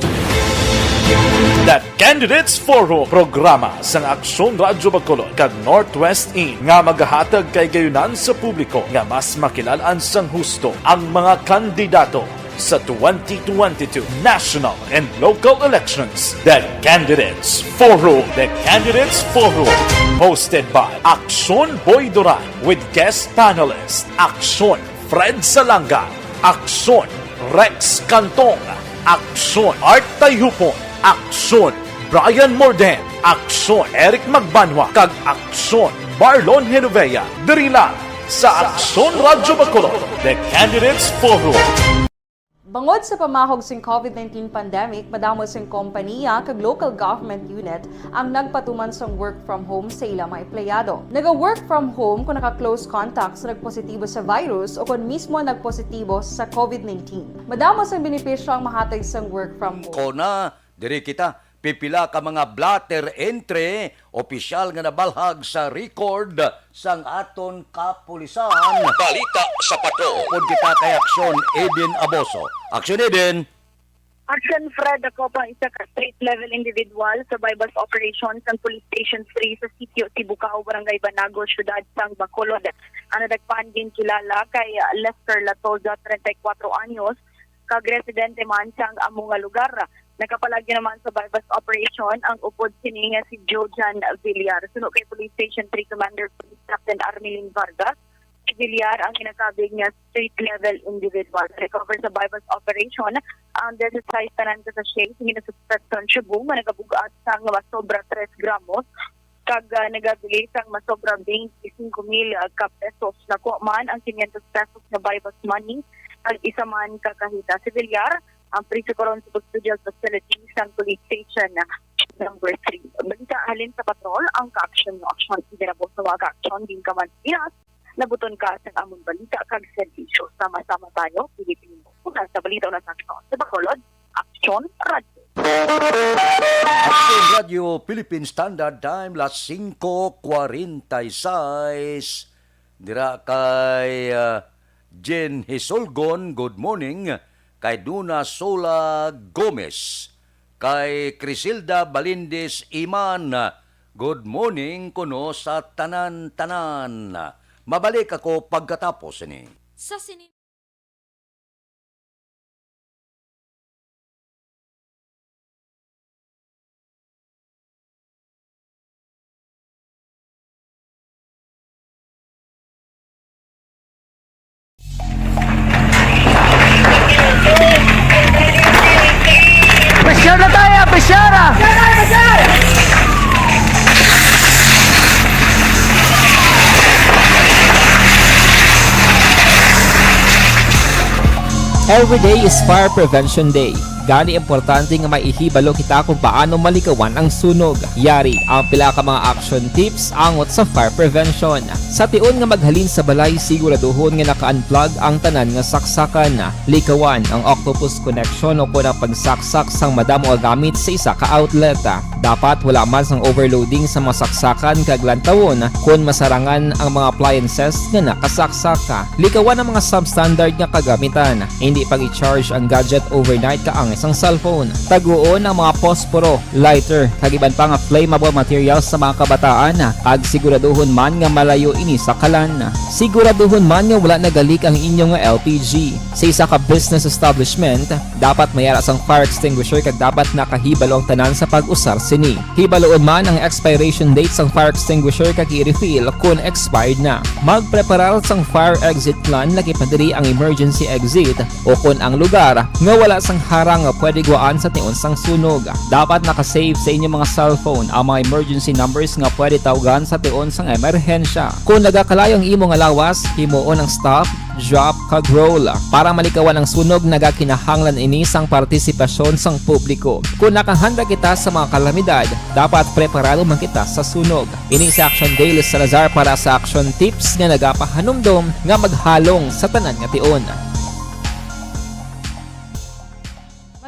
The Candidates Forum, programa sang Aksyon Radyo Bacolod kag Northwest In nga magahatag kay gayunan sa publiko nga mas makilal-an sang husto ang mga kandidato sa twenty twenty-two national and local elections. The Candidates Forum. The Candidates Forum, hosted by Aksyon Boy Duran with guest panelist Aksyon Fred Salanga, Aksyon Rex Cantong, Aksyon Art Tayhupon, Aksyon Brian Morden, Aksyon Eric Magbanwa, kag Aksyon Marlon Genovea, diri lang sa Aksyon Radyo Bacolod, The Candidates Forum. Bangod sa pamahog sing COVID nineteen pandemic, madamo sing kompaniya kag local government unit ang nagpatuman sang work from home sa ila mga empleyado. Naga-work from home kon naka-close contact sa nagpositibo sa virus o kon mismo nagpositibo sa COVID nineteen. Madamo sang benepisyo ang mahatag sang work from home. Kona, diri kita, pipila ka mga blotter entry, opisyal nga nabalhag sa record sang aton kapulisan. Balita sa Patrol. Upod kita kay Aksyon Eden Aboso. Aksyon Eden. Aksyon Fred, ako pa isa ka street level individual sa buy-bust operation sang Police Station three sa sitio Sibukao, Barangay Banago, siyudad sang Bacolod. Ang nadagpan ginkilala kay Lester Latoza, treinta y cuatro anyos, kag residente man sang amo nga lugar. Nakapalagyo naman sa buy-bust operation ang upod sini nga si Jojan Villar. Suno kay Police Station three Commander Police Captain Armelin Vargas, si Villar ang ginakabig nga street level individual. Recover sa buy-bust operation ang diyesisais tanan ka sachet sa ginasuspetso nga shabu nga nagabug-at sang masobra tres gramos kag, ah, nagabili sang masobra twenty-cinco mil ka pesos. Nakuha man ang quinientos pesos nga buy-bust money kag isa man ka kahita. Si Villar ang priso karon sa custodial facility sang police station number three. Balita halin sa patrol, ang kaaksyon nga aksyon. Hindi na po sa mga kaaksyon, din ka man sa Pinas, nabuton ka sa amon balita kag serbisyo. Sama-sama tayo, Pilipino. Una sa balita, una sa aksyon. Sa Bacolod, Aksyon Radyo. Aksyon Radyo, Philippine Standard Time, las singko kwarenta y seis. Dira kay, ah, Jen Hisolgon, good morning. Kay Duna Sola Gomez, kay Crisilda Balindis Iman, good morning kuno sa tanan-tanan. Mabalik ako pagkatapos sini. Sa sini Pressure na tayo, pressure ah! Every day is Fire Prevention Day. Gani, importante nga may ihibalo kita kung paano malikawan ang sunog. Yari ang pila ka mga action tips angot sa fire prevention. Sa tion nga maghalin sa balay, siguraduhon nga naka-unplug ang tanan nga saksakan. Likawan ang octopus connection o kon ang pagsaksak sang madamo nga gamit sa isa ka outlet. Dapat wala man sang overloading sa mga saksakan kag lantawon kon masarangan ang mga appliances nga nakasaksak. Likawan ang mga substandard nga kagamitan. Hindi pag-i-charge ang gadget overnight kaangay sang cellphone. Taguon ang mga posporo, lighter, kag iban pa nga flammable materials sa mga kabataan, kag siguraduhon man nga malayo ini sa kalan. Siguraduhon man nga wala nagalik ang inyo nga L P G. Sa isa ka business establishment, dapat may ara sang fire extinguisher kag dapat nakahibalo ang tanan sa pag-usar sini. Hibaluon man ang expiration date sang fire extinguisher kag i-refill kon expired na. Magpreparar sang fire exit plan, lakip na diri ang emergency exit o kon ang lugar nga wala sang harang nga pwede gwaan sa tion sang sunog. Dapat naka-save sa inyo mga cellphone ang mga emergency numbers nga pwede tawgan sa tion sang emerhensya. Kung nagakalayo ang imo nga lawas, himuon ang stop, drop, kag roll. Para malikawan ang sunog, nagakinahanglan ini sang partisipasyon sang publiko. Kung nakahanda kita sa mga kalamidad, dapat preparado man kita sa sunog. Ini si Action Dale Salazar para sa Action Tips nga nagapahanumdom nga maghalong sa tanan nga tion.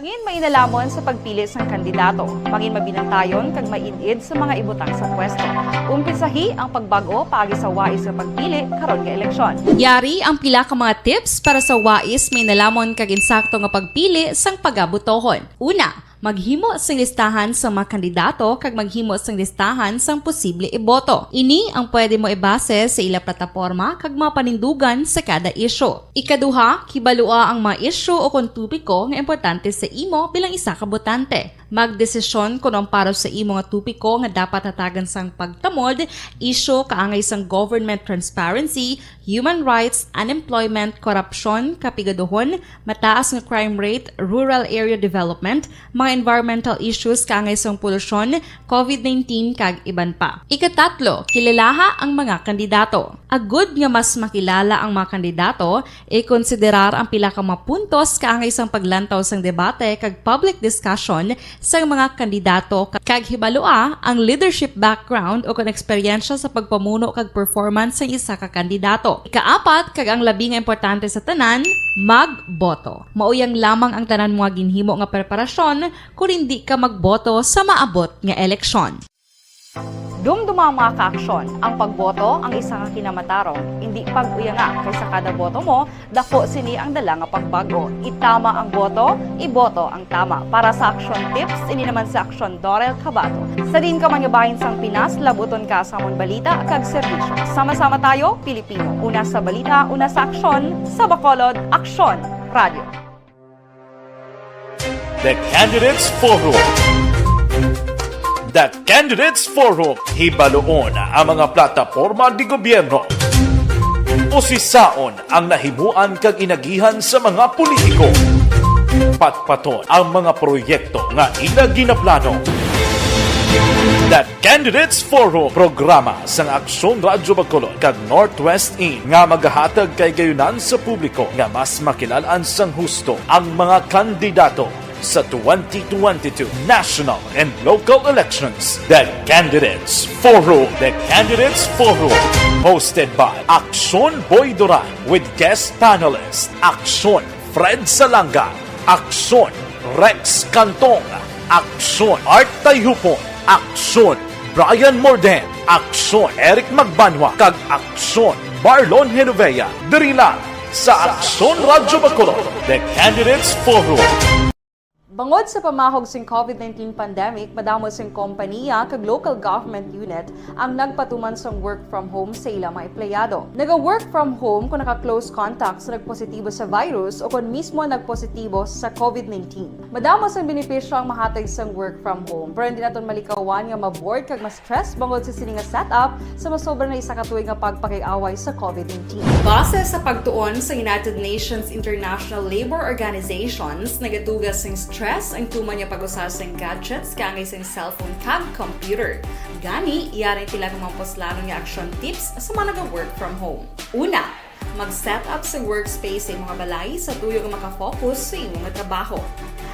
Mangin mainalaman sa pagpili sang kandidato. Mangin mabinantayon kag maid-id sa mga ibutang sa pwesto. Umpisahi ang pagbag-o paagi sa wais nga pagpili karon nga eleksyon. Yari ang pila ka mga tips para sa wais, mainalamon kag insakto nga pagpili sang pagabotohon. Una, maghimo sing listahan sa mga kandidato kag maghimo sing listahan sang posible iboto. Ini ang pwede mo ibase sa ila plataporma kag mga panindugan sa kada isyu. Ikaduha, kibalua ang mga isyu o kon topiko nga importante sa imo bilang isa ka botante. Magdesisyon kon ang para sa imo nga topiko nga dapat hatagan sang pagtamod, isyu kaangay sang government transparency, human rights, unemployment, korupsyon, kapigaduhon, mataas nga crime rate, rural area development, mga environmental issues kaangay sang polusyon, covid nineteen, kag iban pa. Ikatatlo, kilalaha ang mga kandidato. Agud nga mas makilala ang mga kandidato, ikonsiderar ang pila ka mga puntos kaangay sang paglantaw sang debate kag public discussion sang mga kandidato, kag hibalua ang leadership background o kon eksperyensya sa pagpamuno kag performance sang isa ka kandidato. Ikaapat, kag ang labi nga importante sa tanan, magboto. Mauyang lamang ang tanan mo nga ginhimo nga preparasyon kon indi ka magboto sa maabot nga eleksyon. Dumduma ang mga kaaksyon. Ang pagboto ang isa ka kinamatarong. Indi pag-uyanga, kay sa kada boto mo, dako sini ang dala nga pagbag-o. Itama ang boto, iboto ang tama. Para sa Action Tips, ini naman si Action Dorel Cabato. Sa diin ka man nga bahin sang Pinas, labuton ka sa amon balita kag serbisyo. Sama-sama tayo, Pilipino. Una sa balita, una sa aksyon, sa Bacolod, Aksyon Radio. The Candidates Forum. The Candidates Forum, hibaluon ang mga plataporma de gobyerno. Usisaon ang nahimuan kag inagihan sa mga politiko. Patpaton ang mga proyekto nga ila ginaplano. The Candidates Forum, programa sang Aksyon Radyo Bacolod kag Northwest In nga magahatag kahigayonan sa publiko nga mas makilalaan sang husto ang mga kandidato sa twenty twenty-two national and local elections. The Candidates Forum. The Candidates Forum, hosted by Aksyon Boy Duran with guest panelist Aksyon Fred Salanga, Aksyon Rex Cantong, Aksyon Art Tayhupon, Aksyon Brian Morden, Aksyon Eric Magbanwa, kag Aksyon Marlon Genovea, diri lang sa Aksyon Radyo Bacolod, The Candidates Forum. Bangod sa pamahog sing covid nineteen pandemic, madamo sing kompaniya kag local government unit ang nagpatuman sang work from home sa ila mga empleyado. Naga-work from home kon naka-close contact sa nagpositibo sa virus o kon mismo nagpositibo sa covid nineteen. Madamo sang benepisyo ang mahatag sang work from home, pero hindi naton malikawan nga ma-bored kag ma-stress bangod sa sini nga setup sa masobra na isa ka tuig nga pagpakig-away sa covid nineteen. Base sa pagtuon sa United Nations International Labour Organizations, nagaduga sing stress ang tuman nga pag-usa sing gadgets kaangay sing cellphone kag computer. Gani, yari ang pila ka mga puslanon nga action tips sa mga naga-work from home. Una, mag-set up sa workspace sa imong balay sa tuyo nga maka-focus sa imo nga trabaho.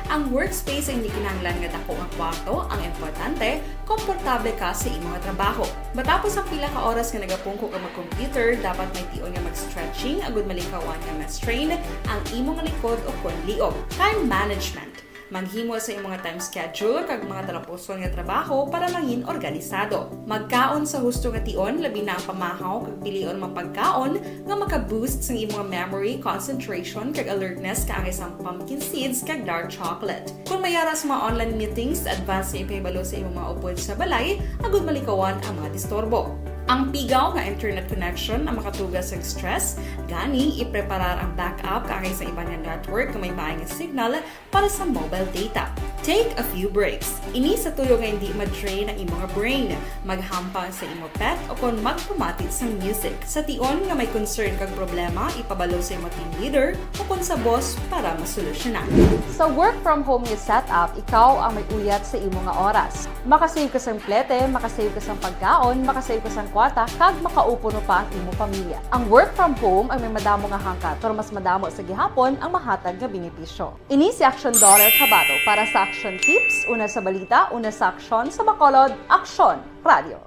Ang workspace ang hindi kinahanglan nga dako nga kwarto, ang importante, komportable ka sa imo nga trabaho. Matapos ang pila ka oras nga nagapungko ka mag-computer, dapat may tion nga mag-stretching agud malikawan nga ma-strain ang imo nga likod o kon liog. Time management. Maghimo sa imong nga time schedule kag mga talapuson nga trabaho para mangin organisado. Magkaon sa husto nga tion, labi na ang pamahaw kag pilion mga pagkaon nga maka-boost sang imong memory, concentration, kag alertness kaangay sang pumpkin seeds kag dark chocolate. Kung may ara sa mga online meetings, advance nga ipahibalo sa imong mga upod sa balay agud malikawan ang mga disturbo. Ang pigaw nga internet connection ang makatuga sa stress, gani ipreparar ang backup kaangay sa iban nga network nga may maay nga signal para sa mobile data. Take a few breaks. Ini sa tuyo nga hindi ma-drain ang imo nga brain, maghampang sa imo pet o kon magpamati sang music. Sa tion nga may concern kag problema, ipabalo sa imo team leader o kon sa boss para masolusyonan. Sa work from home nga setup, ikaw ang may uyat sa imo nga oras. Makasave ka sang plete, makasave ka sang pagkaon, makasave ka sang kwarta, kag makaupo no pa ang imo pamilya. Ang work from home ang may madamo nga hangkat, pero mas madamo sa gihapon ang mahatag nga benepisyo. Ini si Action Daughter Kabato para sa Action Tips, una sa balita, una sa aksyon, sa Bacolod, Aksyon Radio.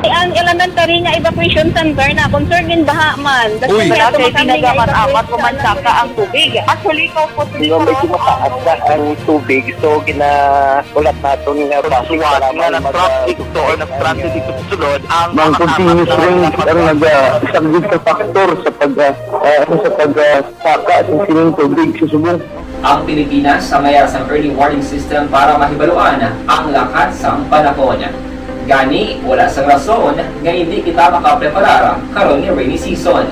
Ang elementary nga evacuation center na concern gin baha man. Uy, wala kay tinaga man amat ko man saka ang tubig. Actually, ko po medyo mataas na ang tubig, so gina-, ulat naton nga bus nga nag-traffic to or nag-transit dito sa sulod ang mga continuous rain ang nag-, ah, isang big factor sa pag, ah, ah, sa pag, ah, saka sa sining tubig sa subong. Ang Pilipinas may sang early warning system para mahibaluan ang lakat sang panahon. Gani, wala sang rason nga hindi kita makapreparar karon nga rainy season.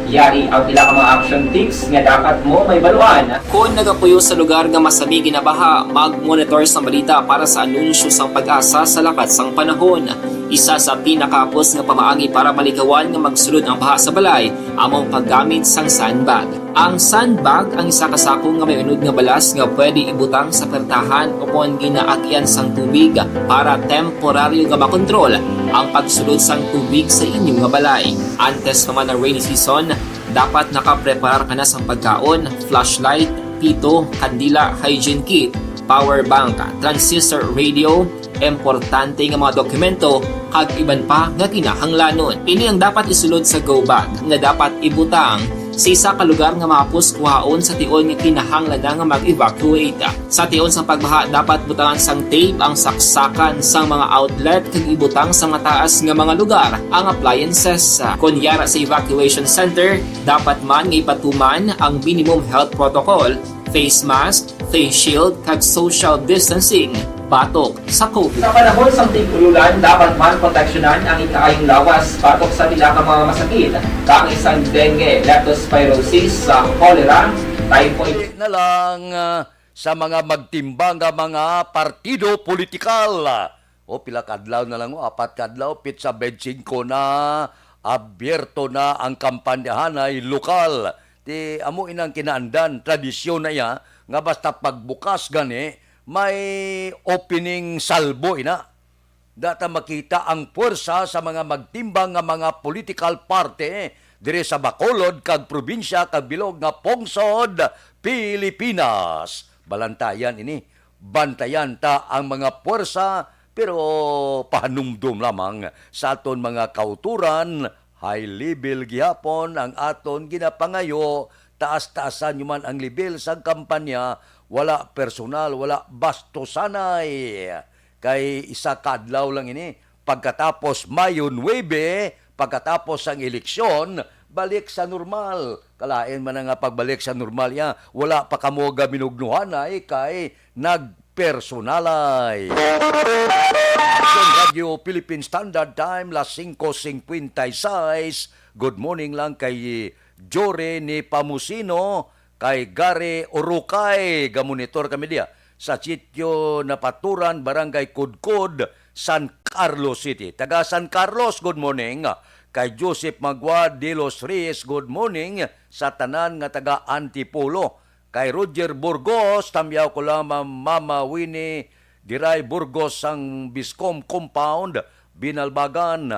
Yari ang pila ka mga action tips nga dapat mo mahibaluan. Kon nagapuyo sa lugar nga masami ginabaha, mag-monitor sang balita para sa anunsyo sang PAGASA sa lakat sang panahon. Isa sa pinakahapos nga pamaagi para malikawan nga magsulod ang baha sa balay amo ang paggamit sang sandbag. Ang sandbag ang isa ka sako nga may unod nga balas nga pwede ibutang sa pertahan o kon ginaagian sang tubig para temporaryo nga makontrol ang pagsulod sang tubig sa inyo nga balay. Antes pa man ang rainy season, dapat nakapreparar ka na sang pagkaon, flashlight, pito, kandila, hygiene kit, power bank, transistor radio, importante nga mga dokumento, kag iban pa nga kinahanglanon. Ini ang dapat isulod sa go bag nga dapat ibutang sa isa ka lugar nga mahapos kuhaon sa tion nga kinahanglan na nga mag-evacuate. Sa tion sang pagbaha, dapat butangan sang tape ang saksakan sang mga outlet kag ibutang sa mataas nga mga lugar ang appliances. Kon yara sa evacuation center, dapat man nga ipatuman ang minimum health protocol, face mask, face shield, kag social distancing batok sa COVID. Sa panahon sang tig-ulan, dapat man proteksyonan ang ikaayong lawas batok sa pila ka mga masakit, kaangay sang dengue, leptospirosis, sa cholera, typhoid. Na lang, ah, sa mga magtimbang nga mga partido politikal. O, pila ka adlaw na lang, o, apat ka adlaw, petsa twenty-five na, abierto na ang kampanyahanay lokal. Ti, amo inang kinaandan, tradisyon na iya, nga basta pagbukas gani, may opening salvo ina. Data makita ang puwersa sa mga magtimbang nga mga political party diri sa Bacolod kag probinsya kag bilog nga pungsod Pilipinas. Balantayan ini. Bantayan ta ang mga puwersa, pero pahanumdom lamang sa aton mga kautoran, high level gihapon ang aton ginapangayo, taas-taasan nyo man ang level sang kampanya, wala personal, wala bastusanay. Kay isa ka adlaw lang ini, pagkatapos Mayo nuebe, pagkatapos sang eleksyon, balik sa normal. Kalain man na nga pagbalik sa normal ya, wala pa kamo gaminugnuhanay kay nagpersonalay. Action Radio Philippine Standard Time, las singko singkwenta y seis. Good morning lang kay Jory ni Pamusino, kay Gary Urukay, gamonitor kami diya sa Sitio Napaturan, Barangay Kudkod, San Carlos City. Taga San Carlos, good morning. Kay Joseph Magua de los Reyes, good morning sa tanan nga taga Antipolo. Kay Roger Burgos, tamyaw ko lang, Ma'am, Mama Winnie Diray Burgos sang Biscom Compound, Binalbagan.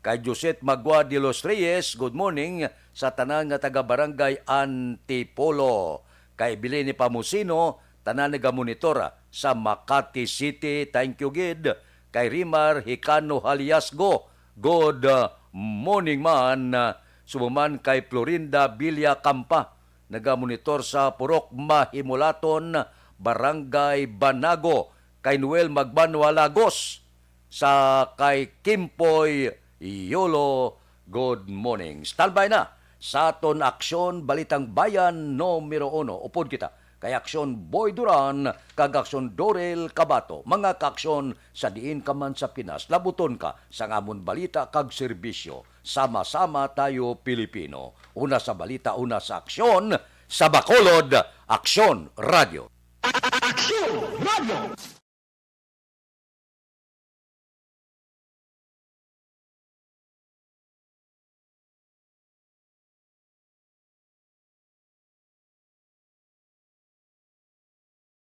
Kay Josette Magua de los Reyes, good morning sa tanan nga taga Barangay Antipolo. Kay Bilini Pamusino, tanan nagamonitor sa Makati City, thank you gid. Kay Rimar Hicano Haliasgo, good, uh, morning man. Uh, subong man kay Florinda Villa Campa, nagamonitor sa Purok Mahimulaton, Barangay Banago. Kay Noel Magbanwa Lagos, sa kay Kimpoy Yolo, good morning. Standby na sa aton aksyon, Balitang Bayan numero uno. Upod kita Kay Aksyon Boy Duran kag Aksyon Dorel Kabato, mga kaaksyon sa diin ka man sa Pinas, labuton ka sang amon balita kag serbisyo. Sama-sama tayo, Pilipino. Una sa balita, una sa aksyon, sa Bacolod, Aksyon Radio. Aksyon Radio!